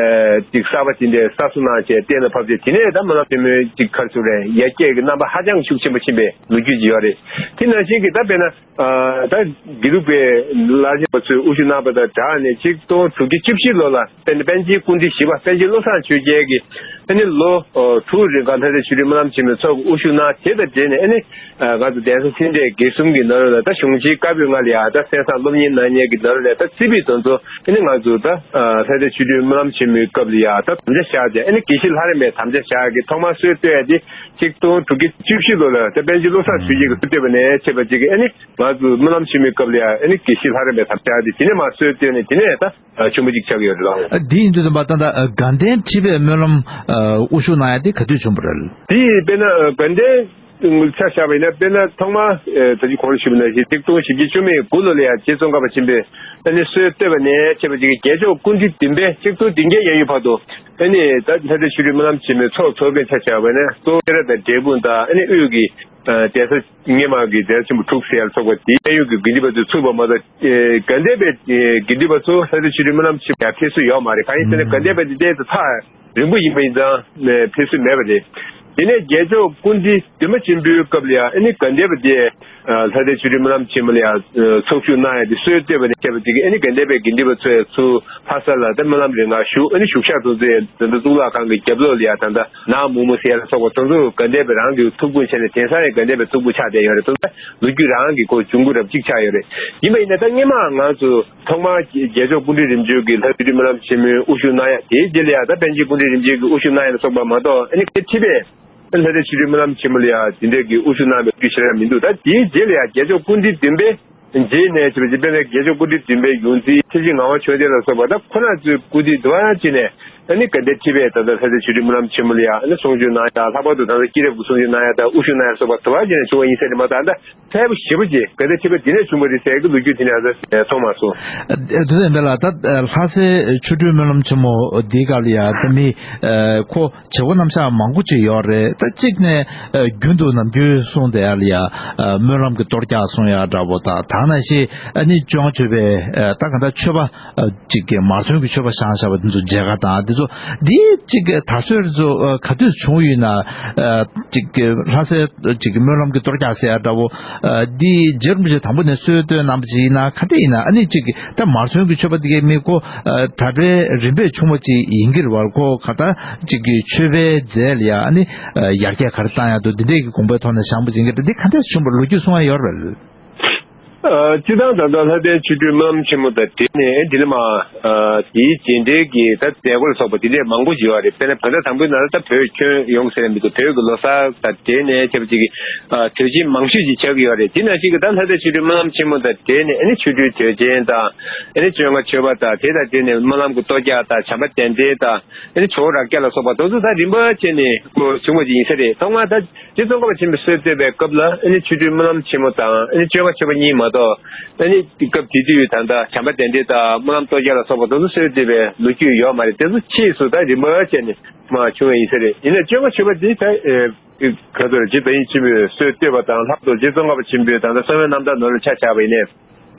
ཅིག་གསར་པ་དེ་འདྲས་གསར་བཟོ་གནང་བྱས་གཏན་ལ་ཕབ་བྱས། དེ་ནས་ད་སྨོན་ལམ་ཆེན་མོའི་ཅིག་ཁར་ཚུར་རེ་ཡར་རྒྱས་ཀྱི་རྣམ་པ་ཧ་ཅང་ཤུགས་ཆེན་པོ་ཕྱིན་པའི་ལོ་རྒྱུས་ཅིག་ཡོད་རེད། དེ་ནང་བཞིན་གྱི་ད་དཔེར་ན། ཨ་ད་དགེ་ལུགས་པའི་བླ་ཆེན་པ་ཚོས་དབུ་བཞུགས་གནང་བ་དང་སྦྲགས་ནས་ཆིག་སྟོང་དྲུག་བརྒྱ་བཅུ་བཞི་ལོ་ལ་དཔལ་ལྡན་པཎ་ཆེན་སྐུ་ཕྲེང་བཞི་པ་པཎ་ཆེན་བློ་བཟང་ཆོས་རྒྱལ་གྱིས་ཨ་ནི་ལོ་ཨོ་དྲུག་རིང་ག་ལྷ་སྡེ་ཆོ་འཕྲུལ་སྨོན་ལམ་ཆེན་མོའི་ཚོགས་ཀྱི་དབུ་བཞུགས་གནང་། དེ་དང་འབྲེལ་ནས་ཨ་ནི་ཨ་ང་ཚོ་གདན་ས་སེ་འབྲས་དགེ་གསུམ་གྱི་ནང་ལོགས་ལ་ད་གཞུང་ཆེན་བཀའ་པོད་ལྔ་ལ་ཡ་ད་གསན་བསམ་སློབ་གཉེར་གནང་མཁན་གྱི་ནང་ལོགས་ལ་ད་རྩིས་པའི་དོན་ཚོ་ཨ་ནི་ང་ཚོ་ད་ཨ་ལྷ་སྡེ་ཆོ་འཕྲུལ་སྨོན་ལམ་ཆེན་མོའི་སྐབས་ལ་ཡ་ད་དམ་བཅའ་བཞག་སྟེ། ཨ་ནི་དགེ་བཤེས་ལྷ་རམས་པའི་དམ་བཅའ་བཞག་གི་ཐོག་མར་སྲོལ་བཏོད་ཡ་དེ་ཆིག་སྟོང་དྲུག་བརྒྱ་བཅུ་བཞི་ལོ་ལ་ད་པཎ་ཆེན་བློ་བཟང་ཆོས་རྒྱལ་གྱིས་སྲོལ་བཏོད་པ་ནས་བྱས་པ་ཅིག་གིས་ཨ་ནི་ང་ཚོ་སྨོན་ལམ་ཆེན་མོའི་སྐབས་ལ་ཡང་ཨ་ནི་དགེ་བཤེས་ལྷ་རམས་པའི་དམ་བཅའ་དེ་དེ་ནས་མར་སྲོལ་བཏོད་ནས་དེ་ནས་ད་ཆུང་མ་ཅིག་ཆགས་ཀྱི་ཡོད་རེད་ལགས། འདི་ཡིན་དུས་ཙམ་པ་ད་ལྟ་དགའ་ལྡན་ཁྲི་པའི་སྨོན་ལམ་དབུ་བཞུགས་གནང་ཡ་དེ་ག་དུས་བྱུང་བ་རེད། དེ་དཔེར་ན་དགའ་ལྡན་ཆ་བཞག་པ་ཡིན་ན་དཔེར་ན་ཐོག་མར་ད་ཅི་གོང་ལ་ཞུས་པ་ནང་བཞིན་ཆིག་སྟོང་བཞི་བརྒྱ་བཅུ་མེད་དགུ་ལོ་ལ་ཡང་རྗེ་ཙོང་ཁ་པ་ཆེན་པོས་ཨ་ནི་སྲོལ་བཏོད་པ་ནས་བྱས་པ་ཅིག་གིས་རྒྱལ་མཆོག་སྐུ་ཕྲེང་བདུན་པའི་ཆིག་སྟོང་བདུན་བརྒྱ་ཡན་ཡོལ་བར་དུ། ཨ་ནི་ད་ལྷ་སྡེ་ཆོ་འཕྲུལ་སྨོན་ལམ་ཆེན་མོའི་ཚོགས་འཚོགས་མཁན་ཆ་བཞག་པ་ཡིན་ན་གཙོ་བོ་སེ་ར་དང་འབྲས་སྤུངས་དང་ཨ་ནི་དབུས་ཀྱི་གདན་ས་སྔོན་མ་གི་གདན་ས་ཆེན་པོ་དྲུག་ཟེར་ཡ་ལ་སོགས་པ་དེའི་གཡས་གཡོན་གྱི་དགེ་འདུན་པ་ཚོས་ཚུགས་པ་མ་གཏོགས། ཨེ་དགའ་ལྡན་པའི་ཨེ་དགེ་འདུན་པ་ཚོ་ལྷ་སྡེ་ཆོ་འཕྲུལ་སྨོན་ལམ་ཆེན་མོ་ཡར་ཕེབས་བསུ་ཡོད་མ་རེད། གང་ཡིན་ཟེར་ན་དགའ་ལྡན་པ་འདི་ཏོག་ཙམ་ཐག་རིང་པོ་ཡིན་པ་ཡིན་ཙང་ཨེ་ཕེབས་བསུ་མེད་པ་རེད། དེ་ནས་རྒྱལ་མཆོག་སྐུ་ཕྲེང་བདུན་པ་ཆེན་པོའི་སྐབས་ལ་ཡང་ཨ་ནི་དགའ་ལྡན་པ་དེ་ལྷ་སྡེ་ཆོ་འཕྲུལ་སྨོན་ལམ་ཆེན་མོ་ལ་ཡང་ཚོགས་ཞུགས་གནང་ཡ་དེ་སྲོལ་བཏོད་པ་ནས་བྱས་པ་དེ་གིས་ཨ་ནི་དགའ་ལྡན་པའི་དགེ་འདུན་པ་ཚོས་ཚུར་ལྷ་ས་ལ་ད་སྨོན་ལམ་རེ་གནང་བཞུགས། ཨ་ནི་བཞུགས་ཤག་དེ་ཚོ་ཡང་ད་ལྟ་གཙུག་ལག་ཁང་གི་རྒྱབ་ལོགས་ལ་ཡང་ད་ལྟ་ནག་མུག་མུག་ཟེར་ཡ་ལ་སོགས་པ་དེ་ཚོ་དགའ་ལྡན་པའི་རང་གི་ཐུགས་དགོངས་བྱས་ནས་དེང་སང་ཡང་དགའ་ལྡན་པའི་ཐུགས་དགོངས་ཆགས་བསྡད་ཡོད་རེད། དེ་ཚོ་ལོ་རྒྱུས་རང་གི་ཁོ་འབྱུང་ཁུངས་རབ་གཅིག་ཆགས་ཡོད་རེད། ཡིན་པ་ཡིན་ན་ད་སྔོན་མ་ང་ཚོ་ཐོག་མར་རྒྱལ་མཆོག་སྐུ་ཕྲེང་རིམ་བྱོན་གྱིས་ལྷ་སྡེ་ཆོ་འཕྲུལ་སྨོན་ལམ་ཆེན་མོའི་དབུ་བཞུགས་གནང་ཡ་དེའི་རྗེས་ལ་ཡང་ད་པཎ་ཆེན་སྐུ་ཕྲེང་རིམ་བྱོན་གྱིས་དབུ་བཞུགས་གནང་ཡ་ལ་སོགས་པ་མ་གཏོགས་ཨ་ནི་ཁྲི་པས་ལྷ་སྡེ་ཆོ་འཕྲུལ་སྨོན་ལམ་ཆེན་མོ་ལ་ཡང་དེ་འདྲས་ཀྱི་དབུ་བཞུགས་གནང་བའི་ལོ་རྒྱུས་ཞེ་དྲག་མི་འདུག་ད་དེའི་རྗེས་ལ་ཡང་རྒྱལ་མཆོག་སྐུ་ཕྲེང་བདུན་པའི་རྗེས་ནས་བྱས་པ་ཅིག་དཔེར་ན་རྒྱལ་མཆོག་སྐུ་ཕྲེང་བདུན་པའི་ཡོངས་འཛིན་ཐེག་ཆེན་ངག་དབང་ཆོས་ལྡན་ལ་སོགས་པ་ད་ཁོ་རང་ཚོའི་སྐུ་དུས་དུ་བ་ཡང་ཅི་ནས་ཨ་ནི་དགའ་ལྡན་ཁྲི་པས་ད་ལྟ་ལྷ་སྡེ་ཆོ་འཕྲུལ་སྨོན་ལམ་ཆེན་མོ་ལ་ཡང་ཨ་ནི་གསུང་ཆོས་གནང་ཡ་དང་། ལྷག་པར་དུ་ད་ལྟ་སྐྱེས་རབས་ཀྱི་གསུང་ཆོས་གནང་ཡ་དང་དབུ་བཞུགས་གནང་ཡ་སོགས་པ་དུ་བ་ཅི་ནས་བྱུང་བ་ཡིན་ས་རེད་མ་གཏོགས། ད་ལྟ་གསལ་པོ་ཞེ་པོ་ཅིག་དགའ་ལྡན་ཁྲི་པ་འདི་ནས་བྱུང་བ་རེད་ཟེར་གྱི་ལོ་རྒྱུས་དེ་ནས་ཨ་ནི་མཐོང་མ་སོང་། དེ་ཚོ་ཡིན་པས་ལ་ད་ལྷ་སའི་ཆོ་འཕྲུལ་སྨོན་ལམ་ཆེན་མོ་འདིའི་སྐབས་ལ་ཡང་ད་མི་ཁོ་བྱེད་སྒོ་རྣམ་གཞག་མང་པོ་ཅིག་ཡོད་རེད། ད་གཅིག་ནས་ཨ་རྒྱུན་དུ་ནམ་རྒྱུན་གསུང་བསྡད་ཡ་ལ་ཡ་ཨ་སྨོན་ལམ་གྱི་གཏོར་རྒྱག་གསུང་ཡ་འདྲ་པོ་དང་། ད་ནང་བཞིན་ཨ་ནི་བཅོ་ལྔ་མཆོད་པའི་ཨ་ད་ག་ད་མཆོད་པ་ཨ་གཅིག་གི་མར་ཚོན་གྱི་མཆོད་པ་བཞེངས་བཞག་པ་འདི་ཚོ་མཇལ་ཁ་དང་། འདི་ཚོ་འདི་གཅིག་གི་དར་སྲོལ་ཚོ་ཨ་ག་དུས་བྱུང་ཡོད་ན། ཨ་གཅིག་གི་ལྷ་སའི་གཅིག་གི་སྨོན་ལམ་གྱི་གཏོར་རྒྱག་ཟེར་ཡ་འདྲ་པོ་ཨ་འདི་རྗེ་རིན་པོ་ཆེ་དང་པོ་ནས་སྲོལ་བཏོད་གནང་བ་ཅིག་ཡིན་ན་ག་འདྲ་ཡིན་ན། ཨ་ནི་གཅིག་གི་ད་མར་ཚོན་གྱི་མཆོད་པ་འདི་གའི་མི་ཁོ་ཨ་གྲྭ་པའི་རིམ་པས་བྱུང་བ་ཅིག་ཡིན་གྱི་རེད་པ། ཁོ་ག་ད་གཅིག་གི་མཆོད་པའི་རྫས་ལ་ཡ་ཨ་ནི་ཨ་ཡར་རྒྱས་ག་རེ་བཏང་ཡ་འདུག་འདི་འདྲས་ཀྱི་དགོངས་པའི་ཐོག་ནས་བཞེངས་པ་ཅིག་ཡིན་གྱི་རེད། འདི་ག་འདྲས་བྱུང་བ་ལོ་རྒྱུས་གསུང་ཡ་ཡོད་རེད་པས། ཨ་སྤྱིར་བཏང་ད་ལྟ་ལྷ་ལྡན་ཆོ་འཕྲུལ་སྨོན་ལམ་ཆེན་མོ་དང་འབྲེལ་ནས་འདི་ལ་མ་ཨ་དེའི་རྗེས་འབྲེལ་གྱི་ད་མཛད་སྒོ་ལ་སོགས་པ་དེ་འདྲས་མང་པོ་ཞིག་ཡོད་རེད། དཔེར་ན་བོད་ཟླ་དང་པོའི་ནང་ལ་ད་བོད་ཁྱོན་ཡོངས་ཟེར་ཡ་མི་འདུག་བོད་ཀྱི་ལོ་གསར་དང་འབྲེལ་ནས་བྱས་པ་ཅིག་གི་ཨ་དུས་ཆེན་མང་ཤོས་ཅིག་ཆགས་ཀྱི་ཡོད་རེད། དེ་ནང་བཞིན་གྱི་ད་ལྷ་ལྡན་ཆོ་འཕྲུལ་སྨོན་ལམ་ཆེན་མོ་དང་འབྲེལ་ནས་ཨ་ནི་ཆོ་འཕྲུལ་དུས་ཆེན་དང་ཨ་ནི་བཅོ་ལྔ་མཆོད་པ་དང་། དེ་དང་འབྲེལ་ནས་སྨོན་ལམ་གྱི་གཏོར་རྒྱག་དང་། བྱམས་པ་གདན་འདྲེན་དང་། ཨ་ནི་ཇོ་བོ་རབ་རྒྱས་ལ་སོགས་པ་དེ་ཚོ་ད་རིམ་པ་བྱས་ནས་ཁོ་བྱུང་བ་ཅིག་ཡིན་ས་རེད། ཐོག་མར་ད་རྗེ་ཙོང་ཁ་པ་ཆེན་པོས་སྲོལ་བཏོད་པའི་སྐབས་ལ་ཨ་ནི་ཆོ་འཕྲུལ་སྨོན་ལམ་ཆེན་མོ་དང་ཨ་ནི་བཅོ་ལྔ་མཆོད་པ་གཉིས་མ་གཏོགས། ཨ་ནི་སྐབས་དེ་དུས་ད་ལྟ་བྱམས་པ་གདན་འདྲེན་དང་སྨོན་ལམ་གཏོར་རྒྱག་ལ་སོགས་པ་དེ་ཚོ་སྲོལ་བཏོད་པའི་ལོ་རྒྱུས་ཡོད་མ་རེད། དེ་ཚོ་ཕྱིས་སུ་ད་རིམ་པ་བྱས་ནས་མར་བྱུང་བ་ཡིན་ས་རེད། ཡིན་ན་བཅོ་ལྔ་མཆོད་པ་འདི་ད་ཨེ་ག་ཚོད་རྗེ་དཔལ་ཡེ་ཤེས་ཆེན་པོས་སྲོལ་བཏོད་པ་དང་། ལྷག་ཏུ་རྗེ་ཙོང་ཁ་པ་ཆེན་པོས་ད་ལྟ་གསང་བའི་རྣམ་ཐར་ནང་ལ་ཆ་བཞག་པ་ཡིན་ནའི།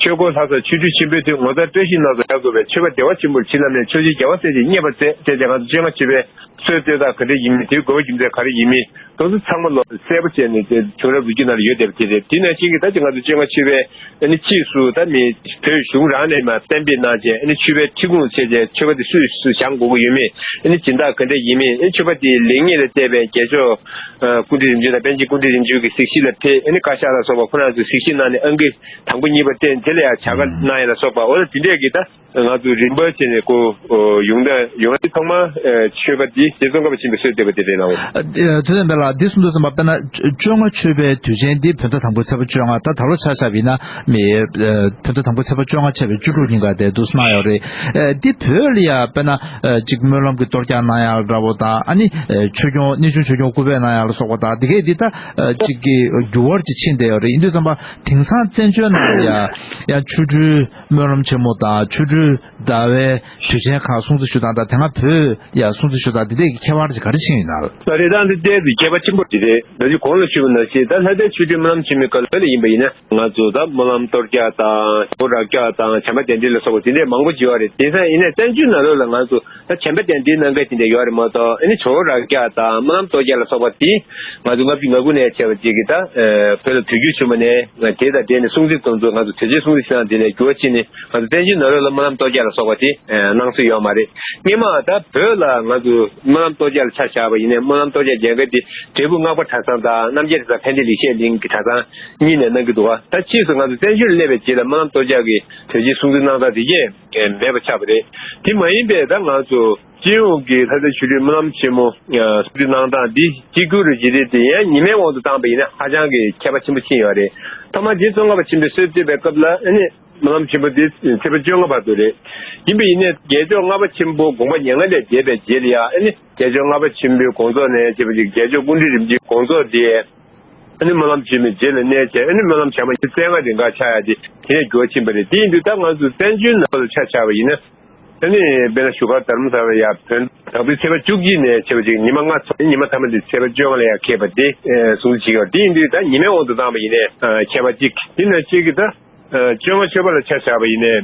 ཆོས་འཁོར་ལྷ་ས་ཆོ་འཕྲུལ་ཆེན་པོའི་མཐུས། ངོ་མཚར་བཀྲ་ཤིས་སྣ་ཚོགས་ཤར་དགོས་པས། མཆོད་པ་བདེ་བ་ཆེན་པོར་བྱིན་རླབས་ནས། ཕྱོགས་བཅུའི་རྒྱལ་བ་སྲས་བཅས་མཉེས་པར་མཛད། ཅེས་ང་ཚོ་བཅོ་ལྔ་མཆོད་པའི་སྲོལ་བཏོད་སྟངས་ག་འདྲ་ཡིན་མིན། དེའི་དགོས་པ་རྒྱུ་མཚན་ག་རེ་ཡིན་མིན། དེ་ཚོ་ཚང་མ་ལོ་གསལ་པོ་བྱས་ནས་དེ་བྱུང་རབས་ལོ་རྒྱུས་ནང་ལ་ཡོད་བསྡད་པ་དེ་རེད། དེ་ནང་བཞིན་གྱི་ད་ཅི་ང་ཚོ་བཅོ་ལྔ་མཆོད་པའི་ཨ་ནི་ཕྱིས་སུ་ད་མི་བོད་གཞུང་རང་ནས་མར་གཏན་འབེབས་གནང་བྱས། ཨ་ནི་མཆོད་པའི་ཁྲི་ཁུངས་བྱས་བྱས་མཆོད་པ་དེ་སུས་སུས་བཞེངས་དགོས་ཀྱི་ཡོད་མེད། ཨ་ནི་སྦྱིན་བདག་ག་འདྲ་ཡིན་མིན། ཨ་ནི་མཆོད་པ་དེའི་ལེགས་ཉེས་ལ་བལྟས་པའི་རྒྱལ་མཆོག་ཨ་སྐུ་ཕྲེང་རིམ་བྱོན་དང་པཎ་ཆེན་སྐུ་ཕྲེང་རིམ་བྱོན་གྱི་གཟིགས་ཞིབ་ལ་ཕེབས། ཨ་ནི་བཀའ་ཤག་ལ་སོགས་པ་ཁོ་རང་ཚོས་གཟིགས་ཞིབ་གནང་ནས་ཨང་ཀི་དང་པོ་གཉིས་པ་བསྟན། དེ་ལ་ཡང་བྱ་དགའ་ཨུམ་གནང་ཡ་ལ་སོགས་པ། འོ་ན་དེ་འདྲས་ཀྱི་ད་ང་ཚོས་རིམ་པ་བྱས་ནས་ཁོ་ཨོ་ཡོང་ད་ཡོང་ཨ་ནི་ཐོག་མ་ཨེ་མཆོད་པ་འདི་རྗེ་ཙོང་ཁ་པ་ཆེན་པོས་སྲོལ་བཏོད་པ་དེ་རེད་ལགས། ཨ་དེ་དེ་ཙམ་པས་ལ་འདི་གསུང་དུས་ཙམ་པ་དཔེར་ན་བཅོ་ལྔ་མཆོད་པའི་དུས་ཆེན་འདི་བོད་ཟླ་དང་པོའི་ཚེས་པ་བཅོ་ལྔ། ད་ད་ལོ་ཆ་བཞག་པ་ཡིན་ན་མི་ཨེ་བོད་ཟླ་དང་པོའི་ཚེས་པ་བཅོ་ལྔ་ཆགས་པའི་བཅུ་དྲུག་ཉིན་ཀ་དེ་འདུག་སེ་གནང་ཡོད་རེད། ཨེ་འདི་བོད་ལ་ཡ་དཔེར་ན་ཨེ་གཅིག་སྨོན་ལམ་གྱི་གཏོར་རྒྱག་གནང་ཡ་འདྲ་པོ་དང་། ཨ་ནི་ཨེ་ཆོས་སྐྱོང་གནས་ཆུང་ཆོས་སྐྱོང་སྐུ་སྦས་གནང་ཡ་ལ་སོགས་པ་དང་། འདི་གས་འདི་ད་ཨེ་གཅིག་གི་འགྱུར་བ་ཅིག་ཕྱིན་བསྡད་ཡོད་རེད། ཡིན་དུས་ཙམ་པ་དེང་སང་བཙན་བྱོལ་ནང་ལ་ཡ་ཡང་ཆོ་འཕྲུལ་སྨོན་ལམ་ཆེན་མོ་དང་ཆོ་འཕྲུལ་ ཟླ་བའི་དུས་ཆེན་ཁག་སྲུང་བརྩི་ཞུ་སྟངས་དང་དེ་སྔ་བོད་ཡ་སྲུང་བརྩི་ཞུ་སྟངས་འདི་འདྲས་ཀྱི་ཁྱད་པར་ཅིག་ག་རེ་ཕྱིན་ཡོད་ན། ད་རེས་ད་འདི་ལྟའི་འདི་ཁྱད་པར་ཆེན་པོ་ཅིག་རེད། ད་ཅི་གོང་ལ་ཞུས་པ་ནང་བཞིན་ད་ལྷ་སའི་ཆོས་སྒྲོན་སྨོན་ལམ་ཆེན་མོའི་སྐབས་ལ་ཡིན་པ་ཡིན་ན། ང་ཚོ་ད་སྨོན་ལམ་གཏོར་རྒྱག་དང་ཇོ་བོ་རབ་རྒྱག་དང་བྱམས་པ་གདན་འདྲེན་ལ་སོགས་པ་དེ་འདྲས་མང་པོ་ཅིག་ཡོད་རེད། དེང་སང་ཡིན་ནའི་བཙན་བྱོལ་ནང་ལོགས་ལ་ང་ཚོ་ད་བྱམས་པ་གདན་འདྲེན་གནང་མཁན་དེ་འདྲས་ཡོད་རེད་མ་གཏོགས། ཨ་ནི་ཇོ་བོ་རབ་རྒྱག་དང་སྨོན་ལམ་གཏོར་རྒྱག་ལ་སོགས་པ་དེ་ང་ཚོ་ལྔ་བཅུ་ང་དགུ་ནས་བྱས་པ་ཅིག་གིས་ད་བོད་ལ་བོད་བརྒྱུད་ཆོས་མ་ནས་དེ་དང་འབྲེལ་ནས་སྲུང་བརྩི་དང་ཚོ་ང་ཚོ་དེ་ཚོའི་སྲུང་བརྩི་བྱེད་སྟངས་དེ་ནས་འགྱུར་བ་ཕྱིན་ནས་ང་ཚོ་བཙན་བྱོལ་ནང་ལོགས་ལ་སྨོན་ལམ་གཏོར་རྒྱག་ལ་སོགས་པ་དེ་གནང་སྲོལ་ཡོད་མ་རེད། སྔོན་མ་ད་བོད་ལ་ང་ཚོ་སྨོན་ལམ་གཏོར་རྒྱག་ལ་ཆ་བཞག་པ་ཡིན་ནའི་སྨོན་ལམ་གཏོར་རྒྱག་མཇལ་མཁན་དེ་འབྲས་སྤུངས་སྔགས་པ་གྲྭ་ཚང་དང་རྣམ་རྒྱལ་གྲྭ་ཚང་ཕན་བདེ་ལེགས་བཤད་གླིང་གི་གྲྭ་ཚང་གཉིས་ནས་གནང་གི་འདུག་ག་ད་ཕྱིས་སུ་ང་ཚོ་བཙན་བྱོལ་སླེབས་པའི་རྗེས་ལ་སྨོན་ལམ་གཏོར་རྒྱག་གི་དོན་ཆེན་སྲུང་བརྩི་གནང་སྟངས་དེ་གས་མེད་པ་ཆགས་པ་རེད། དེ་མ་ཡིན་པའི་ད་ང་ཚོ་སྤྱི་ཡོངས་ཀྱི་ལྷ་སའི་ཆོས་སྒྲོན་སྨོན་ལམ་ཆེན་མོ་སྲུང་བརྩི་གནང་སྟངས་འདི་གཅིག་གྱུར་རེ་བྱེད་རེས་དེ་ཡང་ཉི་མའི་དབང་དུ་བཏང་པ་ཡིན་ན་ཧ་ཅང་གི་ཁྱད་པར་ཆེན་པོ་ཕྱིན་ཡོད་རེད། ཐོག་མར་རྗེ་ཙོང་ཁ་པ་ཆེན་པོས་གསོལ་འདེབས་པའི་སྐབས་ལ་ཨ་ནི་སྨོན་ལམ་ཆེན་པོ་འདི་ཚེས་པ་བཅོ་ལྔ་བར་དུ་རེད། ཡིན་པ་ཡིན་ནའི་རྒྱལ་མཆོག་ལྔ་པ་ཆེན་པོ་དགོངས་པ་མྱ་ངན་ལས་འདས་པའི་རྗེས་ལ་ཡང་ཨ་ནི་རྒྱལ་མཆོག་ལྔ་པ་ཆེན་པོའི་དགོངས་རྫོགས་ནས་བྱས་པ་ཅིག་རྒྱལ་མཆོག་སྐུ་ཕྲེང་རིམ་བྱོན་དགོངས་རྫོགས་དེ་ཨ་ནི་སྨོན་ལམ་ཆེན་མོའི་རྗེས་ལ་གནས་བྱས་ཨ་ནི་སྨོན་ལམ་བྱ་མ་བྱི་བཙན་ལྔ་རིང་ག་ཆགས་ཡ་དེ་དེ་ནས་འགྱུར་བ་ཕྱིན་པ་རེད། དེ་ཡིན་དུས་ད་ང་ཚོ་བཙན་བྱོལ་ནང་ལ་ཆ་བཞག་པ་ཡིན་ན། ཨ་ནི་དཔེར་ན་བཞུགས་སྒར་རྡ་རམ་ས་ལ་ཡ་བོད་དང་པོའི་ཚེས་པ་བཅུ་གཅིག་ནས་བྱས་པ་ཅིག་ཉི་མ་ལྔ་ཚར་ཉི་མ་མཐའ་མ་དེ་ཚེས་པ་བཅོ་ལྔ་ལ་ཡ་འཁེལ་བ་དེ་སྲུང་བརྩི་བྱེད་ཀྱི་ཡོད། དེ་ཡིན་དུས་ད་ཉི་མའི་དབང་དུ་བཏང་བ་ཡིན་ནའི་ཁྱད་པར་གཅིག་དེ་ན་གཅིག་གི་ད་བཅོ་ལྔ་མཆོད་པ་ལ་ཆ་བཞག་པ་ཡིན་ནའི་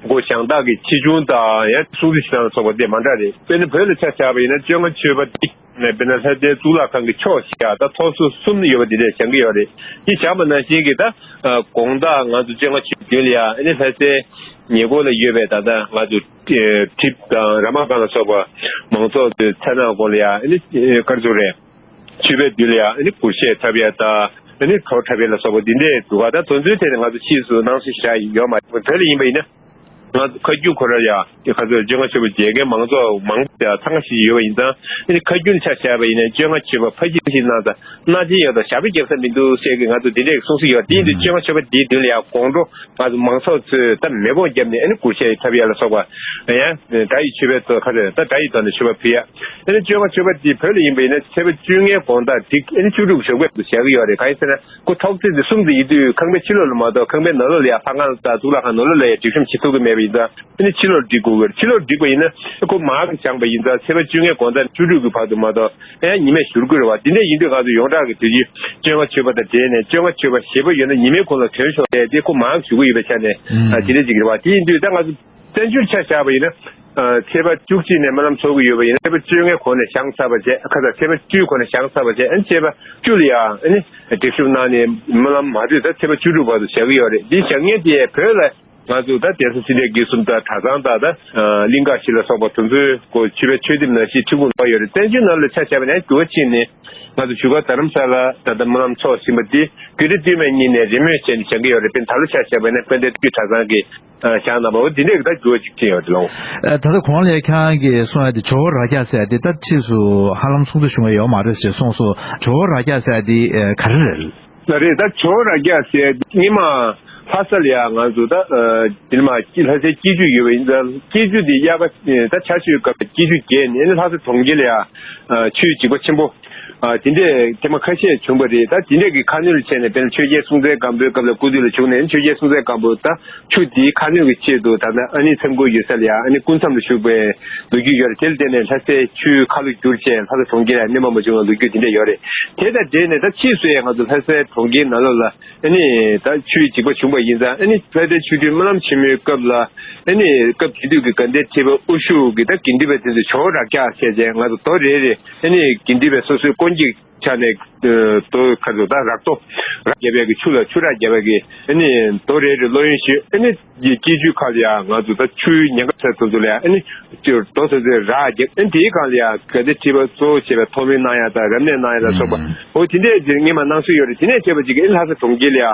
སྒོ་གཞན་དག་གི་ཆེ་ཆུང་དང་ཡང་སྲུང་བརྩི་བྱེད་སྟངས་ལ་སོགས་པ་དེ་མ་འདྲ་རེད། དཔེར་ན་བོད་ལ་ཆ་བཞག་པ་ཡིན་ན་བཅོ་ལྔ་མཆོད་པ་དེ་དཔེར་ན་ལྷ་སའི་གཙུག་ལག་ཁང་གི་ཕྱོགས་བཞི་ཡ་ད་ཐོག་སོ་གསུམ་ཡོད་པ་དེ་འདྲས་བཞེངས་ཀྱི་ཡོད་རེད། དེ་བཞག་པ་ནང་བཞིན་གྱི་ད་དགོང་དག་ང་ཚོ་བཅོ་ལྔ་མཆོད་པའི་མདུན་ལ་ཡ་ཨ་ནི་ལྷ་སའི་ཉེ་འཁོར་ལ་ཡོད་པའི་ད་ལྟ་ང་ཚོ་ཊིབ་དང་ར་མ་ཀང་ལ་སོགས་པ་མང་ཚོགས་ཚོའི་མཚན་ནག་སྒོ་ལ་ཡ་ཨ་ནི་དཀར་ཚུགས་རེད། མཆོད་པའི་མདུན་ལ་ཡ་ཨ་ནི་གུར་ཞལ་འཐབ་ཡ་དང་ཨ་ནི་བྲོ་འཁྲབ་ཡ་ལ་སོགས་པ་འདི་འདྲས་འདུག་ག་ད་དེ་ཚོའི་ཐད་ནས་ང་ཚོ་ཕྱིས་སུ་གནང་སྲོལ་ཞིག་ཡོད་མ་རེད། བོད་ལ་ཡིན་པ་ཡིན་ན་ང་ཚོ་ཁ་རྒྱུན་ཁོ་ར་ཡ་ཁ་ཚོ་བཅོ་ལྔ་མཆོད་པ་མཇལ་མཁན་མང་ཚོགས་མང་ཚང་ཁ་ཤས་ཡོད་པ་ཡིན་ཙང་ཨ་ནི་ཁ་རྒྱུན་ཆ་བཞག་པ་ཡིན་ན་བཅོ་ལྔ་མཆོད་པ་ཕར་ཕྱིན་ཕྱིན་གནང་ཙང་སྣ་ཆེན་ཡོད་དང་ཞག་པོ་རྒྱབ་ས་མི་འདུག་ཟེར་གི་ང་ཚོ་འདི་འདྲས་གསུང་སྲོལ་ཡོད། དེ་ཡིན་དུས་བཅོ་ལྔ་མཆོད་པ་འདིའི་མདུན་ལ་ཡ་དགོང་དྲོ་ང་ཚོ་མང་ཚོགས་ཚོས་ད་མེ་སྦོང་བརྒྱབ་ནས་ཨ་ནི་གུར་ཞལ་འཐབ་ཡ་ལ་སོགས་པ་ཡང་སྒྲ་ཡི་མཆོད་པའི་ཐོག་ཁ་ཚོས་ད་སྒྲ་ཡི་ཐོག་ནས་མཆོད་པ་ཕུལ་ཡ། ཨ་ནི་བཅོ་ལྔ་མཆོད་པ་འདི་བོད་ལ་ཡིན་པ་ཡིན་ན་ཚེས་པ་བཅོ་ལྔའི་དགོང་དག་འགྲིག་ཨ་ནི་བཅུ་དྲུག་གི་ཞོགས་པའི་དུ་བཞག་གི་ཡོད་རེད། གང་ཡིན་ཟེར་ན་ཁོ་ཐོག་བརྩེགས་འདི་གསུམ་དུ་ཡིན་དུས་ཁང་པའི་ཕྱི་ལོགས་ལ་མ་གཏོགས་ཁང་པའི་ནང་ལོགས་ལ་ཡ་ལྷ་ཁང་དང་གཙུག་ལག་ཁང་ནང་ལོགས་ལ་ཡ་སྒྲིག་གཤོམ་བྱེད་ཐུབ་ཀྱི་མེད་པ་ཡིན་ཙང་ཨ་ནི་ཕྱི་ལོགས་སྒྲིག་དགོས་ཀྱི་རེད། ཕྱི་ལོགས་སྒྲིག་པ་ཡིན་ན་ཁོ་མར་གྱི་བཞེངས་པ་ཡིན་ཙང་ཚེས་པ་བཅོ་ལྔའི་དགོང་དག་བཅུ་དྲུག་གི་བར་དུ་མ་གཏོགས་ཡང་ཉི་མས་བཞུར་དགོས་རེད་བ། འདི་འདྲ་ཡིན་དུས་ང་ཚོ་ཡོངས་གྲགས་ཀྱི་དུས་ཀྱི་བཅོ་ལྔ་མཆོད་པ་དང་འབྲེལ་ནས་བཅོ་ལྔ་མཆོད་པ་ཞེས་པ་ཡོད་ན་ཉི་མའི་གུང་ལ་ཐོན་ཤོག་ཟེར་ཏེ་ཁོ་མར་བཞུགས་ཀྱི་ཡོད་པའི་ཆ་ནས་ཨ་དེ་འདྲ་ཅིག་རེད་བ། དེ་ཡིན་དུས་ད་ང་ཚོ་བཙན་བྱོལ་ཆ་བཞག་པ་ཡིན་ན། ཚེས་པ་བཅུ་གཅིག་ནས་སྨོན་ལམ་ཚོགས་ཀྱི་ཡོད་པ་ཡིན་ན་ཚེས་པ་བཅོ་ལྔའི་གོང་ནས་བཞེངས་ཚར་བ་བྱས་ཁ་ཚ་ཚེས་པ་བཅུའི་གོང་ནས་བཞེངས་ཚར་བ་བྱས་ཨ་ནི་ཚེས་པ་བཅུ་ལ་ཡང་ཨ་ནི་སྒྲིག་གཤོམ་གནང་ནས་སྨོན་ལམ་མ་ཚོས་ད་ཚེས་པ་བཅུ་དྲུག་བར་དུ་བཞག་གི་ཡོད་རེད། འདི་བཞག་མཁན་དེ་བོད་ལ་ང་ཚོ་ད་གདན་ས་སེ་འབྲས་དགེ་གསུམ་དང་གྲྭ་ཚང་དང་ད་གླིང་ག་བཞི་ལ་སོགས་པ་དེ་ཚོའི་སྒོ་མཆོད་པའི་མཆོད་རྟེན་ནང་བཞིན་ཁྲི་གུང་ལོག་ཡོད་རེད། བཙན་བྱོལ་ནང་ལ་ཆ་བཞག་པ་ན་འགྱུར་བ་ཕྱིན་ནས་ང་ཚོ་བཞུགས་སྒར་རྡ་རམ་ས་ལ་ད་ལྟ་སྨོན་ལམ་ཚོགས་བཞིན་པ་འདི་དགེ་ལྡན་སྟོད་སྨད་གཉིས་ནས་རེས་མོས་བྱས་ནས་བཞེངས་ཀྱི་ཡོད་རེད། དཔེར་ན་ད་ལོ་ཆ་བཞག་པ་ན་དཔལ་ལྡན་སྟོད་རྒྱུད་གྲྭ་ཚང་གི་བཞེངས་གནང་བ་འོ་འདི་འདྲས་ཀྱི་ད་འགྱུར་བ་ཅིག་ཕྱིན་ཡོད་རེད་ལགས། ད་ལྟ་གོང་ལ་ཁྱེད་རང་གིས་གསུངས་ཡ་དེ་ཇོ་བོ་རབ་རྒྱས་ཟེར་ཡ་དེ་ད་ཕྱིས་སུ་ཧ་ལམ་སྲུང་བརྩི་བྱུང་ཡ་ཡོད་མ་རེད་ཟེར་གསུངས་སོང་། ཇོ་བོ་རབ་རྒྱས་ཟེར་ཡ་དེ་ག་རེ་རེད། ད་རེད། ད་ཇོ་བོ་རབ་རྒྱས་ཟེར་ཡ་དེ་སྔོན་མ་ལྷ་ས་ལ་ཡ་ང་ཚོ་ད་དེ་ནས་མ་ལྷ་སའི་སྐྱིད་ཆུ་ཡོད་པ་ཡིན་ཙང་སྐྱིད་ཆུ་དེ་དབྱར་ཁ་ད་ཆར་ཆུའི་སྐབས་ལ་སྐྱིད་ཆུ་རྒྱས་ནས་ལྷ་ས་གྲོང་ཁྱེར་ལ་ཡ་ཆུའི་འཇིགས་པ་ཆེན་པོ། ཨ་དེ་འདྲས་ཐེངས་མ་ཁ་ཤས་བྱུང་བ་རེད། ད་དེ་འདྲས་ཀྱི་ཁ་སྣོན་ལ་བྱས་ནས་དཔེར་ན་ཆོས་རྒྱལ་སྲོང་བཙན་སྒམ་པོའི་སྐབས་ལ་སྐུ་དུས་ལ་བྱུང་ནས་ཆོས་རྒྱལ་སྲོང་བཙན་སྒམ་པོ་ད་ཆུ་དེའི་ཁ་སྣོན་གྱི་ཆེད་དུ་ད་ལྟ་ཨ་ནི་མཚམས་ཁུལ་ཡོད་ས་ལ་ཡ་ཨ་ནི་སྐུ་མཚམས་ལ་བཞུགས་པའི་ལོ་རྒྱུས་ཡོད་རེད། དེ་ལ་བརྟེན་ནས་ལྷ་སའི་ཆུའི་ཁ་ལོ་བསྒྱུར་བྱས་ལྷ་ས་གྲོང་ཁྱེར་ལ་གནོད་པ་མ་བྱུང་བའི་ལོ་རྒྱུས་དེ་འདྲས་ཡོད་རེད། དེ་དང་འབྲེལ་ནས་ད་ཕྱིས་སུ་ཡང་ང་ཚོ་ལྷ་སའི་གྲོང་ཁྱེར་ནང་ལོགས་ལ་ཨ་ནི་ད་ཆུའི་འཇིགས་པ་བྱུང་བ་ཡིན་ཙང་ཨ་ནི་ལྷ་སའི་ཆོས་སྒྲོན་སྨོན་ལམ་ཆེན་མོའི་སྐབས་ལ་ཨ་ནི་སྐབས་དེ་དུས་ཀྱི་དགའ་ལྡན་ཁྲི་པའི་དབུ་བཞུགས་ཀྱི་ད་དགེ་འདུན་པ་དེ་ཚོས་ཇོ་བོ་རབ་རྒྱས་བྱས་རྗེས་ང་ཚོ་རྡོ་རེ་རེ་ཨ་ནི་དགེ་འདུན་པའི་སོ་སོའི་དཀོན་གྱི་ཆ་ནས་རྡོ་ཁ་ཚོ་ད་རག་རྡོ་རག་བརྒྱབ་པའི་གི་ཆུ་ལ་ཆུ་རག་བརྒྱབ་པའི་གི་ཨ་ནི་རྡོ་རེ་རེ་བླུགས་ཡོང་ཞུས། ཨ་ནི་སྐྱིད་ཆུའི་ཁ་ལ་ཡ་ང་ཚོ་ད་ཆུའི་ཉེན་ཁ་ཚ་ཚ་ཚོ་ལ་ཡ་ཨ་ནི་རྡོ་ཚ་ཚའི་རག་བརྒྱབ། ཨ་ནི་དེའི་སྒང་ལ་ཡ་དགའ་ལྡན་ཁྲི་པ་གཙོ་བོ་བྱས་པའི་ཐོག་མའི་གནང་ཡ་དང་རབ་གནས་གནང་ཡ་ལ་སོགས་པ་འོ་དེ་འདྲས་ཀྱི་སྔོན་མ་གནང་སྲོལ་ཡོད་རེད། དེ་ནས་བྱས་པ་ཅིག་གི་ཨ་ནི་ལྷ་ས་གྲོང་ཁྱེར་ལ་ཡ་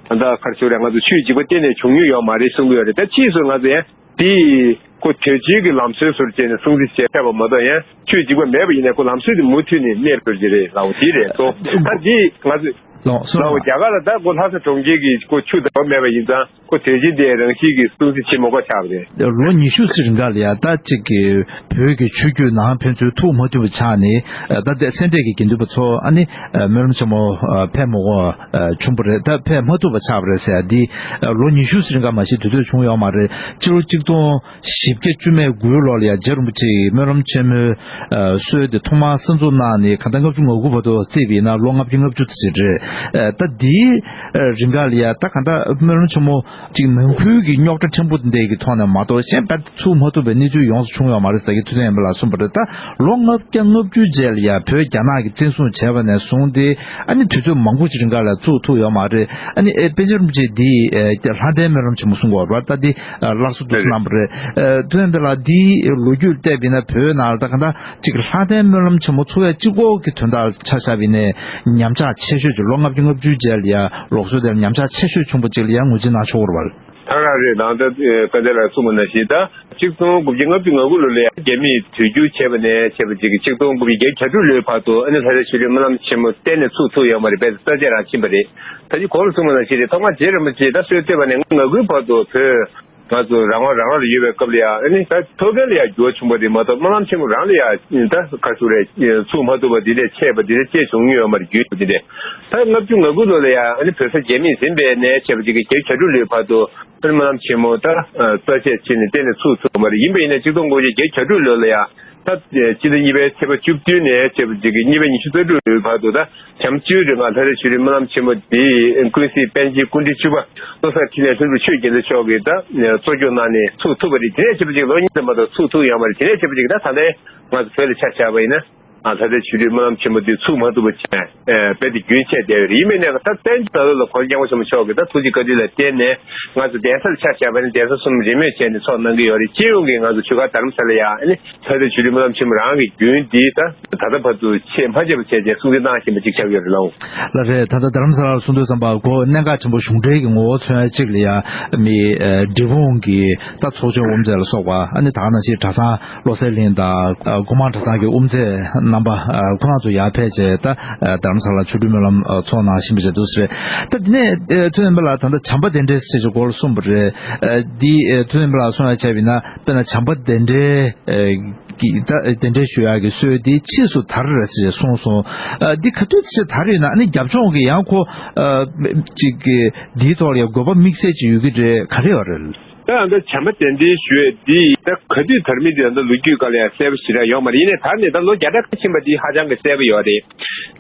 ད་ལྟ་ཁར་ཚུར་ར་ང་ཚོ་ཆུའི་འཇིགས་པ་གཏན་ནས་བྱུང་མྱོང་ཡོད་མ་རེད་གསུང་གི་ཡོད་རེད། ད་ཕྱིས་སུ་ང་ཚོ་ཡ་དེ་ཁོ་དོལ་རྒྱལ་གྱི་ལམ་སྲོལ་ཟུར་བྱས་ནས་སྲུང་བརྩི་བྱས་ཕེབས་པ་མ་གཏོགས་ཡང་ཆོས་འཇིགས་པ་མེད་པ་ཡིན་ན་ཁོ་ལམ་སྲོལ་དེ་མུ་མཐུད་ནས་གནས་དགོས་ཀྱི་རེད་ལབ་པ་དེ་རེད་དོ། ད་འདི་ང་ཚོས་ལོ་སོ་ལབ་པ་རྒྱ་གར་ལ་ད་ཁོ་ལྷ་ས་གྲོང་ཁྱེར་གྱི་ཁོ་ཆུ་ཟླ་བ་མེད་པ་ཡིན་ཙང་ ཁོ་དུས་རྒྱུན་དེ་རང་བཞིན་གྱི་སྲུང་བརྩི་བྱེད་མ་དགོས་ཆགས་པ་རེད། ལོ་ཉི་ཤུ་ཙམ་རིང་ག་ལ་ཡ་ད་ཅིག་གི་བོད་ཀྱི་ཆོས་བརྒྱུད་ནང་ཕན་ཚུན་ཐུག་མ་ཐུབ་པ་ཆགས་ནས་ད་ལྟ་སེ་འབྲས་ཀྱི་དགེ་འདུན་པ་ཚོ་ཨ་ནི་སྨོན་ལམ་ཆེན་མོ་ཕེབས་མ་དགོས་བྱུང་བ་རེད། ད་ཕེབས་མ་ཐུབ་པ་ཆགས་པ་རེད་ཟེར་ཡ་འདི་ལོ་ཉི་ཤུ་ཙམ་རིང་ག་མ་གཞི་དུས་ཚོད་བྱུང་ཡོད་མ་རེད། ཕྱི་ལོ་གཅིག་སྟོང་བཞི་བརྒྱ་བཅུ་མེད་དགུའི་ལོ་ལ་ཡ་རྗེ་རིན་པོ་ཆེས་སྨོན་ལམ་ཆེན་མོའི་ཨ་སྲོལ་དེ་ཐོག་མར་གསར་འཛུགས་གནང་ནས་གང་ལྟར་ལྔ་བཅུ་ང་དགུ་བར་དུ་བརྩིས་པ་ཡིན་ན་ལོ་ལྔ་བཅུ་ང་བཅུ་ཙམ་རེད། ཨ་ད་འདིའི་ཨ་རིང་ག་ལ་ཡ་ད་གང་ལྟར་སྨོན་ལམ་ཆེན་མོ་གཅིག་ནང་ཁུལ་གྱི་རྙོག་དྲ་ཕྲན་བུ་འདི་གི་ཐོག་ནས་མ་གཏོགས་གཞན་དཔེ་ཚུགས་མ་ཐུབ་པའི་གནས་ཚུལ་ཡོངས་སུ་བྱུང་ཡོད་མ་རེད་ཟེར་གྱི་ཐུབ་བསྟན་ཡན་པ་ལགས་གསུངས་པ་རེད། ད་ལོ་ལྔ་བརྒྱ་ལྔ་བཅུ་རྗེས་ལ་ཡ་བོད་རྒྱ་ནག་གིས་བཙན་བཟུང་བྱས་པ་ནས་བཟུང་སྟེ་ཨ་ནི་དུས་ཚོད་མང་པོ་ཞིག་རིང་ག་ལ་བཙུགས་ཐུབ་ཡོད་མ་རེད། ཨ་ནི་ཨེ་པཎ་ཆེན་རིན་པོ་ཆེ་འདི་ཨེ་ལྷ་ལྡན་སྨོན་ལམ་ཆེན་མོ་གསུང་གི་ཡོད་རེད་པ། ད་འདི་ཨ་སླར་གསོ་དུ་གནང་བ་རེད། ཨེ་ཐུབ་བསྟན་ཡན་པ་ལགས་འདིའི་ལོ་རྒྱུས་བལྟས་པ་ཡིན་ན་བོད་ནང་ལ་ད་ག་འདྲ་གཅིག་ལྷ་ལྡན་སྨོན་ལམ་ཆེན་མོ་ཚོགས་ཡ་གཅིག་པོ་གི་དོན་དག་ཆ་བཞག་པ་ཡིན་ནའི་ཉམས་ཆག་ཆེ་ཤོས་ཀྱི་ལོ་ལྔ་བཅུ་ང་བཅུ་རྗེས་ལ་ཡ་ལུགས་སྲོལ་དེ་ལ་ཉམས་ཆག་ཆེ་ཤོས་བྱུང་བ་གཅིག་ལ་ཡ་ངོས་འཛིན་གནང་ཆོག་གི་རེད་པ། ད་ག་རང་རེད། ནང་ད་ཨེ་བཀའ་འདས་ལགས་གསུངས་པ་ནང་བཞིན་ད་གཅིག་སྟོང་དགུ་བརྒྱ་ལྔ་བཅུ་ང་དགུ་ལོ་ལ་ཡ་རྒྱ་མིས་དུས་འགྱུར་བྱས་པ་ནས་བྱས་པ་གཅིག་གི་གཅིག་སྟོང་དགུ་བརྒྱ་བརྒྱད་ཅུ་གྱ་དྲུག་ལོའི་བར་དུ་ཨ་ནི་ལྷ་རྩེ་ཆོས་སྒྲོན་སྨོན་ལམ་ཆེན་མོ་གཏན་ནས་ཚུགས་ཐུབ་ཡོད་མ་རེད། རྦད་དེ་གསར་བརྗེ་རང་ཕྱིན་པ་རེད། ད་ཅི་གོང་ལ་གསུངས་པ་ནང་བཞིན་རེད། ཐོག་མར་རྗེ་རིན་པོ་ཆེས་ད་སྲོལ་བཏོད་པ་ནས་ང་དགུའི་བར་དུ་བོད་ང་ཚོ་རང་དབང་རང་དབང་ལ་ཡོད་པའི་སྐབས་ལ་ཡང་ཨ་ནི་ད་ཐོད་རྒལ་ལ་ཡང་འགྱུར་བ་བྱུང་བ་རེད་མ་གཏོགས་སྨོན་ལམ་ཆེན་མོ་རང་ལ་ཡང་ད་ག་ཚོད་རེད་ཚུགས་མ་ཐུབ་པ་འདི་འདྲས་ཆད་པ་འདི་འདྲས་ཅི་བྱུང་ཡོད་མ་རེད། རྒྱུན་འདི་འདྲས་ད་ལྔ་བཅུ་ང་དགུ་ལོ་ལ་ཡང་ཨ་ནི་བོད་ས་རྒྱ་མིས་ཟིན་པའི་ནས་བྱས་པ་ཅིག་གི་བརྒྱད་ཅུ་གྱ་དྲུག་ལོའི་བར་དུ་ཨ་ནི་སྨོན་ལམ་ཆེན་མོ་ད་རྩ་ཆད་ཕྱིན་ནས་གཏན་ནས་ཚུགས་ཐུབ་པ་མ་རེད། ཡིན་པ་ཡིན་ན་གཅིག་སྟོང་དགུ་བརྒྱ་བརྒྱད་ཅུ་གྱ་དྲུག་ལོ་ལ་ཡང་ད་སྤྱི་ཟླ་གཉིས་པའི་ཚེས་པ་བཅུ་བདུན་ནས་བྱས་པ་ཅིག་གི་གཉིས་པའི་ཉི་ཤུ་རྩ་དྲུག་ལོའི་བར་དུ་ད་བྱམས་བཅུའི་རིང་ལ་ལྷ་རྩེ་ཆོས་སྒྲོན་སྨོན་ལམ་ཆེན་མོ་འདི་ཀུན་གཟིགས་པཎ་ཆེན་སྐུ་ཕྲེང་བཅུ་པ་བློ་བཟང་འཕྲིན་ལས་ལྷུན་གྲུབ་ཆོས་རྒྱལ་མཚན་མཆོག་གིས་ད་གཙོ་སྐྱོང་གནང་ནས་ཚུགས་ཐུབ་པ་རེད། དེ་ནས་བྱས་པ་ཅིག་ལོ་གཉིས་ཙམ་མ་གཏོགས་ཚུགས་ཐུབ་ཡོད་མ་རེད། དེ་ནས་བྱས་པ་ཅིག་ད་ད་ལྟའི་ང་ཚོ་བོད་ལ་ཆ་བཞག་པ་ཡིན་ན་ཨ་ལྷ་རྩེ་ཆོས་སྒྲོན་སྨོན་ལམ་ཆེན་མོ་འདི་ཚུགས་མ་ཐུབ་པ་བྱས་རྦད་དེ་རྒྱུན་ཆད་བསྡད་ཡོད་རེད། ཡིན་པས་ན་ད་བཙན་བྱོལ་ནང་ལོགས་ལ་གོང་ས་སྐྱབས་མགོན་ཆེན་པོ་མཆོག་གིས་ད་ཐུགས་རྗེ་བཀའ་དྲིན་ལ་བརྟེན་ནས་ང་ཚོ་གདན་ས་ལ་ཆ་བཞག་པ་ཡིན་ན་གདན་ས་གསུམ་རེས་མོས་བྱས་ནས་ཚོགས་གནང་གི་ཡོད་རེད། སྤྱི་ཡོངས་ཀྱི་ང་ཚོ་ཆོས་སྒར་རྡ་རམ་ས་ལ་ཡ་ཨ་ནི་ལྷ་རྩེ་ཆོས་སྒྲོན་སྨོན་ལམ་ཆེན་མོ་རང་གི་རྒྱུན་འདི་ད་ད་ལྟ་བར་དུ་ཆད་མ་ཆད་པ་བྱས་བྱས་སྲུང་བརྩི་གནང་བཞིན་པ་ཅིག་ཆགས་ཡོད་རེད་ལགས། ལགས་རེད། ད་ལྟ་རྡ་རམ་ས་ལར་གསུང་དུས་ཙམ་པ་གོ་གནད་འགག་ཆེན་པོ་གཞུང་འབྲེལ་གྱི་ངོ་བོ་མཚོན་ཡ་གཅིག་ལ་ཡ་མི་ཨ་འབྲས་སྤུངས་ཀྱི་ད་ཚོགས་ཆུང་དབུ་མཛད་ལ་སོགས་པ་ཨ་ནི་ད་ག་ནང་བཞིན་གྲྭ་ཚང་བློ་གསལ་གླིང་དང་ཨ་སྒོ་མང་གྲྭ་ཚང་གི་དབུ་མཛད་རྣམ་པ་ཨ་ཁོ་རང་ཚོ་ཡར་ཕེབས་བྱས་ད་ཨ་རྡ་རམ་ས་ལར་ཆོ་འཕྲུལ་སྨོན་ལམ་ཨ་ཚོགས་གནང་བཞིན་པ་བྱས་འདུག་ཟེར། ད་དེ་ནས་ཨ་ཐུབ་བསྟན་པ་ལགས་ད་ལྟ་བྱམས་པ་གདན་འདྲེན་ཟེར་གྱི་སྐོར་གསུངས་པ་རེད། ཨ་འདི་ཨ་ཐུབ་བསྟན་པ་ལགས་གསུང་ཡ་བྱས་པ་ཡིན་ན་དཔེར་ན་བྱམས་པ་གདན་འདྲེན་ཨ་གི་ད་གདན་འདྲེན་ཞུ་ཡག་གི་སྲོལ་འདི་ཕྱིས་སུ་དར་རེད་ཅེས་གསུངས་སོང་། ཨ་འདི་ག་དུས་ཕྱིས་དར་ཡོད་ན་ཨ་ནི་རྒྱབ་ལྗོངས་ཀྱི་ཡང་ཁོ་ཨ་ཅིག་གི་འདིའི་ཐོག་ལ་ཡང་དགོས་པ་དམིགས་བསལ་ཅིག་ཡོད་ཀྱི་རེད་ག་རེ་ཡོད་རེད། ད་ཨ་ད་བྱམས་པ་གདན་འདྲེན་ཞུ་ཡས་འདི་ད་ག་དུས་དར་མིན་འདི་ཨ་ད་ལོ་རྒྱུས་སྐོར་ལ་ཡང་གསལ་པོ་ཞེ་དྲག་ཡོད་མ་རེད། ཡིན་ནའི་ད་ནི་ད་ལོ་བརྒྱ་ཕྲག་ཁ་ཕྱིན་པ་འདི་ཧ་ཅང་གི་གསལ་པོ་ཡོད་རེད།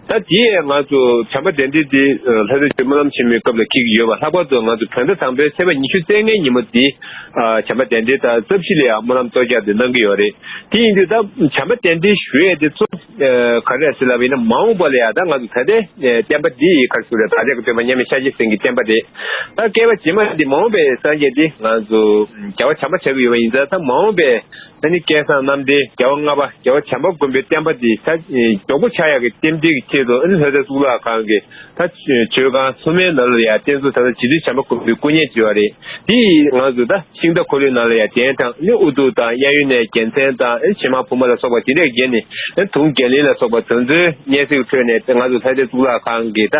ད་དེ་ཡས་ང་ཚོ་བྱམས་པ་གདན་འདྲེན་འདི་ལྷ་རྩེ་ཆོས་སྨོན་ལམ་ཆེན་མོའི་སྐབས་ལ་འཁེལ་གྱི་ཡོད་པ། ལྷག་པར་དུ་ང་ཚོ་བོད་ཟླ་དང་པོའི་ཚེས་པ་ཉི་ཤུ་རྩ་ལྔའི་ཉིན་མོ་འདི་ཨ་བྱམས་པ་གདན་འདྲེན་དང་རྩ་བཞི་ལ་ཡང་སྨོན་ལམ་གཏོར་རྒྱག་འདི་གནང་གི་ཡོད་རེད། དེ་ཡིན་དུས་ད་བྱམས་པ་གདན་འདྲེན་ཞུ་ཡས་དེ་གཙོ་ཨ་ག་རེ་རེད་ཟེར་ལབ་པ་ཡིན་ན་མ་འོངས་པ་ལ་ཡང་ད་ང་ཚོ་ད་ལྟའི་ཨ་བསྟན་པ་འདི་ཡི་ག་རེ་ཟེར་རེད། བདག་ཅག་གི་སྟོན་པ་མཉམ་མེད་ཤཱཀྱ་སེང་གེའི་བསྟན་པ་རེད། ད་བསྐལ་པ་རྗེས་མ་འདི་མ་འོངས་པའི་སངས་རྒྱས་འདི་ང་ཚོ་རྒྱལ་བ་བྱམས་པ་ཆགས་ཀྱི་ཡོད་པ་ཡིན་ཙང་ད་མ་འོངས་པའི་ད་ནི་སྐལ་བཟང་རྣམ་འདྲེན་རྒྱལ་བ་ལྔ་པ་རྒྱལ་བ་བྱམས་པ་མགོན་པོའི་བསྟན་པ་འདི་ད་མགྱོགས་པོ་ཆགས་ཡག་གི་རྟེན་འབྲེལ་གྱི་ཆེད་དུ་ཨ་ནི་ལྷ་ས་གཙུག་ལག་ཁང་གི་ད་མཆོད་ཁང་སོ་མའི་ནང་ལ་ཡང་རྟེན་གཙོ་ད་ལྟ་རྗེ་བཙུན་བྱམས་པ་མགོན་པོའི་སྐུ་བརྙན་བྱས་པ་རེད། དེ་ཡིས་ང་ཚོ་ད་ཤིང་རྟ་འཁོར་ལོའི་ནང་ལ་ཡང་གདན་དྲངས་ནས་དབུ་གདུགས་དང་གཡས་གཡོན་ནས་རྒྱལ་མཚན་དང་ཨེ་བྱེ་མ་བུ་མོ་ལ་སོགས་པ་དེ་འདྲས་བརྒྱན་ནས་ཨེ་དུང་རྒྱ་གླིང་ལ་སོགས་པ་དེ་ཚོའི་སྙན་སེང་འཕྲོས་ནས་ང་ཚོ་ལྷ་སའི་གཙུག་ལག་ཁང་གི་ད་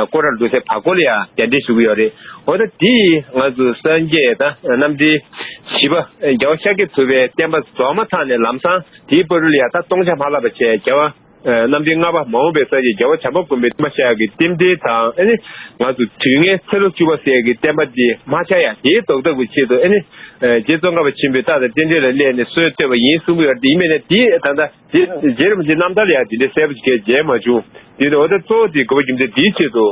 སྐོར་ར་འགྲོ་སའི་བར་སྐོར་ལ་ཡང་གདན་འདྲེན་ཞུ་གི་ཡོད་རེད། འོ་ད་དེ་ཡིས་ང་ཚོ་སངས་རྒྱས་ད་རྣམ་འདྲེན་བཞི་པ་རྒྱལ་བ་ཤཱཀྱ་ཐུབ་པའི་བསྟན་པ་རྫོགས་མ་ཐག་ནས་ལམ་སང་དེའི་བར་དུ་ལ་ཡང་ད་སྟོང་ཆ་མ་ལྷག་པ་བྱས་རྒྱལ་བ་རྣམ་འདྲེན་ལྔ་པ་མ་འོངས་པའི་སངས་རྒྱས་རྒྱལ་བ་བྱམས་པ་མགོན་པོའི་བསྟན་པ་ཆགས་ཡག་གི་རྟེན་འབྲེལ་དང་ཨ་ནི་ང་ཚོ་དུས་ངན་ཚེ་ལོ་བཅུ་པ་ཟེར་ཡག་གི་བསྟན་པ་འདི་མ་ཆགས་ཡག་དེའི་ལྡོག་ཐབས་ཀྱི་ཆེད་དུ་ཨ་ནི་རྗེ་ཙོང་ཁ་པ་ཆེན་པོས་རྟག་དང་རྟེན་འབྲེལ་ལ་སླེབས་ནས་སྲོལ་བཏོད་པ་ཡིན་གསུང་གི་ཡོད་རེད། ཡིན་མིན་ནས་དེ་ད་ལྟ་རྗེ་རྗེ་རིན་པོ་ཆེའི་རྣམ་ཐར་ལ་ཡང་དེ་འདྲའི་གསལ་པོ་ཞིག་མཇལ་མ་བྱུང་། དེ་ནི་འོ་ད་གཙོ་བོ་དེ་དགོས་པ་རྒྱུ་མཚན་དེའི་ཆེད་དུ་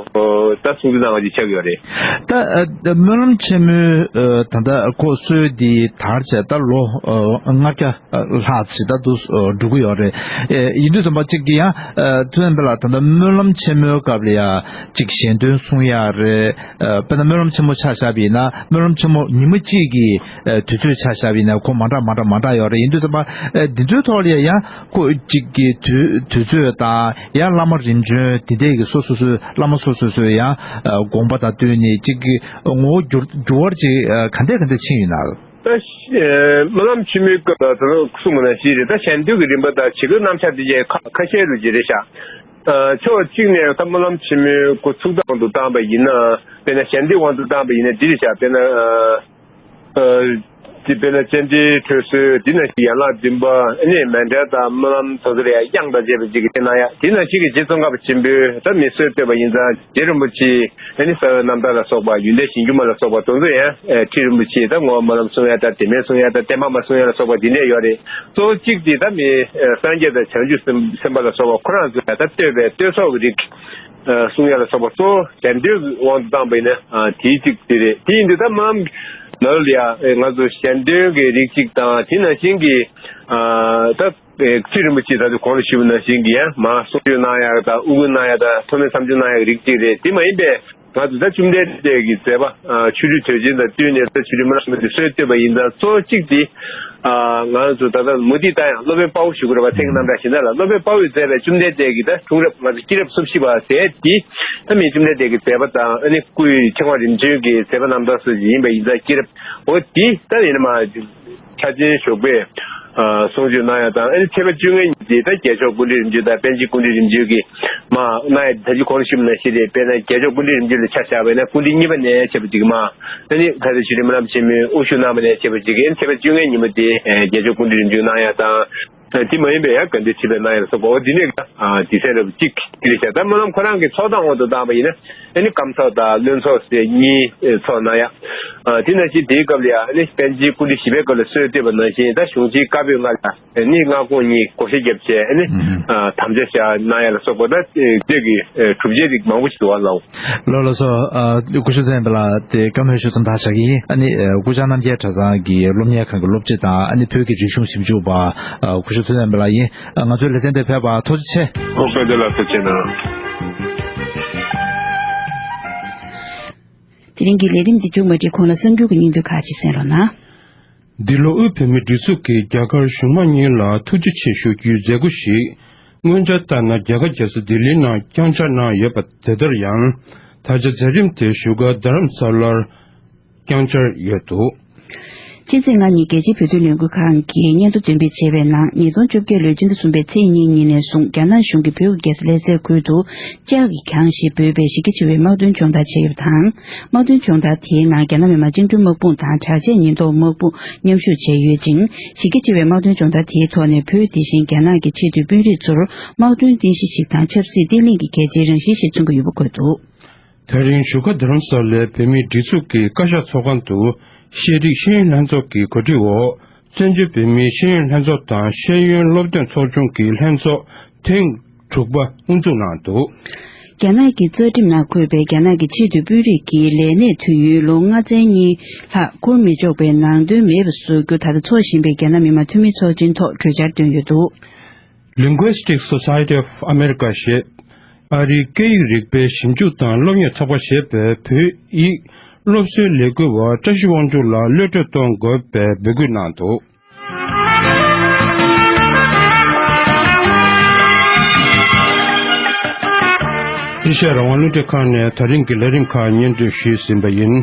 ད་གསུང་གི་གནང་བ་ཅིག་ཆགས་ཀྱི་ཡོད་རེད། ད་ཨ་སྨོན་ལམ་ཆེན་མོའི་ཨ་ད་ལྟ་ཁོ་སྲོལ་འདི་དར་བྱས་ད་ལོ་ཨ་ལྔ་བརྒྱ་ལྷག་ཅིག་ད་དུ་ཨ་འགྲོ་གི་ཡོད་རེད། ཨེ་ཡིན་དུས་ཙམ་པ་གཅིག་གི་ཡང་ཨ་ཐུབ་བསྟན་པ་ལགས་ད་ལྟ་སྨོན་ལམ་ཆེན་མོའི་སྐབས་ལ་ཡང་གཅིག་ཞལ་འདོན་གསུང་ཡག་རེད། ཨ་དཔེར་ན་སྨོན་ལམ་ཆེན་མོ་ཆ་བཞག་པ་ཡིན་ན་སྨོན་ལམ་ཆེན་མོ་ཉི་མ་གཅིག་གི་ཨ་དུས་ཚོད་ཆ་བཞག་པ་ཡིན་ན་ཁོ་མ་འདྲ་མ་འདྲ་མ་འདྲ་ཡོད་རེད། ཡིན་དུས་ཙམ་པ་ཨ་འདི་ཚོའི་ཐོག་ལ་ཡང་ཁོ་གཅིག་གི་དུས་དུས་ཚོད་དང་ཡང་བླ་མ་རིམ་བྱོན་དེ་འདྲས་ཀྱི་སོ་སོ་སོའི་བླ་མ་སོ་སོ་སོའི་ཡང་ཨ་དགོངས་པ་དང་བསྟུན་ནས་གཅིག་གི་ངོ་བོ་འགྱུར་འགྱུར་བ་ཅིག་ཨ་ག་འདྲས་ག་འདྲས་ཕྱིན་ཡོད་ན། ད་ཨ་སྨོན་ལམ་ཆེན་མོའི་སྐབས་ལ་ད་ལྟ་གསུངས་པ་ནང་བཞིན་རེད། ད་ཞལ་འདོན་གྱི་རིམ་པ་དང་བྱེད་སྒོའི་རྣམ་གཞག་དེ་ཡང་ཁ་ཁ་ཤས་རུ་ཅིག་རེད་ཤག་ཕྱོགས་གཅིག་ནས་ད་སྨོན་ལམ་ཆེན་མོའི་འགོ་ཚུགས་སྟངས་དབང་དུ་བཏང་པ་ཡིན་ན། དཔེར་ན་ཞལ་འདེབས་དབང་དུ་བཏང་པ་ཡིན་ན་འདི་རེད་ཤག་དཔེར་ན། ཨ། དེ་དཔེར་ན་སྤྱན་འདྲེན་ཁྲུས་གསོལ་འདི་ནང་བཞིན་ཡན་ལག་བདུན་པ་ཨ་ནི་མཎྜལ་དང་སྨོན་ལམ་དེ་ཚོ་ལ་ཡང་དབྱངས་དང་བཅས་པ་ཅིག་གིས་དེ་གནང་ཡ། དེ་ནང་བཞིན་གྱི་རྗེ་ཙོང་ཁ་པ་ཆེན་པོས་ད་མི་གསོལ་བཏབ་པ་ཡིན་ཙང་རྗེ་རིན་པོ་ཆེ་ཨ་ནི་རྩ་བའི་རྣམ་ཐར་ལ་སོགས་པ་ཡོན་ཏན་གཞུང་འགྱུར་མ་ལ་སོགས་པ་དེ་ཚོ་ཡང་ཁྲི་རིན་པོ་ཆེས་ད་བསྔོ་བ་སྨོན་ལམ་གསུང་ཡ་དང་དེ་མིན་གསུང་ཡ་དང་བསྟན་པ་མ་གསུང་ཡ་ལ་སོགས་པ་འདི་འདྲས་ཡོད་རེད། གཙོ་བོ་གཅིག་དེ་ད་མི་སངས་རྒྱས་དང་བྱང་ཆུབ་སེམས་དཔའ་ལ་སོགས་པ་ཁོ་རང་ཚོ་ཡང་ད་བསྟོད་པའི་བསྟོད་ཚོགས་ཀྱི་རིགས། ཨ། གསུང་ཡ་ལ་སོགས་པ་གཙོ་བོ་ཞལ་འདོན་གྱི་དབང་དུ་བཏང་པ་ཡིན་ན། ཨ། དེའི་གཅིག་དེ་རེད། དེ་ཡིན་དུས་ད་སྨོན་ལམ་ནང་ལ་ཡ། ཨེ། ང་ཚོ་ཞལ་འདོན་གྱི་རིགས་གཅིག་དང་དེ་ནང་བཞིན་གྱི། ཨ། ད། ཨེ། ཁྲི་རིན་པོ་ཆེ་ད་དུང་གོང་ལ་ཞུས་པ་ནང་བཞིན་གྱི་ཡང་མར་གསུང་ཆོས་གནང་ཡ་དང་དབུ་སྐུལ་གནང་ཡ་དང་ཐོག་མའི་མཚམས་སྦྱོར་གནང་ཡ་གི་རིགས་གཅིག་རེད། དེ་མ་ཡིན་པའི་ང་ཚོ་ད་བཅོམ་ལྡན་འདས་ཀྱི་མཛད་པ། ཨ། ཆོ་འཕྲུལ་དུས་ཆེན་དང་བསྟུན་ནས་ད་ཆོ་འཕྲུལ་སྨོན་ལམ་དེ་གསོལ་བཏབ་པ་ཡིན་ཙང་གཙོ་བོ་གཅིག་དེ། ཨ། ང་ཚོ་ད་ལྟ་མུ་ཏིག་ད་ཡང་སློབ་དཔོན་དཔའ་བོ་ཞུ་དགོས་རེད་པ། མཚན་གྱི་རྣམ་གྲངས་གཞན་དག་ལ་སློབ་དཔོན་དཔའ་བོས་མཛད་པའི་བཅོམ་ལྡན་འདས་ཀྱི་ད་འཁྲུངས་རབས། ང་ཚོ་སྐྱེས་རབས་སོ་བཞི་པ་ཟེར་དེ་ད་མི་བཅོམ་ལྡན་འདས་ཀྱི་མཛད་པ་དང་ཨ་ནི་སྐུའི་ཕྲེང་བ་རིམ་བྱོན་གྱི་མཛད་པ་རྣམ་ཐར་སོགས་ཡིན་པ་ཡིན་ཙང་། སྐྱེས་རབས་འོ་དེ་ད་ཡིན་ན་མ། ཕྱག་ཆེན་ཞོགས་པའི། ཨ། གསུང་ཆོས་གནང་ཡ་དང་ཨ་ནི་ཚེས་པ་བཅོ་ལྔའི་ཉིན་དེ་ད་རྒྱལ་མཆོག་སྐུ་ཕྲེང་རིམ་བྱོན་དང་པཎ་ཆེན་སྐུ་ཕྲེང་རིམ་བྱོན་གྱིས་མར་གནང་ཡ་དེ་ད་ཅི་གོང་ལ་ཞུས་པ་ནང་བཞིན་རེད། དཔེར་ན་རྒྱལ་མཆོག་སྐུ་ཕྲེང་རིམ་བྱོན་ལ་ཆ་བཞག་པ་ཡིན་ན་སྐུ་ཕྲེང་གཉིས་པ་ནས་བྱས་པ་ཅིག་གིས་མར་ཨ་ནི་ད་ལྟ་ཆོ་འཕྲུལ་སྨོན་ལམ་ཆེན་མོའི་དབུ་བཞུགས་གནང་བ་ནས་བྱས་པ་ཅིག་གིས་ཨ་ནི་ཚེས་པ་བཅོ་ལྔའི་ཉིན་མོ་དེ་རྒྱལ་མཆོག་སྐུ་ཕྲེང་རིམ་བྱོན་གནང་ཡ་དང་། དེ་མ་ཡིན་པའི་ཡང་དགའ་ལྡན་ཁྲི་པའི་གནང་ཡ་ལ་སོགས་པ་འོ་འདི་ནས་ཀྱང་། ཨ། སྡེ་ཚན་རབ་གཅིག་དེ་རེད་ཤག་ད་སྨོན་ལམ་ཁོ་རང་གི་ཚོགས་དང་དབང་དུ་བཏང་པ་ཡིན་ན་ཨ་ནི་སྐམ་ཚོགས་དང་རློན་ཚོགས་ཟེར་གཉིས་ཚོགས་གནང་ཡ། ཨ། དེ་ནང་བཞིན་དེའི་སྐབས་ལ་ཡང་ཨ་ནི་པཎ་ཆེན་སྐུ་ཕྲེང་བཞི་པའི་སྐབས་ལ་གསོལ་བཏབ་པ་ནང་བཞིན་ད་གཞུང་ཆེན་བཀའ་པོད་ལྔ་ལ་ཨ་ནི་སྔ་དགོང་གཉིས་བགོ་བཤའ་བརྒྱབ་བྱས་ཨ་ནི། ཨ། དམ་བཅའ་བཞག་གནང་ཡ་ལ་སོགས་པ་ད་དེ་གི་སྒྲུབ་བྱེད་རིགས་མང་པོ་ཞིག་འདུག་བ་ལགས། ལགས་ལགས་སོ། ཨ། སྐུ་ཞབས་ཚེ་རིང་པ་ལགས་དེ་བཀའ་མོལ་ཞུ་མཚམས་ད་བཞག་གི་ཡིན། ཨ་ནི་སྐུ་བཅར་རྣམ་རྒྱལ་གྲྭ་ཚང་གི་སློབ་གཉེར་ཁང་གི་སློབ་སྤྱི་དང་ཨ་ནི་བོད་ཀྱི་རིག་གཞུང་ཞིབ་འཇུག་པ། ཨ། སྐུ་ཞབས་ཚེ་རིང་པ་ལགས་ཡིན། ཨ། ང་ཚོའི་ལེ་ཚན་དེ་ཕེབས་པར་ཐུགས་རྗེ་ཆེ། ཨོ་དཔལ་ལྡན་ལགས་ཐུགས་རྗེ་གནང་། དེ་རིང་གི་ལས་རིམ་འདི་མཇུག་མ་སྒྲིལ་གོང་ལ་གསར་འགྱུར་གྱི་སྙིང་དོན་ཁག་ཅིག་གསན་རོགས་གནང་། འདི་ལོ་དབུས་བོད་མིའི་སྒྲིག་འཛུགས་ཀྱིས་རྒྱ་གར་གཞུང་མང་གཉིས་ལ་ཐུགས་རྗེ་ཆེ་ཞུ་རྒྱུའི་མཛད་སྒོ་ཞིག་སྔོན་འཆར་ལྟར་ན་རྒྱ་གར་རྒྱལ་ས་ལྡི་ལིའི་ནང་བསྐྱངས་འཆར་གནང་ཡོད་པ་དེ་ལྟར་ཡང་། ད་ཆ་མཛད་རིམ་དེ་བཞུགས་སྒར་རྡ་རམ་ས་ལར་བསྐྱངས་འཆར་ཡོད་འདུག། ཕྱི་ཚེས་ལྔ་ཉིན་རྒྱལ་སྤྱིའི་བོད་དོན་ལས་འགུལ་ཁང་གིས་སྙན་ཐོ་འདོན་སྤེལ་བྱས་པའི་ནང་། ཉིས་སྟོང་བཅོ་བརྒྱད་ལོའི་སྤྱི་ཟླ་གསུམ་པའི་ཚེས་གཉིས་ཉིན་ནས་བཟུང་རྒྱ་ནག་གཞུང་གིས་བོད་ཀྱི་རྒྱལ་ས་ལྷ་སའི་ཁུལ་དུ་ལྕགས་ཀྱི་གྱང་ཞེས་འབོད་པའི་གཞི་རྒྱ་ཆེ་བའི་དམག་དོན་སྦྱོང་བརྡར་བྱས་ཡོད་པ་དང་། དམག་དོན་སྦྱོང་བརྡར་དེའི་ནང་རྒྱ་ནག་མི་དམངས་བཅིངས་འགྲོལ་དམག་དཔུང་དང་དྲག་ཆས་ཉེན་རྟོག་དམག་དཔུང་མཉམ་ཞུགས་བྱས་ཡོད་ཅིང་། གཞི་རྒྱ་ཆེ་བའི་དམག་དོན་སྦྱོང་བརྡར་དེའི་ཐོག་ནས་བོད་དེ་བཞིན་རྒྱ་ནག་གི་ཆེས་མཐོའི་དཔོན་རིགས་ཚོར་དམག་དོན་རྟེན་གཞི་ཞིག་དང་ཆབ་སྲིད་བརྟན་ལྷིང་གི་གལ་ཆེའི་རང་བཞིན་ཞིག་མཚོན་གྱི་ཡོད་པ་འཁོད་འདུག། དེ་རིང་བཞུགས་སྒར་རྡ་རམ་ས་ལའི་བོད་མིའི་སྒྲིག་འཛུགས་ཀྱི་བཀའ་ཤག་ཚོགས་ཁང་དུ་ཤེས་རིག་ཤེས་ཡོན་ལྷན་ཚོགས་ཀྱི་གོ་སྒྲིག་འོག་བཙན་བྱོལ་བོད་མིའི་ཤེས་ཡོན་ལྷན་ཚོགས་དང་ཤེས་ཡོན་སློབ་སྟོན་ཚོགས་ཆུང་གི་ལྷན་ཚོགས་ཐེངས་དྲུག་པ་དབུ་འཛུགས་གནང་འདུག། རྒྱ་ནག་གི་རྩ་ཁྲིམས་ནང་འཁོད་པའི་རྒྱ་ནག་གི་ཆེས་མཐོའི་དཔོན་རིགས་ཀྱི་ལས་གནས་དུས་ཡུན་ལོ་ལྔ་ཚན་གཉིས་ལྷག་འཁུར་མི་ཆོག་པའི་ནང་དོན་མེད་པ་བཟོ་རྒྱུ་ད་ལྟ་འཚོགས་བཞིན་པའི་རྒྱ་ནག་མི་དམངས་འཐུས་མི་ཚོགས་ཆེན་ཐོག་གྲོས་འཆར་བཏོན་ཡོད་འདུག། Linguistic Society of America ཞེས་ཨ་རིའི་སྐད་ཡིག་རིག་པའི་ཞིབ་འཇུག་དང་སློབ་གཉེར་ཚོགས་པ་ཞེས་པས་བོད་ཡིག་སློབ་གསོའི་ལས་འགུལ་བ་བཀྲ་ཤིས་དབང་ཕྱུག་ལ་གློད་བཀྲོལ་གཏོང་དགོས་པའི་འབོད་སྐུལ་གནང་འདུག། ཨེ་ཤ་ཡ་རང་དབང་རླུང་འཕྲིན་ཁང་ནས་ད་རིང་གི་ལས་རིམ་ཁག་སྙན་སྒྲོན་ཞུས་ཟིན་པ་ཡིན།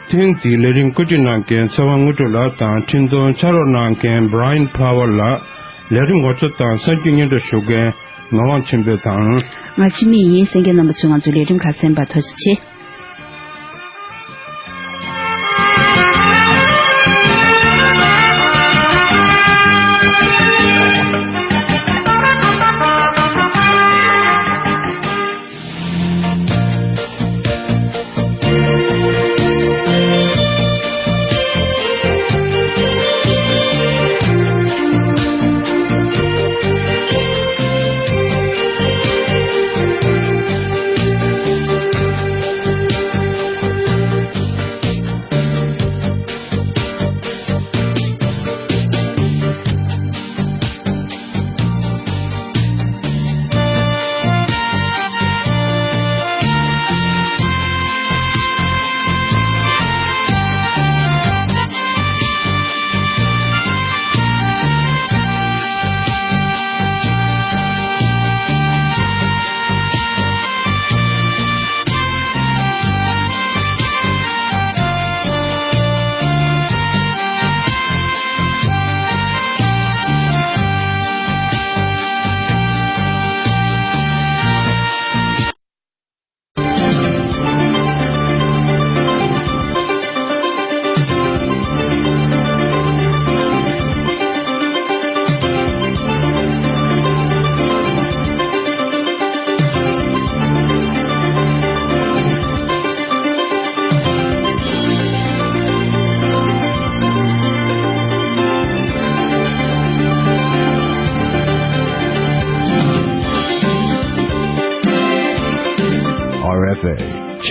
ཐེངས་འདིའི་ལས་རིམ་བཀོད་སྒྲིག་གནང་མཁན་ཚེ་དབང་དངོས་གྲུབ་ལགས་དང་འཕྲིན་གཏོང་ཕྱག་རོགས་གནང་མཁན་Brian Power ལགས། ལས་རིམ་ངོ་སྤྲོད་དང་གསར་འགྱུར་སྙན་སྒྲོན་ཞུ་མཁན་ངག་དབང་ཆོས་འཕེལ་དང་། ང་འཆི་མེད་ཡིན། གསན་མཁན་རྣམ་པ་ཚོས་ང་ཚོའི་ལས་རིམ་ཁག་གསན་པར་ཐུགས་རྗེ་ཆེ།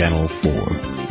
Channel four.